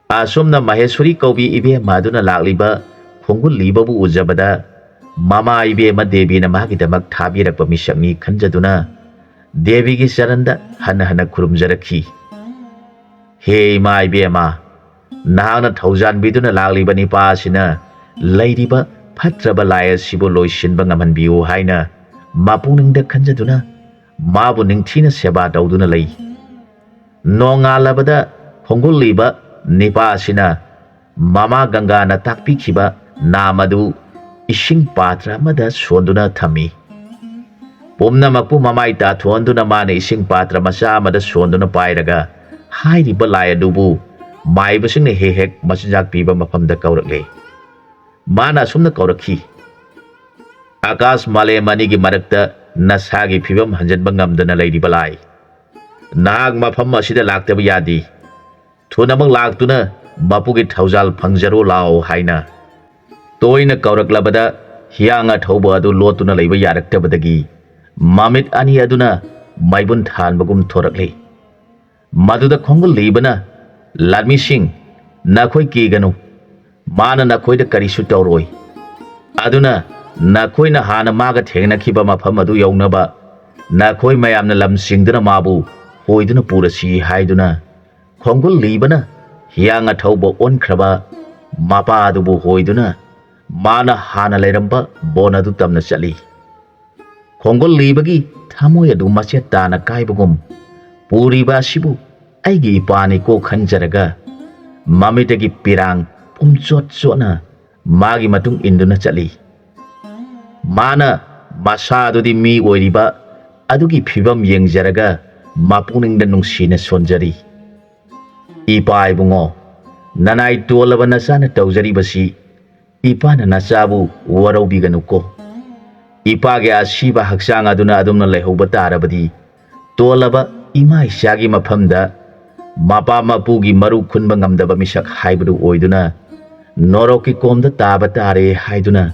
ꯑꯁꯨꯝꯅ ꯃꯍꯦꯁꯣꯔꯤ ꯀꯧꯕꯤ ꯏꯕꯦꯝꯃ ꯑꯗꯨꯅ ꯂꯥꯛꯂꯤꯕ ꯈꯣꯡꯒꯨꯜꯂꯤꯕꯕꯨ ꯎꯖꯕꯗ, ꯃꯃꯥ ꯏꯕꯦꯝꯃ ꯗꯦꯕꯤꯅ ꯃꯥꯒꯤꯗꯃꯛ ꯊꯥꯕꯤꯔꯛꯄ ꯃꯤꯁꯛꯅꯤ ꯈꯟꯖꯗꯨꯅ, ꯗꯦꯕꯤꯒꯤ ꯆꯔꯟꯗ ꯍꯟꯅ ꯍꯟꯅ ꯈꯨꯔꯨꯝꯖꯔꯛꯈꯤ꯫ "ꯍꯦ ꯏꯃꯥ ꯏꯕꯦꯝꯃ, ꯅꯍꯥꯛꯅ ꯊꯧꯖꯥꯟꯕꯤꯗꯨꯅ ꯂꯥꯛꯂꯤꯕ ꯅꯤꯄꯥ ꯑꯁꯤꯅ ꯂꯩꯔꯤꯕ ꯐꯠꯇ꯭ꯔꯕ ꯂꯥꯏ ꯑꯁꯤꯕꯨ ꯂꯣꯏꯁꯤꯟꯕ ꯉꯝꯍꯟꯕꯤꯌꯨ" ꯍꯥꯏꯅ ꯃꯄꯨꯛꯅꯤꯡꯗ ꯈꯟꯖꯗꯨꯅ ꯃꯥꯕꯨ ꯅꯤꯡꯊꯤꯅ ꯁꯦꯕꯥ ꯇꯧꯗꯨꯅ ꯂꯩ꯫ ꯅꯣꯡꯉꯥꯜꯂꯕꯗ ꯈꯣꯡꯒꯨꯜꯂꯤꯕ ꯅꯤꯄꯥ ꯑꯁꯤꯅ ꯃꯃꯥ ꯒꯪꯒꯥꯅ ꯇꯥꯛꯄꯤꯈꯤꯕ ꯅꯥꯝ ꯑꯗꯨ ꯏꯁꯤꯡ ꯄꯥꯇ꯭ꯔ ꯑꯃꯗ ꯁꯣꯟꯗꯨꯅ ꯊꯝꯃꯤ꯫ ꯄꯨꯝꯅꯃꯛꯄꯨ ꯃꯃꯥꯏ ꯇꯥꯊꯣꯛꯍꯟꯗꯨꯅ ꯃꯥꯅ ꯏꯁꯤꯡ ꯄꯥꯇ꯭ꯔ ꯃꯆꯥ ꯑꯃꯗ ꯁꯣꯟꯗꯨꯅ ꯄꯥꯏꯔꯒ ꯍꯥꯏꯔꯤꯕ ꯂꯥꯏ ꯑꯗꯨꯕꯨ ꯃꯥꯏꯕꯁꯤꯡꯅ ꯍꯦꯛ ꯍꯦꯛ ꯃꯆꯤꯟꯖꯥꯛ ꯄꯤꯕ ꯃꯐꯝꯗ ꯀꯧꯔꯛꯂꯦ꯫ ꯃꯥꯅ ꯑꯁꯨꯝꯅ ꯀꯧꯔꯛꯈꯤ, "ꯑꯀꯥꯁ ꯃꯥꯂꯦꯝ ꯑꯅꯤꯒꯤ ꯃꯔꯛꯇ ꯅꯁꯥꯒꯤ ꯐꯤꯕꯝ ꯍꯟꯖꯤꯟꯕ ꯉꯝꯗꯅ ꯂꯩꯔꯤꯕ ꯂꯥꯏ, ꯅꯍꯥꯛ ꯃꯐꯝ ꯑꯁꯤꯗ ꯂꯥꯛꯇꯕ ꯌꯥꯗꯦ꯫ ꯊꯨꯅꯃꯛ ꯂꯥꯛꯇꯨꯅ ꯃꯄꯨꯒꯤ ꯊꯧꯖꯥꯜ ꯐꯪꯖꯔꯣ ꯂꯥꯛꯑꯣ" ꯍꯥꯏꯅ ꯇꯣꯏꯅ ꯀꯧꯔꯛꯂꯕꯗ, ꯍꯤꯌꯥꯡ ꯑꯊꯧꯕ ꯑꯗꯨ ꯂꯣꯠꯇꯨꯅ ꯂꯩꯕ ꯌꯥꯔꯛꯇꯕꯗꯒꯤ ꯃꯃꯤꯠ ꯑꯅꯤ ꯑꯗꯨꯅ ꯃꯩꯕꯨꯟ ꯊꯥꯟꯕꯒꯨꯝ ꯊꯣꯔꯛꯂꯤ꯫ ꯃꯗꯨꯗ ꯈꯣꯡꯒꯨꯜꯂꯤꯕꯅ, "ꯂꯥꯟꯃꯤꯁꯤꯡ, ꯅꯈꯣꯏ ꯀꯤꯒꯅꯨ, ꯃꯥꯅ ꯅꯈꯣꯏꯗ ꯀꯔꯤꯁꯨ ꯇꯧꯔꯣꯏ꯫ ꯑꯗꯨꯅ ꯅꯈꯣꯏꯅ ꯍꯥꯟꯅ ꯃꯥꯒ ꯊꯦꯡꯅꯈꯤꯕ ꯃꯐꯝ ꯑꯗꯨ ꯌꯧꯅꯕ ꯅꯈꯣꯏ ꯃꯌꯥꯝꯅ ꯂꯝ ꯆꯤꯡꯗꯨꯅ ꯃꯥꯕꯨ ꯍꯣꯏꯗꯨꯅ ꯄꯨꯔꯁꯤ" ꯍꯥꯏꯗꯨꯅ, ꯈꯣꯡꯒꯨꯜꯂꯤꯕꯅ ꯍꯤꯌꯥꯡ ꯑꯊꯧꯕ ꯑꯣꯟꯈ꯭ꯔꯕ ꯃꯄꯥ ꯑꯗꯨꯕꯨ ꯍꯣꯏꯗꯨꯅ ꯃꯥꯅ ꯍꯥꯟꯅ ꯂꯩꯔꯝꯕ ꯕꯣꯟ ꯑꯗꯨ ꯇꯝꯅ ꯆꯠꯂꯤ꯫ ꯈꯣꯡꯒꯨꯜꯂꯤꯕꯒꯤ ꯊꯃꯣꯏ ꯑꯗꯨ ꯃꯆꯦꯠ ꯇꯥꯅ ꯀꯥꯏꯕꯒꯨꯝ, "ꯄꯨꯔꯤꯕ ꯑꯁꯤꯕꯨ ꯑꯩꯒꯤ ꯏꯄꯥꯅꯤꯀꯣ" ꯈꯟꯖꯔꯒ, ꯃꯃꯤꯠꯇꯒꯤ ꯄꯤꯔꯥꯡ ꯄꯨꯝꯆꯣꯠ ꯆꯣꯠꯅ ꯃꯥꯒꯤ ꯃꯇꯨꯡ ꯏꯟꯗꯨꯅ ꯆꯠꯂꯤ꯫ ꯃꯥꯅ ꯃꯁꯥ ꯑꯗꯨꯗꯤ ꯃꯤ ꯑꯣꯏꯔꯤꯕ ꯑꯗꯨꯒꯤ ꯐꯤꯕꯝ ꯌꯦꯡꯖꯔꯒ ꯃꯄꯨꯛꯅꯤꯡꯗ ꯅꯨꯡꯁꯤꯅ ꯁꯣꯟꯖꯔꯤ꯫ "ꯏꯄꯥ ꯏꯕꯨꯡꯉꯣ, ꯅꯅꯥꯏ ꯇꯣꯜꯂꯕ ꯅꯆꯥꯅ ꯇꯧꯖꯔꯤꯕꯁꯤ ꯏꯄꯥꯅ ꯅꯆꯥꯕꯨ ꯋꯥꯔꯧꯕꯤꯒꯅꯨꯀꯣ꯫ ꯏꯄꯥꯒꯤ ꯑꯁꯤꯕ ꯍꯛꯆꯥꯡ ꯑꯗꯨꯅ ꯑꯗꯨꯝꯅ ꯂꯩꯍꯧꯕ ꯇꯥꯔꯕꯗꯤ, ꯇꯣꯜꯂꯕ ꯏꯃꯥ ꯏꯆꯥꯒꯤ ꯃꯐꯝꯗ ꯃꯄꯥ ꯃꯄꯨꯒꯤ ꯃꯔꯨ ꯈꯨꯟꯕ ꯉꯝꯗꯕ ꯃꯤꯁꯛ ꯍꯥꯏꯕꯗꯨ ꯑꯣꯏꯗꯨꯅ ꯅꯣꯔꯣꯛꯀꯤ ꯀꯣꯝꯗ ꯇꯥꯕ ꯇꯥꯔꯦ ꯍꯥꯏꯗꯨꯅ,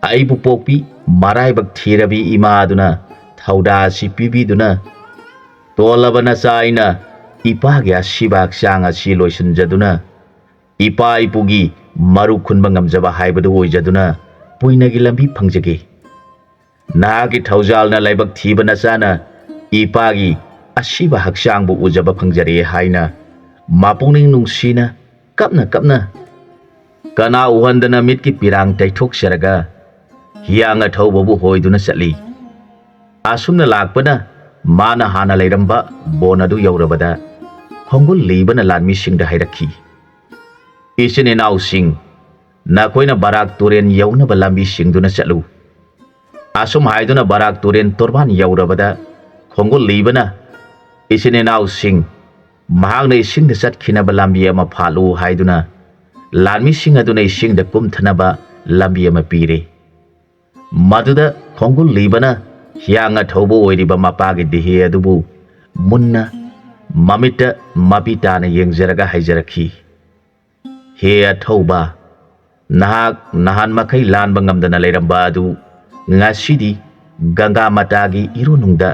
ꯑꯩꯕꯨ ꯄꯣꯛꯄꯤ ꯃꯔꯥꯏꯕꯛ ꯊꯤꯔꯕꯤ ꯏꯃꯥ ꯑꯗꯨꯅ ꯊꯧꯗꯥ ꯑꯁꯤ ꯄꯤꯕꯤꯗꯨꯅ, ꯇꯣꯜꯂꯕ ꯅꯆꯥ ꯑꯩꯅ ꯏꯄꯥꯒꯤ ꯑꯁꯤꯕ ꯍꯛꯆꯥꯡ ꯑꯁꯤ ꯂꯣꯏꯁꯤꯟꯖꯗꯨꯅ, ꯏꯄꯥ ꯏꯄꯨꯒꯤ ꯃꯔꯨ ꯈꯨꯟꯕ ꯉꯝꯖꯕ ꯍꯥꯏꯕꯗꯨ ꯑꯣꯏꯖꯗꯨꯅ ꯄꯨꯏꯅꯒꯤ ꯂꯝꯕꯤ ꯐꯪꯖꯒꯦ꯫ ꯅꯍꯥꯛꯀꯤ ꯊꯧꯖꯥꯜꯅ ꯂꯥꯏꯕꯛ ꯊꯤꯕ ꯅꯆꯥꯅ ꯏꯄꯥꯒꯤ ꯑꯁꯤꯕ ꯍꯛꯆꯥꯡꯕꯨ ꯎꯖꯕ ꯐꯪꯖꯔꯦ ꯍꯥꯏꯅ ꯃꯄꯨꯛꯅꯤꯡ ꯅꯨꯡꯁꯤꯅ ꯀꯞꯅ ꯀꯞꯅ ꯀꯅꯥ ꯎꯍꯟꯗꯅ ꯃꯤꯠꯀꯤ ꯄꯤꯔꯥꯡ ꯇꯩꯊꯣꯛꯆꯔꯒ ꯍꯤꯌꯥꯡ ꯑꯊꯧꯕꯕꯨ ꯍꯣꯏꯗꯨꯅ ꯆꯠꯂꯤ꯫ ꯑꯁꯨꯝꯅ ꯂꯥꯛꯄꯅ ꯃꯥꯅ ꯍꯥꯟꯅ ꯂꯩꯔꯝꯕ ꯕꯣꯟ ꯑꯗꯨ ꯌꯧꯔꯕꯗ ꯈꯣꯡꯒꯨꯜ ꯂꯤꯕꯅ ꯂꯥꯟꯃꯤꯁꯤꯡꯗ ꯍꯥꯏꯔꯛꯈꯤ, "ꯏꯆꯤꯟ ꯏꯅꯥꯎꯁꯤꯡ, ꯅꯈꯣꯏꯅ ꯕꯔꯥꯛ ꯇꯨꯔꯦꯟ ꯌꯧꯅꯕ ꯂꯝꯕꯤ ꯁꯤꯡꯗꯨꯅ ꯆꯠꯂꯨ꯫" ꯑꯁꯨꯝ ꯍꯥꯏꯗꯨꯅ ꯕꯔꯥꯛ ꯇꯨꯔꯦꯟ ꯇꯣꯔꯕꯥꯟ ꯌꯧꯔꯕꯗ ꯈꯣꯡꯒꯨꯜ ꯂꯤꯕꯅ, "ꯏꯆꯤꯟ ꯏꯅꯥꯎꯁꯤꯡ, ꯃꯍꯥꯛꯅ ꯏꯁꯤꯡꯗ ꯆꯠꯈꯤꯅꯕ ꯂꯝꯕꯤ ꯑꯃ ꯐꯥꯠꯂꯨ" ꯍꯥꯏꯗꯨꯅ ꯂꯥꯟꯃꯤꯁꯤꯡ ꯑꯗꯨꯅ ꯏꯁꯤꯡꯗ ꯀꯨꯝꯊꯅꯕ ꯂꯝꯕꯤ ꯑꯃ ꯄꯤꯔꯦ꯫ ꯃꯗꯨꯗ ꯈꯣꯡꯒꯨꯜ ꯂꯤꯕꯅ ꯍꯤꯌꯥꯡ ꯑꯊꯧꯕ ꯑꯣꯏꯔꯤꯕ ꯃꯄꯥꯒꯤ ꯗꯤꯍꯦ ꯑꯗꯨꯕꯨ ꯃꯨꯟꯅ ꯃꯃꯤꯠꯇ ꯃꯄꯤ ꯇꯥꯅ ꯌꯦꯡꯖꯔꯒ ꯍꯥꯏꯖꯔꯛꯈꯤ, "ꯍꯦ ꯑꯊꯧꯕ, ꯅꯍꯥꯛ ꯅꯍꯥꯟ ꯃꯈꯩ ꯂꯥꯟꯕ ꯉꯝꯗꯅ ꯂꯩꯔꯝꯕ ꯑꯗꯨ ꯉꯁꯤꯗꯤ ꯒꯪꯒꯥ ꯃꯇꯥꯒꯤ ꯏꯔꯨꯅꯨꯡꯗ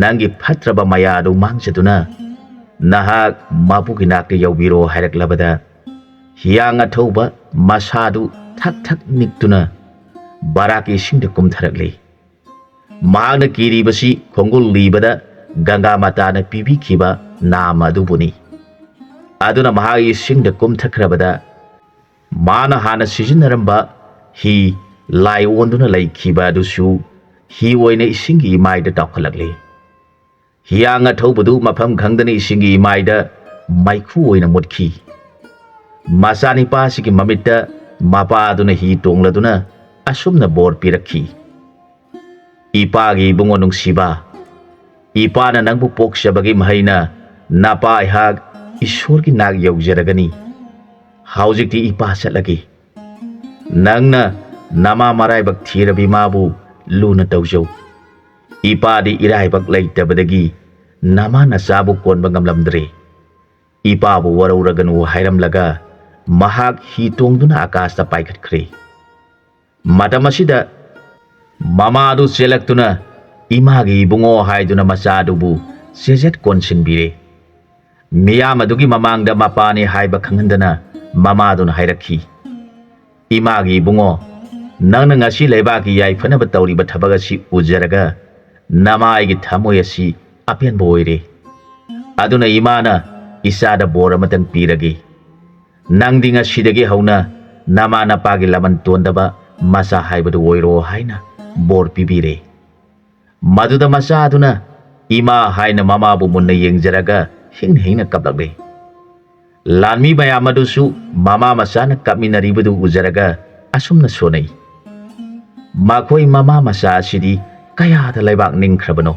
ꯅꯪꯒꯤ ꯐꯠꯇ꯭ꯔꯕ ꯃꯌꯥ ꯑꯗꯨ ꯃꯥꯡꯖꯗꯨꯅ ꯅꯍꯥꯛ ꯃꯄꯨꯒꯤ ꯅꯥꯛꯇ ꯌꯧꯕꯤꯔꯣ" ꯍꯥꯏꯔꯛꯂꯕꯗ, ꯍꯤꯌꯥꯡ ꯑꯊꯧꯕ ꯃꯁꯥꯗꯨ ꯊꯛ ꯊꯛ ꯅꯤꯛꯇꯨꯅ ꯕꯔꯥꯛꯀꯤ ꯏꯁꯤꯡꯗ ꯀꯨꯝꯊꯔꯛꯂꯤ꯫ ꯃꯍꯥꯛꯅ ꯀꯤꯔꯤꯕꯁꯤ ꯈꯣꯡꯒꯨꯜ ꯂꯤꯕꯗ ꯒꯪꯒꯥ ꯃꯇꯥꯅ ꯄꯤꯕꯤꯈꯤꯕ ꯅꯥꯝ ꯑꯗꯨꯕꯨꯅꯤ꯫ ꯑꯗꯨꯅ ꯃꯍꯥꯛ ꯏꯁꯤꯡꯗ ꯀꯨꯝꯊꯈ꯭ꯔꯕꯗ, ꯃꯥꯅ ꯍꯥꯟꯅ ꯁꯤꯖꯤꯟꯅꯔꯝꯕ ꯍꯤ ꯂꯥꯏ ꯑꯣꯟꯗꯨꯅ ꯂꯩꯈꯤꯕ ꯑꯗꯨꯁꯨ ꯍꯤ ꯑꯣꯏꯅ ꯏꯁꯤꯡꯒꯤ ꯏꯃꯥꯏꯗ ꯇꯥꯎꯈꯠꯂꯛꯂꯤ꯫ ꯍꯤꯌꯥꯡ ꯑꯊꯧꯕꯗꯨ ꯃꯐꯝ ꯈꯪꯗꯅ ꯏꯁꯤꯡꯒꯤ ꯏꯃꯥꯏꯗ ꯃꯩꯈꯨ ꯑꯣꯏꯅ ꯃꯨꯠꯈꯤ꯫ ꯃꯆꯥꯅꯤꯄꯥꯁꯤꯒꯤ ꯃꯃꯤꯠꯇ ꯃꯄꯥ ꯑꯗꯨꯅ ꯍꯤ ꯇꯣꯡꯂꯗꯨꯅ ꯑꯁꯨꯝꯅ ꯕꯣꯔ ꯄꯤꯔꯛꯈꯤ, "ꯏꯄꯥꯒꯤ ꯏꯕꯨꯡꯉꯣ ꯅꯨꯡꯁꯤꯕ, ꯏꯄꯥꯅ ꯅꯪꯕꯨ ꯄꯣꯛꯆꯕꯒꯤ ꯃꯍꯩꯅ ꯅꯄꯥ ꯑꯩꯍꯥꯛ ꯏꯁꯣꯔꯒꯤ ꯅꯥꯛ ꯌꯧꯖꯔꯒꯅꯤ꯫ ꯍꯧꯖꯤꯛꯇꯤ ꯏꯄꯥ ꯆꯠꯂꯒꯦ꯫ ꯅꯪꯅ ꯅꯃꯥ ꯃꯔꯥꯏꯕꯛ ꯊꯤꯔꯕꯤ ꯃꯥꯕꯨ ꯂꯨꯅ ꯇꯧꯖꯧ꯫ ꯏꯄꯥꯗꯤ ꯏꯔꯥꯏꯕꯛ ꯂꯩꯇꯕꯗꯒꯤ ꯅꯃꯥ ꯅꯆꯥꯕꯨ ꯀꯣꯟꯕ ꯉꯝꯂꯝꯗ꯭ꯔꯦ꯫ ꯏꯄꯥꯕꯨ ꯋꯥꯔꯧꯔꯒꯅꯨ ꯍꯥꯏꯔꯝꯂꯒ ꯃꯍꯥꯛ ꯍꯤ ꯇꯣꯡꯗꯨꯅ ꯑꯀꯥꯁꯇ ꯄꯥꯏꯈꯠꯈ꯭ꯔꯦ꯫ ꯃꯇꯝ ꯑꯁꯤꯗ ꯃꯃꯥꯗꯨ ꯆꯦꯜꯂꯛꯇꯨꯅ ꯏꯃꯥꯒꯤ ꯏꯕꯨꯡꯉꯣ ꯍꯥꯏꯗꯨꯅ ꯃꯆꯥꯗꯨꯕꯨ ꯆꯦꯖꯦꯠ ꯀꯣꯟꯁꯤꯟꯕꯤꯔꯦ꯫ ꯃꯤꯌꯥꯝ ꯑꯗꯨꯒꯤ ꯃꯃꯥꯡꯗ ꯃꯄꯥꯅꯤ ꯍꯥꯏꯕ ꯈꯪꯍꯟꯗꯅ ꯃꯃꯥꯗꯨꯅ ꯍꯥꯏꯔꯛꯈꯤ, "ꯏꯃꯥꯒꯤ ꯏꯕꯨꯡꯉꯣ, ꯅꯪꯅ ꯉꯁꯤ ꯂꯩꯕꯥꯛꯀꯤ ꯌꯥꯏꯐꯅꯕ ꯇꯧꯔꯤꯕ ꯊꯕꯛ ꯑꯁꯤ ꯎꯖꯔꯒ ꯅꯃꯥ ꯑꯩꯒꯤ ꯊꯃꯣꯏ ꯑꯁꯤ ꯑꯄꯦꯟꯕ ꯑꯣꯏꯔꯦ꯫ ꯑꯗꯨꯅ ꯏꯃꯥꯅ ꯏꯆꯥꯗ ꯕꯣꯔ ꯑꯃꯇꯪ ꯄꯤꯔꯒꯦ꯫ ꯅꯪꯗꯤ ꯉꯁꯤꯗꯒꯤ ꯍꯧꯅ ꯅꯃꯥ ꯅꯄꯥꯒꯤ ꯂꯃꯟ ꯇꯣꯟꯗꯕ ꯃꯆꯥ ꯍꯥꯏꯕꯗꯨ ꯑꯣꯏꯔꯣ" ꯍꯥꯏꯅ ꯕꯣꯔ ꯄꯤꯕꯤꯔꯦ꯫ ꯃꯗꯨꯗ ꯃꯆꯥꯗꯨꯅ ꯏꯃꯥ ꯍꯥꯏꯅ ꯃꯃꯥꯕꯨ ꯃꯨꯟꯅ ꯌꯦꯡꯖꯔꯒ ꯍꯤꯡ ꯍꯤꯡꯅ ꯀꯞꯂꯛꯂꯦ꯫ ꯂꯥꯟꯃꯤ ꯃꯌꯥꯝ ꯑꯗꯨꯁꯨ ꯃꯃꯥ ꯃꯆꯥꯅ ꯀꯞꯃꯤꯟꯅꯔꯤꯕꯗꯨ ꯎꯖꯔꯒ ꯑꯁꯨꯝꯅ ꯁꯣꯟꯅꯩ, "ꯃꯈꯣꯏ ꯃꯃꯥ ꯃꯆꯥ ꯑꯁꯤꯗꯤ ꯀꯌꯥꯗ ꯂꯩꯕꯥꯛ ꯅꯤꯡꯈ꯭ꯔꯕꯅꯣ?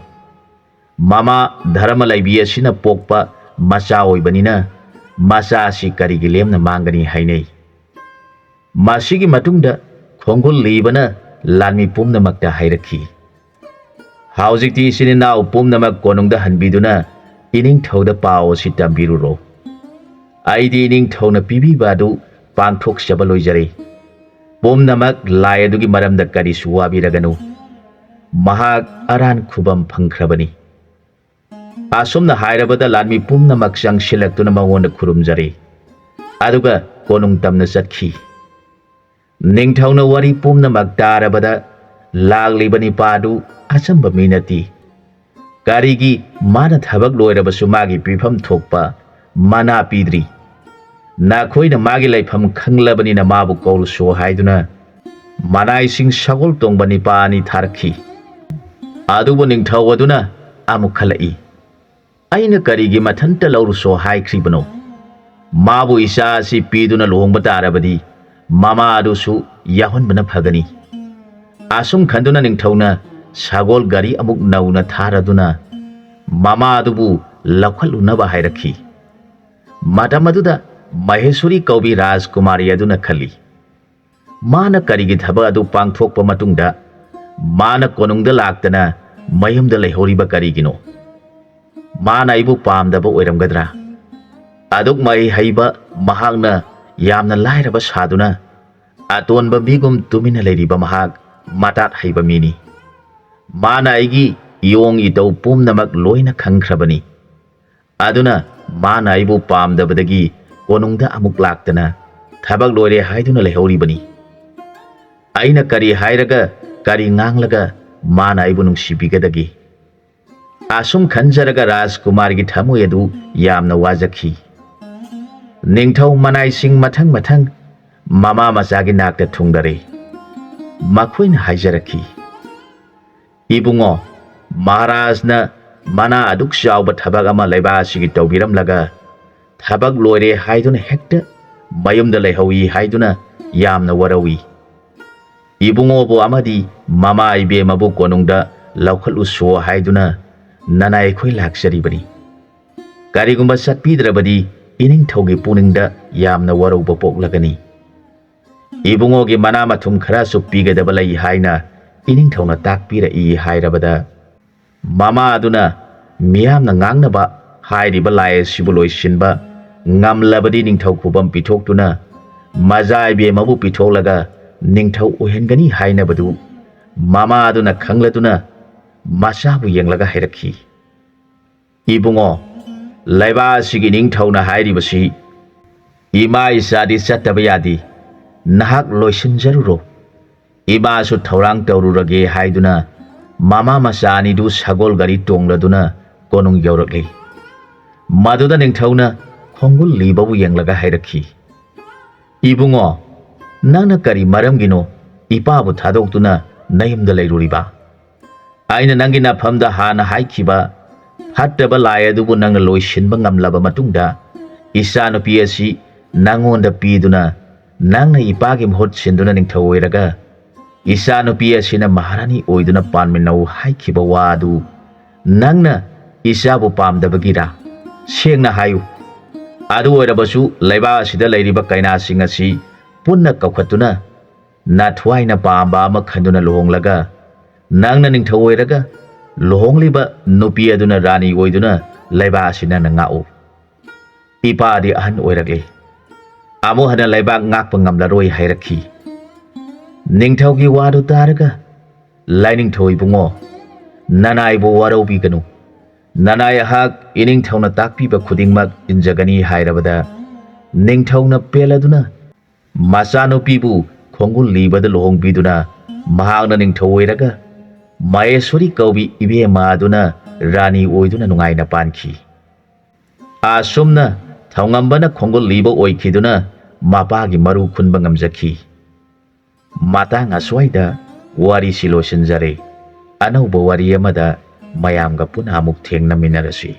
ꯃꯃꯥ ꯙꯔꯃ ꯂꯩꯕꯤ ꯑꯁꯤꯅ ꯄꯣꯛꯄ ꯃꯆꯥ ꯑꯣꯏꯕꯅꯤꯅ ꯃꯆꯥ ꯑꯁꯤ ꯀꯔꯤꯒꯤ ꯂꯦꯝꯅ ꯃꯥꯡꯒꯅꯤ?" ꯍꯥꯏꯅꯩ꯫ ꯃꯁꯤꯒꯤ ꯃꯇꯨꯡꯗ ꯈꯣꯡꯒꯨꯜ ꯂꯤꯕꯅ ꯂꯥꯟꯃꯤ ꯄꯨꯝꯅꯃꯛꯇ ꯍꯥꯏꯔꯛꯈꯤ, "ꯍꯧꯖꯤꯛꯇꯤ ꯏꯆꯤꯟ ꯏꯅꯥꯎ ꯄꯨꯝꯅꯃꯛ ꯀꯣꯅꯨꯡꯗ ꯍꯟꯕꯤꯗꯨꯅ ꯏꯅꯤꯡꯊꯧꯗ ꯄꯥꯎ ꯑꯁꯤ ꯇꯝꯕꯤꯔꯨꯔꯣ꯫ ꯑꯩꯗꯤ ꯏꯅꯤꯡꯊꯧꯅ ꯄꯤꯕꯤꯕ ꯑꯗꯨ ꯄꯥꯡꯊꯣꯛꯆꯕ ꯂꯣꯏꯖꯔꯦ꯫ ꯄꯨꯝꯅꯃꯛ ꯂꯥꯏ ꯑꯗꯨꯒꯤ ꯃꯔꯝꯗ ꯀꯔꯤꯁꯨ ꯋꯥꯕꯤꯔꯒꯅꯨ꯫ ꯃꯍꯥꯛ ꯑꯔꯥꯟ ꯈꯨꯕꯝ ꯐꯪꯈ꯭ꯔꯕꯅꯤ"꯫ ꯑꯁꯨꯝꯅ ꯍꯥꯏꯔꯕꯗ ꯂꯥꯟꯃꯤ ꯄꯨꯝꯅꯃꯛ ꯆꯪꯁꯤꯜꯂꯛꯇꯨꯅ ꯃꯉꯣꯟꯗ ꯈꯨꯔꯨꯝꯖꯔꯦ꯫ ꯑꯗꯨꯒ ꯀꯣꯅꯨꯡ ꯇꯝꯅ ꯆꯠꯈꯤ꯫ ꯅꯤꯡꯊꯧꯅ ꯋꯥꯔꯤ ꯄꯨꯝꯅꯃꯛ ꯇꯥꯔꯕꯗ ꯂꯥꯛꯂꯤꯕ ꯅꯤꯄꯥꯗꯨ ꯑꯆꯝꯕ ꯃꯤ ꯅꯠꯇꯦ꯫ ꯀꯔꯤꯒꯤ ꯃꯥꯅ ꯊꯕꯛ ꯂꯣꯏꯔꯕꯁꯨ ꯃꯥꯒꯤ ꯄꯤꯐꯝ ꯊꯣꯛꯄ ꯃꯅꯥ ꯄꯤꯗ꯭ꯔꯤ? ꯅꯈꯣꯏꯅ ꯃꯥꯒꯤ ꯂꯩꯐꯝ ꯈꯪꯂꯕꯅꯤꯅ ꯃꯥꯕꯨ ꯀꯧꯔꯨꯁꯨ ꯍꯥꯏꯗꯨꯅ ꯃꯅꯥꯏꯁꯤꯡ ꯁꯒꯣꯜ ꯇꯣꯡꯕ ꯅꯤꯄꯥ ꯑꯅꯤ ꯊꯥꯔꯛꯈꯤ꯫ ꯑꯗꯨꯕꯨ ꯅꯤꯡꯊꯧ ꯑꯗꯨꯅ ꯑꯃꯨꯛ ꯈꯜꯂꯛꯏ, "ꯑꯩꯅ ꯀꯔꯤꯒꯤ ꯃꯊꯟꯇ ꯂꯧꯔꯨꯁꯣ ꯍꯥꯏꯈ꯭ꯔꯤꯕꯅꯣ? ꯃꯥꯕꯨ ꯏꯆꯥ ꯑꯁꯤ ꯄꯤꯗꯨꯅ ꯂꯨꯍꯣꯡꯕ ꯇꯥꯔꯕꯗꯤ ꯃꯃꯥ ꯑꯗꯨꯁꯨ ꯌꯥꯎꯍꯟꯕꯅ ꯐꯒꯅꯤ"꯫ ꯑꯁꯨꯝ ꯈꯟꯗꯨꯅ ꯅꯤꯡꯊꯧꯅ ꯁꯒꯣꯜ ꯒꯥꯔꯤ ꯑꯃꯨꯛ ꯅꯧꯅ ꯊꯥꯔꯗꯨꯅ ꯃꯃꯥ ꯑꯗꯨꯕꯨ ꯂꯧꯈꯠꯂꯨꯅꯕ ꯍꯥꯏꯔꯛꯈꯤ꯫ ꯃꯇꯝ ꯑꯗꯨꯗ ꯃꯍꯦꯁ꯭ꯋꯔꯤ ꯀꯧꯕꯤ ꯔꯥꯖꯀꯨꯃꯥꯔꯤ ꯑꯗꯨꯅ ꯈꯜꯂꯤ, ꯃꯥꯅ ꯀꯔꯤꯒꯤ ꯊꯕꯛ ꯑꯗꯨ ꯄꯥꯡꯊꯣꯛꯄ ꯃꯇꯨꯡꯗ ꯃꯥꯅ ꯀꯣꯅꯨꯡꯗ ꯂꯥꯛꯇꯅ ꯃꯌꯨꯝꯗ ꯂꯩꯍꯧꯔꯤꯕ ꯀꯔꯤꯒꯤꯅꯣ? ꯃꯥꯅ ꯑꯩꯕꯨ ꯄꯥꯝꯗꯕ ꯑꯣꯏꯔꯝꯒꯗ꯭ꯔꯥ? ꯑꯗꯨꯛ ꯃꯍꯩ ꯍꯩꯕ ꯃꯍꯥꯛꯅ ꯌꯥꯝꯅ ꯂꯥꯏꯔꯕ ꯁꯥꯗꯨꯅ ꯑꯇꯣꯟꯕ ꯃꯤꯒꯨꯝ ꯇꯨꯃꯤꯟꯅ ꯂꯩꯔꯤꯕ ꯃꯍꯥꯛ ꯃꯇꯥꯠ ꯍꯩꯕ ꯃꯤꯅꯤ꯫ ꯃꯥꯅ ꯑꯩꯒꯤ ꯏꯌꯣꯡ ꯏꯇꯧ ꯄꯨꯝꯅꯃꯛ ꯂꯣꯏꯅ ꯈꯪꯈ꯭ꯔꯕꯅꯤ꯫ ꯑꯗꯨꯅ ꯃꯥꯅ ꯑꯩꯕꯨ ꯄꯥꯝꯗꯕꯗꯒꯤ ꯀꯣꯅꯨꯡꯗ ꯑꯃꯨꯛ ꯂꯥꯛꯇꯅ ꯊꯕꯛ ꯂꯣꯏꯔꯦ ꯍꯥꯏꯗꯨꯅ ꯂꯩꯍꯧꯔꯤꯕꯅꯤ꯫ ꯑꯩꯅ ꯀꯔꯤ ꯍꯥꯏꯔꯒ ꯀꯔꯤ ꯉꯥꯡꯂꯒ ꯃꯥꯅ ꯑꯩꯕꯨ ꯅꯨꯡꯁꯤꯕꯤꯒꯗꯒꯦ? ꯑꯁꯨꯝ ꯈꯟꯖꯔꯒ ꯔꯥꯖꯀꯨꯃꯥꯔꯒꯤ ꯊꯃꯣꯏ ꯑꯗꯨ ꯌꯥꯝꯅ ꯋꯥꯖꯈꯤ꯫ ꯅꯤꯡꯊꯧ ꯃꯅꯥꯏꯁꯤꯡ ꯃꯊꯪ ꯃꯊꯪ ꯃꯃꯥ ꯃꯆꯥꯒꯤ ꯅꯥꯛꯇ ꯊꯨꯡꯂꯔꯦ꯫ ꯃꯈꯣꯏꯅ ꯍꯥꯏꯖꯔꯛꯈꯤ, "ꯏꯕꯨꯡꯉꯣ, ꯃꯍꯥꯔꯥꯖꯅ ꯃꯅꯥ ꯑꯗꯨꯛ ꯆꯥꯎꯕ ꯊꯕꯛ ꯑꯃ ꯂꯩꯕꯥꯛ ꯑꯁꯤꯒꯤ ꯇꯧꯕꯤꯔꯝꯂꯒ ꯊꯕꯛ ꯂꯣꯏꯔꯦ ꯍꯥꯏꯗꯨꯅ ꯍꯦꯛꯇ ꯃꯌꯨꯝꯗ ꯂꯩꯍꯧꯏ ꯍꯥꯏꯗꯨꯅ ꯌꯥꯝꯅ ꯋꯥꯔꯧꯏ꯫ ꯏꯕꯨꯡꯉꯣꯕꯨ ꯑꯃꯗꯤ ꯃꯃꯥ ꯏꯕꯦꯝꯃꯕꯨ ꯀꯣꯅꯨꯡꯗ ꯂꯧꯈꯠꯂꯨꯁꯣ ꯍꯥꯏꯗꯨꯅ ꯅꯅꯥꯏ ꯑꯩꯈꯣꯏ ꯂꯥꯛꯆꯔꯤꯕꯅꯤ꯫ ꯀꯔꯤꯒꯨꯝꯕ ꯆꯠꯄꯤꯗ꯭ꯔꯕꯗꯤ ꯏꯅꯤꯡꯊꯧꯒꯤ ꯄꯨꯛꯅꯤꯡꯗ ꯌꯥꯝꯅ ꯋꯥꯔꯧꯕ ꯄꯣꯛꯂꯒꯅꯤ꯫ ꯏꯕꯨꯡꯉꯣꯒꯤ ꯃꯅꯥ ꯃꯊꯨꯝ ꯈꯔꯁꯨ ꯄꯤꯒꯗꯕ ꯂꯩ ꯍꯥꯏꯅ ꯏꯅꯤꯡꯊꯧꯅ ꯇꯥꯛꯄꯤꯔꯛꯏ" ꯍꯥꯏꯔꯕꯗ, ꯃꯃꯥ ꯑꯗꯨꯅ ꯃꯤꯌꯥꯝꯅ ꯉꯥꯡꯅꯕ ꯍꯥꯏꯔꯤꯕ ꯂꯥꯏ ꯑꯁꯤꯕꯨ ꯂꯣꯏꯁꯤꯟꯕ ꯉꯝꯂꯕꯗꯤ ꯅꯤꯡꯊꯧ ꯈꯨꯕꯝ ꯄꯤꯊꯣꯛꯇꯨꯅ ꯃꯖꯥ ꯏꯕꯦꯝꯃꯕꯨ ꯄꯤꯊꯣꯛꯂꯒ ꯅꯤꯡꯊꯧ ꯑꯣꯏꯍꯟꯒꯅꯤ ꯍꯥꯏꯅꯕꯗꯨ ꯃꯃꯥ ꯑꯗꯨꯅ ꯈꯪꯂꯗꯨꯅ ꯃꯆꯥꯕꯨ ꯌꯦꯡꯂꯒ ꯍꯥꯏꯔꯛꯈꯤ, "ꯏꯕꯨꯡꯉꯣ, ꯂꯩꯕꯥꯛ ꯑꯁꯤꯒꯤ ꯅꯤꯡꯊꯧꯅ ꯍꯥꯏꯔꯤꯕꯁꯤ ꯏꯃꯥ ꯏꯆꯥꯗꯤ ꯆꯠꯇꯕ ꯌꯥꯗꯦ꯫ ꯅꯍꯥꯛ ꯂꯣꯏꯁꯤꯟꯖꯔꯨꯔꯣ꯫ ꯏꯃꯥꯁꯨ ꯊꯧꯔꯥꯡ ꯇꯧꯔꯨꯔꯒꯦ" ꯍꯥꯏꯗꯨꯅ ꯃꯃꯥ ꯃꯆꯥ ꯑꯅꯤꯗꯨ ꯁꯒꯣꯜ ꯒꯥꯔꯤ ꯇꯣꯡꯂꯗꯨꯅ ꯀꯣꯅꯨꯡ ꯌꯧꯔꯛꯂꯤ꯫ ꯃꯗꯨꯗ ꯅꯤꯡꯊꯧꯅ ꯈꯣꯡꯒꯨꯜ ꯂꯤꯕꯕꯨ ꯌꯦꯡꯂꯒ ꯍꯥꯏꯔꯛꯈꯤ, "ꯏꯕꯨꯡꯉꯣ, ꯅꯪꯅ ꯀꯔꯤ ꯃꯔꯝꯒꯤꯅꯣ ꯏꯄꯥꯕꯨ ꯊꯥꯗꯣꯛꯇꯨꯅ ꯅꯌꯨꯝꯗ ꯂꯩꯔꯨꯔꯤꯕ? ꯑꯩꯅ ꯅꯪꯒꯤ ꯅꯐꯝꯗ ꯍꯥꯟꯅ ꯍꯥꯏꯈꯤꯕ ꯐꯠꯇꯕ ꯂꯥꯏ ꯑꯗꯨꯕꯨ ꯅꯪꯅ ꯂꯣꯏꯁꯤꯟꯕ ꯉꯝꯂꯕ ꯃꯇꯨꯡꯗ, ꯏꯆꯥꯅꯨꯄꯤ ꯑꯁꯤ ꯅꯪꯉꯣꯟꯗ ꯄꯤꯗꯨꯅ, ꯅꯪꯅ ꯏꯄꯥꯒꯤ ꯃꯍꯨꯠ ꯁꯤꯟꯗꯨꯅ ꯅꯤꯡꯊꯧ ꯑꯣꯏꯔꯒ, ꯏꯆꯥꯅꯨꯄꯤ ꯑꯁꯤꯅ ꯃꯍꯥꯔꯥꯅꯤ ꯑꯣꯏꯗꯨꯅ ꯄꯥꯟꯃꯤꯟꯅꯧ ꯍꯥꯏꯈꯤꯕ ꯋꯥ ꯑꯗꯨ ꯅꯪꯅ ꯏꯆꯥꯕꯨ ꯄꯥꯝꯗꯕꯒꯤꯔꯥ? ꯁꯦꯡꯅ ꯍꯥꯏꯌꯨ꯫ ꯑꯗꯨ ꯑꯣꯏꯔꯕꯁꯨ ꯂꯩꯕꯥꯛ ꯑꯁꯤꯗ ꯂꯩꯔꯤꯕ ꯀꯩꯅꯥꯁꯤꯡ ꯑꯁꯤ ꯄꯨꯟꯅ ꯀꯧꯈꯠꯇꯨꯅ ꯅꯊ꯭ꯋꯥꯏꯅ ꯄꯥꯝꯕ ꯑꯃ ꯈꯟꯗꯨꯅ ꯂꯨꯍꯣꯡꯂꯒ ꯅꯪꯅ ꯅꯤꯡꯊꯧ ꯑꯣꯏꯔꯒ ꯂꯨꯍꯣꯡꯂꯤꯕ ꯅꯨꯄꯤ ꯑꯗꯨꯅ ꯔꯥꯅꯤ ꯑꯣꯏꯗꯨꯅ ꯂꯩꯕꯥꯛ ꯑꯁꯤ ꯅꯪꯅ ꯉꯥꯛꯎ꯫ ꯏꯄꯥꯗꯤ ꯑꯍꯟ ꯑꯣꯏꯔꯛꯂꯤ꯫ ꯑꯃꯨꯛ ꯍꯟꯅ ꯂꯩꯕꯥꯛ ꯉꯥꯛꯄ ꯉꯝꯂꯔꯣꯏ ꯍꯥꯏꯔꯛꯈꯤ꯫ ꯅꯤꯡꯊꯧꯒꯤ ꯋꯥꯗꯨ ꯇꯥꯔꯒ, "ꯂꯥꯏꯅꯤꯡꯊꯧ ꯏꯕꯨꯡꯉꯣ, ꯅꯅꯥꯏꯕꯨ ꯋꯥꯔꯧꯕꯤꯒꯅꯨ꯫ ꯅꯅꯥꯏ ꯑꯩꯍꯥꯛ ꯏꯅꯤꯡꯊꯧꯅ ꯇꯥꯛꯄꯤꯕ ꯈꯨꯗꯤꯡꯃꯛ ꯏꯟꯖꯒꯅꯤ" ꯍꯥꯏꯔꯕꯗ, ꯅꯤꯡꯊꯧꯅ ꯄꯦꯜꯂꯗꯨꯅ ꯃꯆꯥꯅꯨꯄꯤꯕꯨ ꯈꯣꯡꯒꯨꯜ ꯂꯤꯕꯗ ꯂꯨꯍꯣꯡꯕꯤꯗꯨꯅ ꯃꯍꯥꯛꯅ ꯅꯤꯡꯊꯧ ꯑꯣꯏꯔꯒ ꯃꯍꯦꯁ꯭ꯋꯔꯤ ꯀꯧꯕꯤ ꯏꯕꯦꯝꯃ ꯑꯗꯨꯅ ꯔꯥꯅꯤ ꯑꯣꯏꯗꯨꯅ ꯅꯨꯡꯉꯥꯏꯅ ꯄꯥꯟꯈꯤ꯫ ꯑꯁꯨꯝꯅ ꯊꯧꯉꯝꯕꯅ ꯈꯣꯡꯒꯨꯜ ꯂꯤꯕ ꯑꯣꯏꯈꯤꯗꯨꯅ ꯃꯄꯥꯒꯤ ꯃꯔꯨ ꯈꯨꯟꯕ ꯉꯝꯖꯈꯤ꯫ ꯃꯇꯥꯡ ꯑꯁ꯭ꯋꯥꯏꯗ ꯋꯥꯔꯤꯁꯤ ꯂꯣꯏꯁꯤꯟꯖꯔꯦ꯫ ꯑꯅꯧꯕ ꯋꯥꯔꯤ ꯑꯃꯗ ꯃꯌꯥꯝꯒ ꯄꯨꯟꯅ ꯑꯃꯨꯛ ꯊꯦꯡꯅꯃꯤꯟꯅꯔꯁꯤ꯫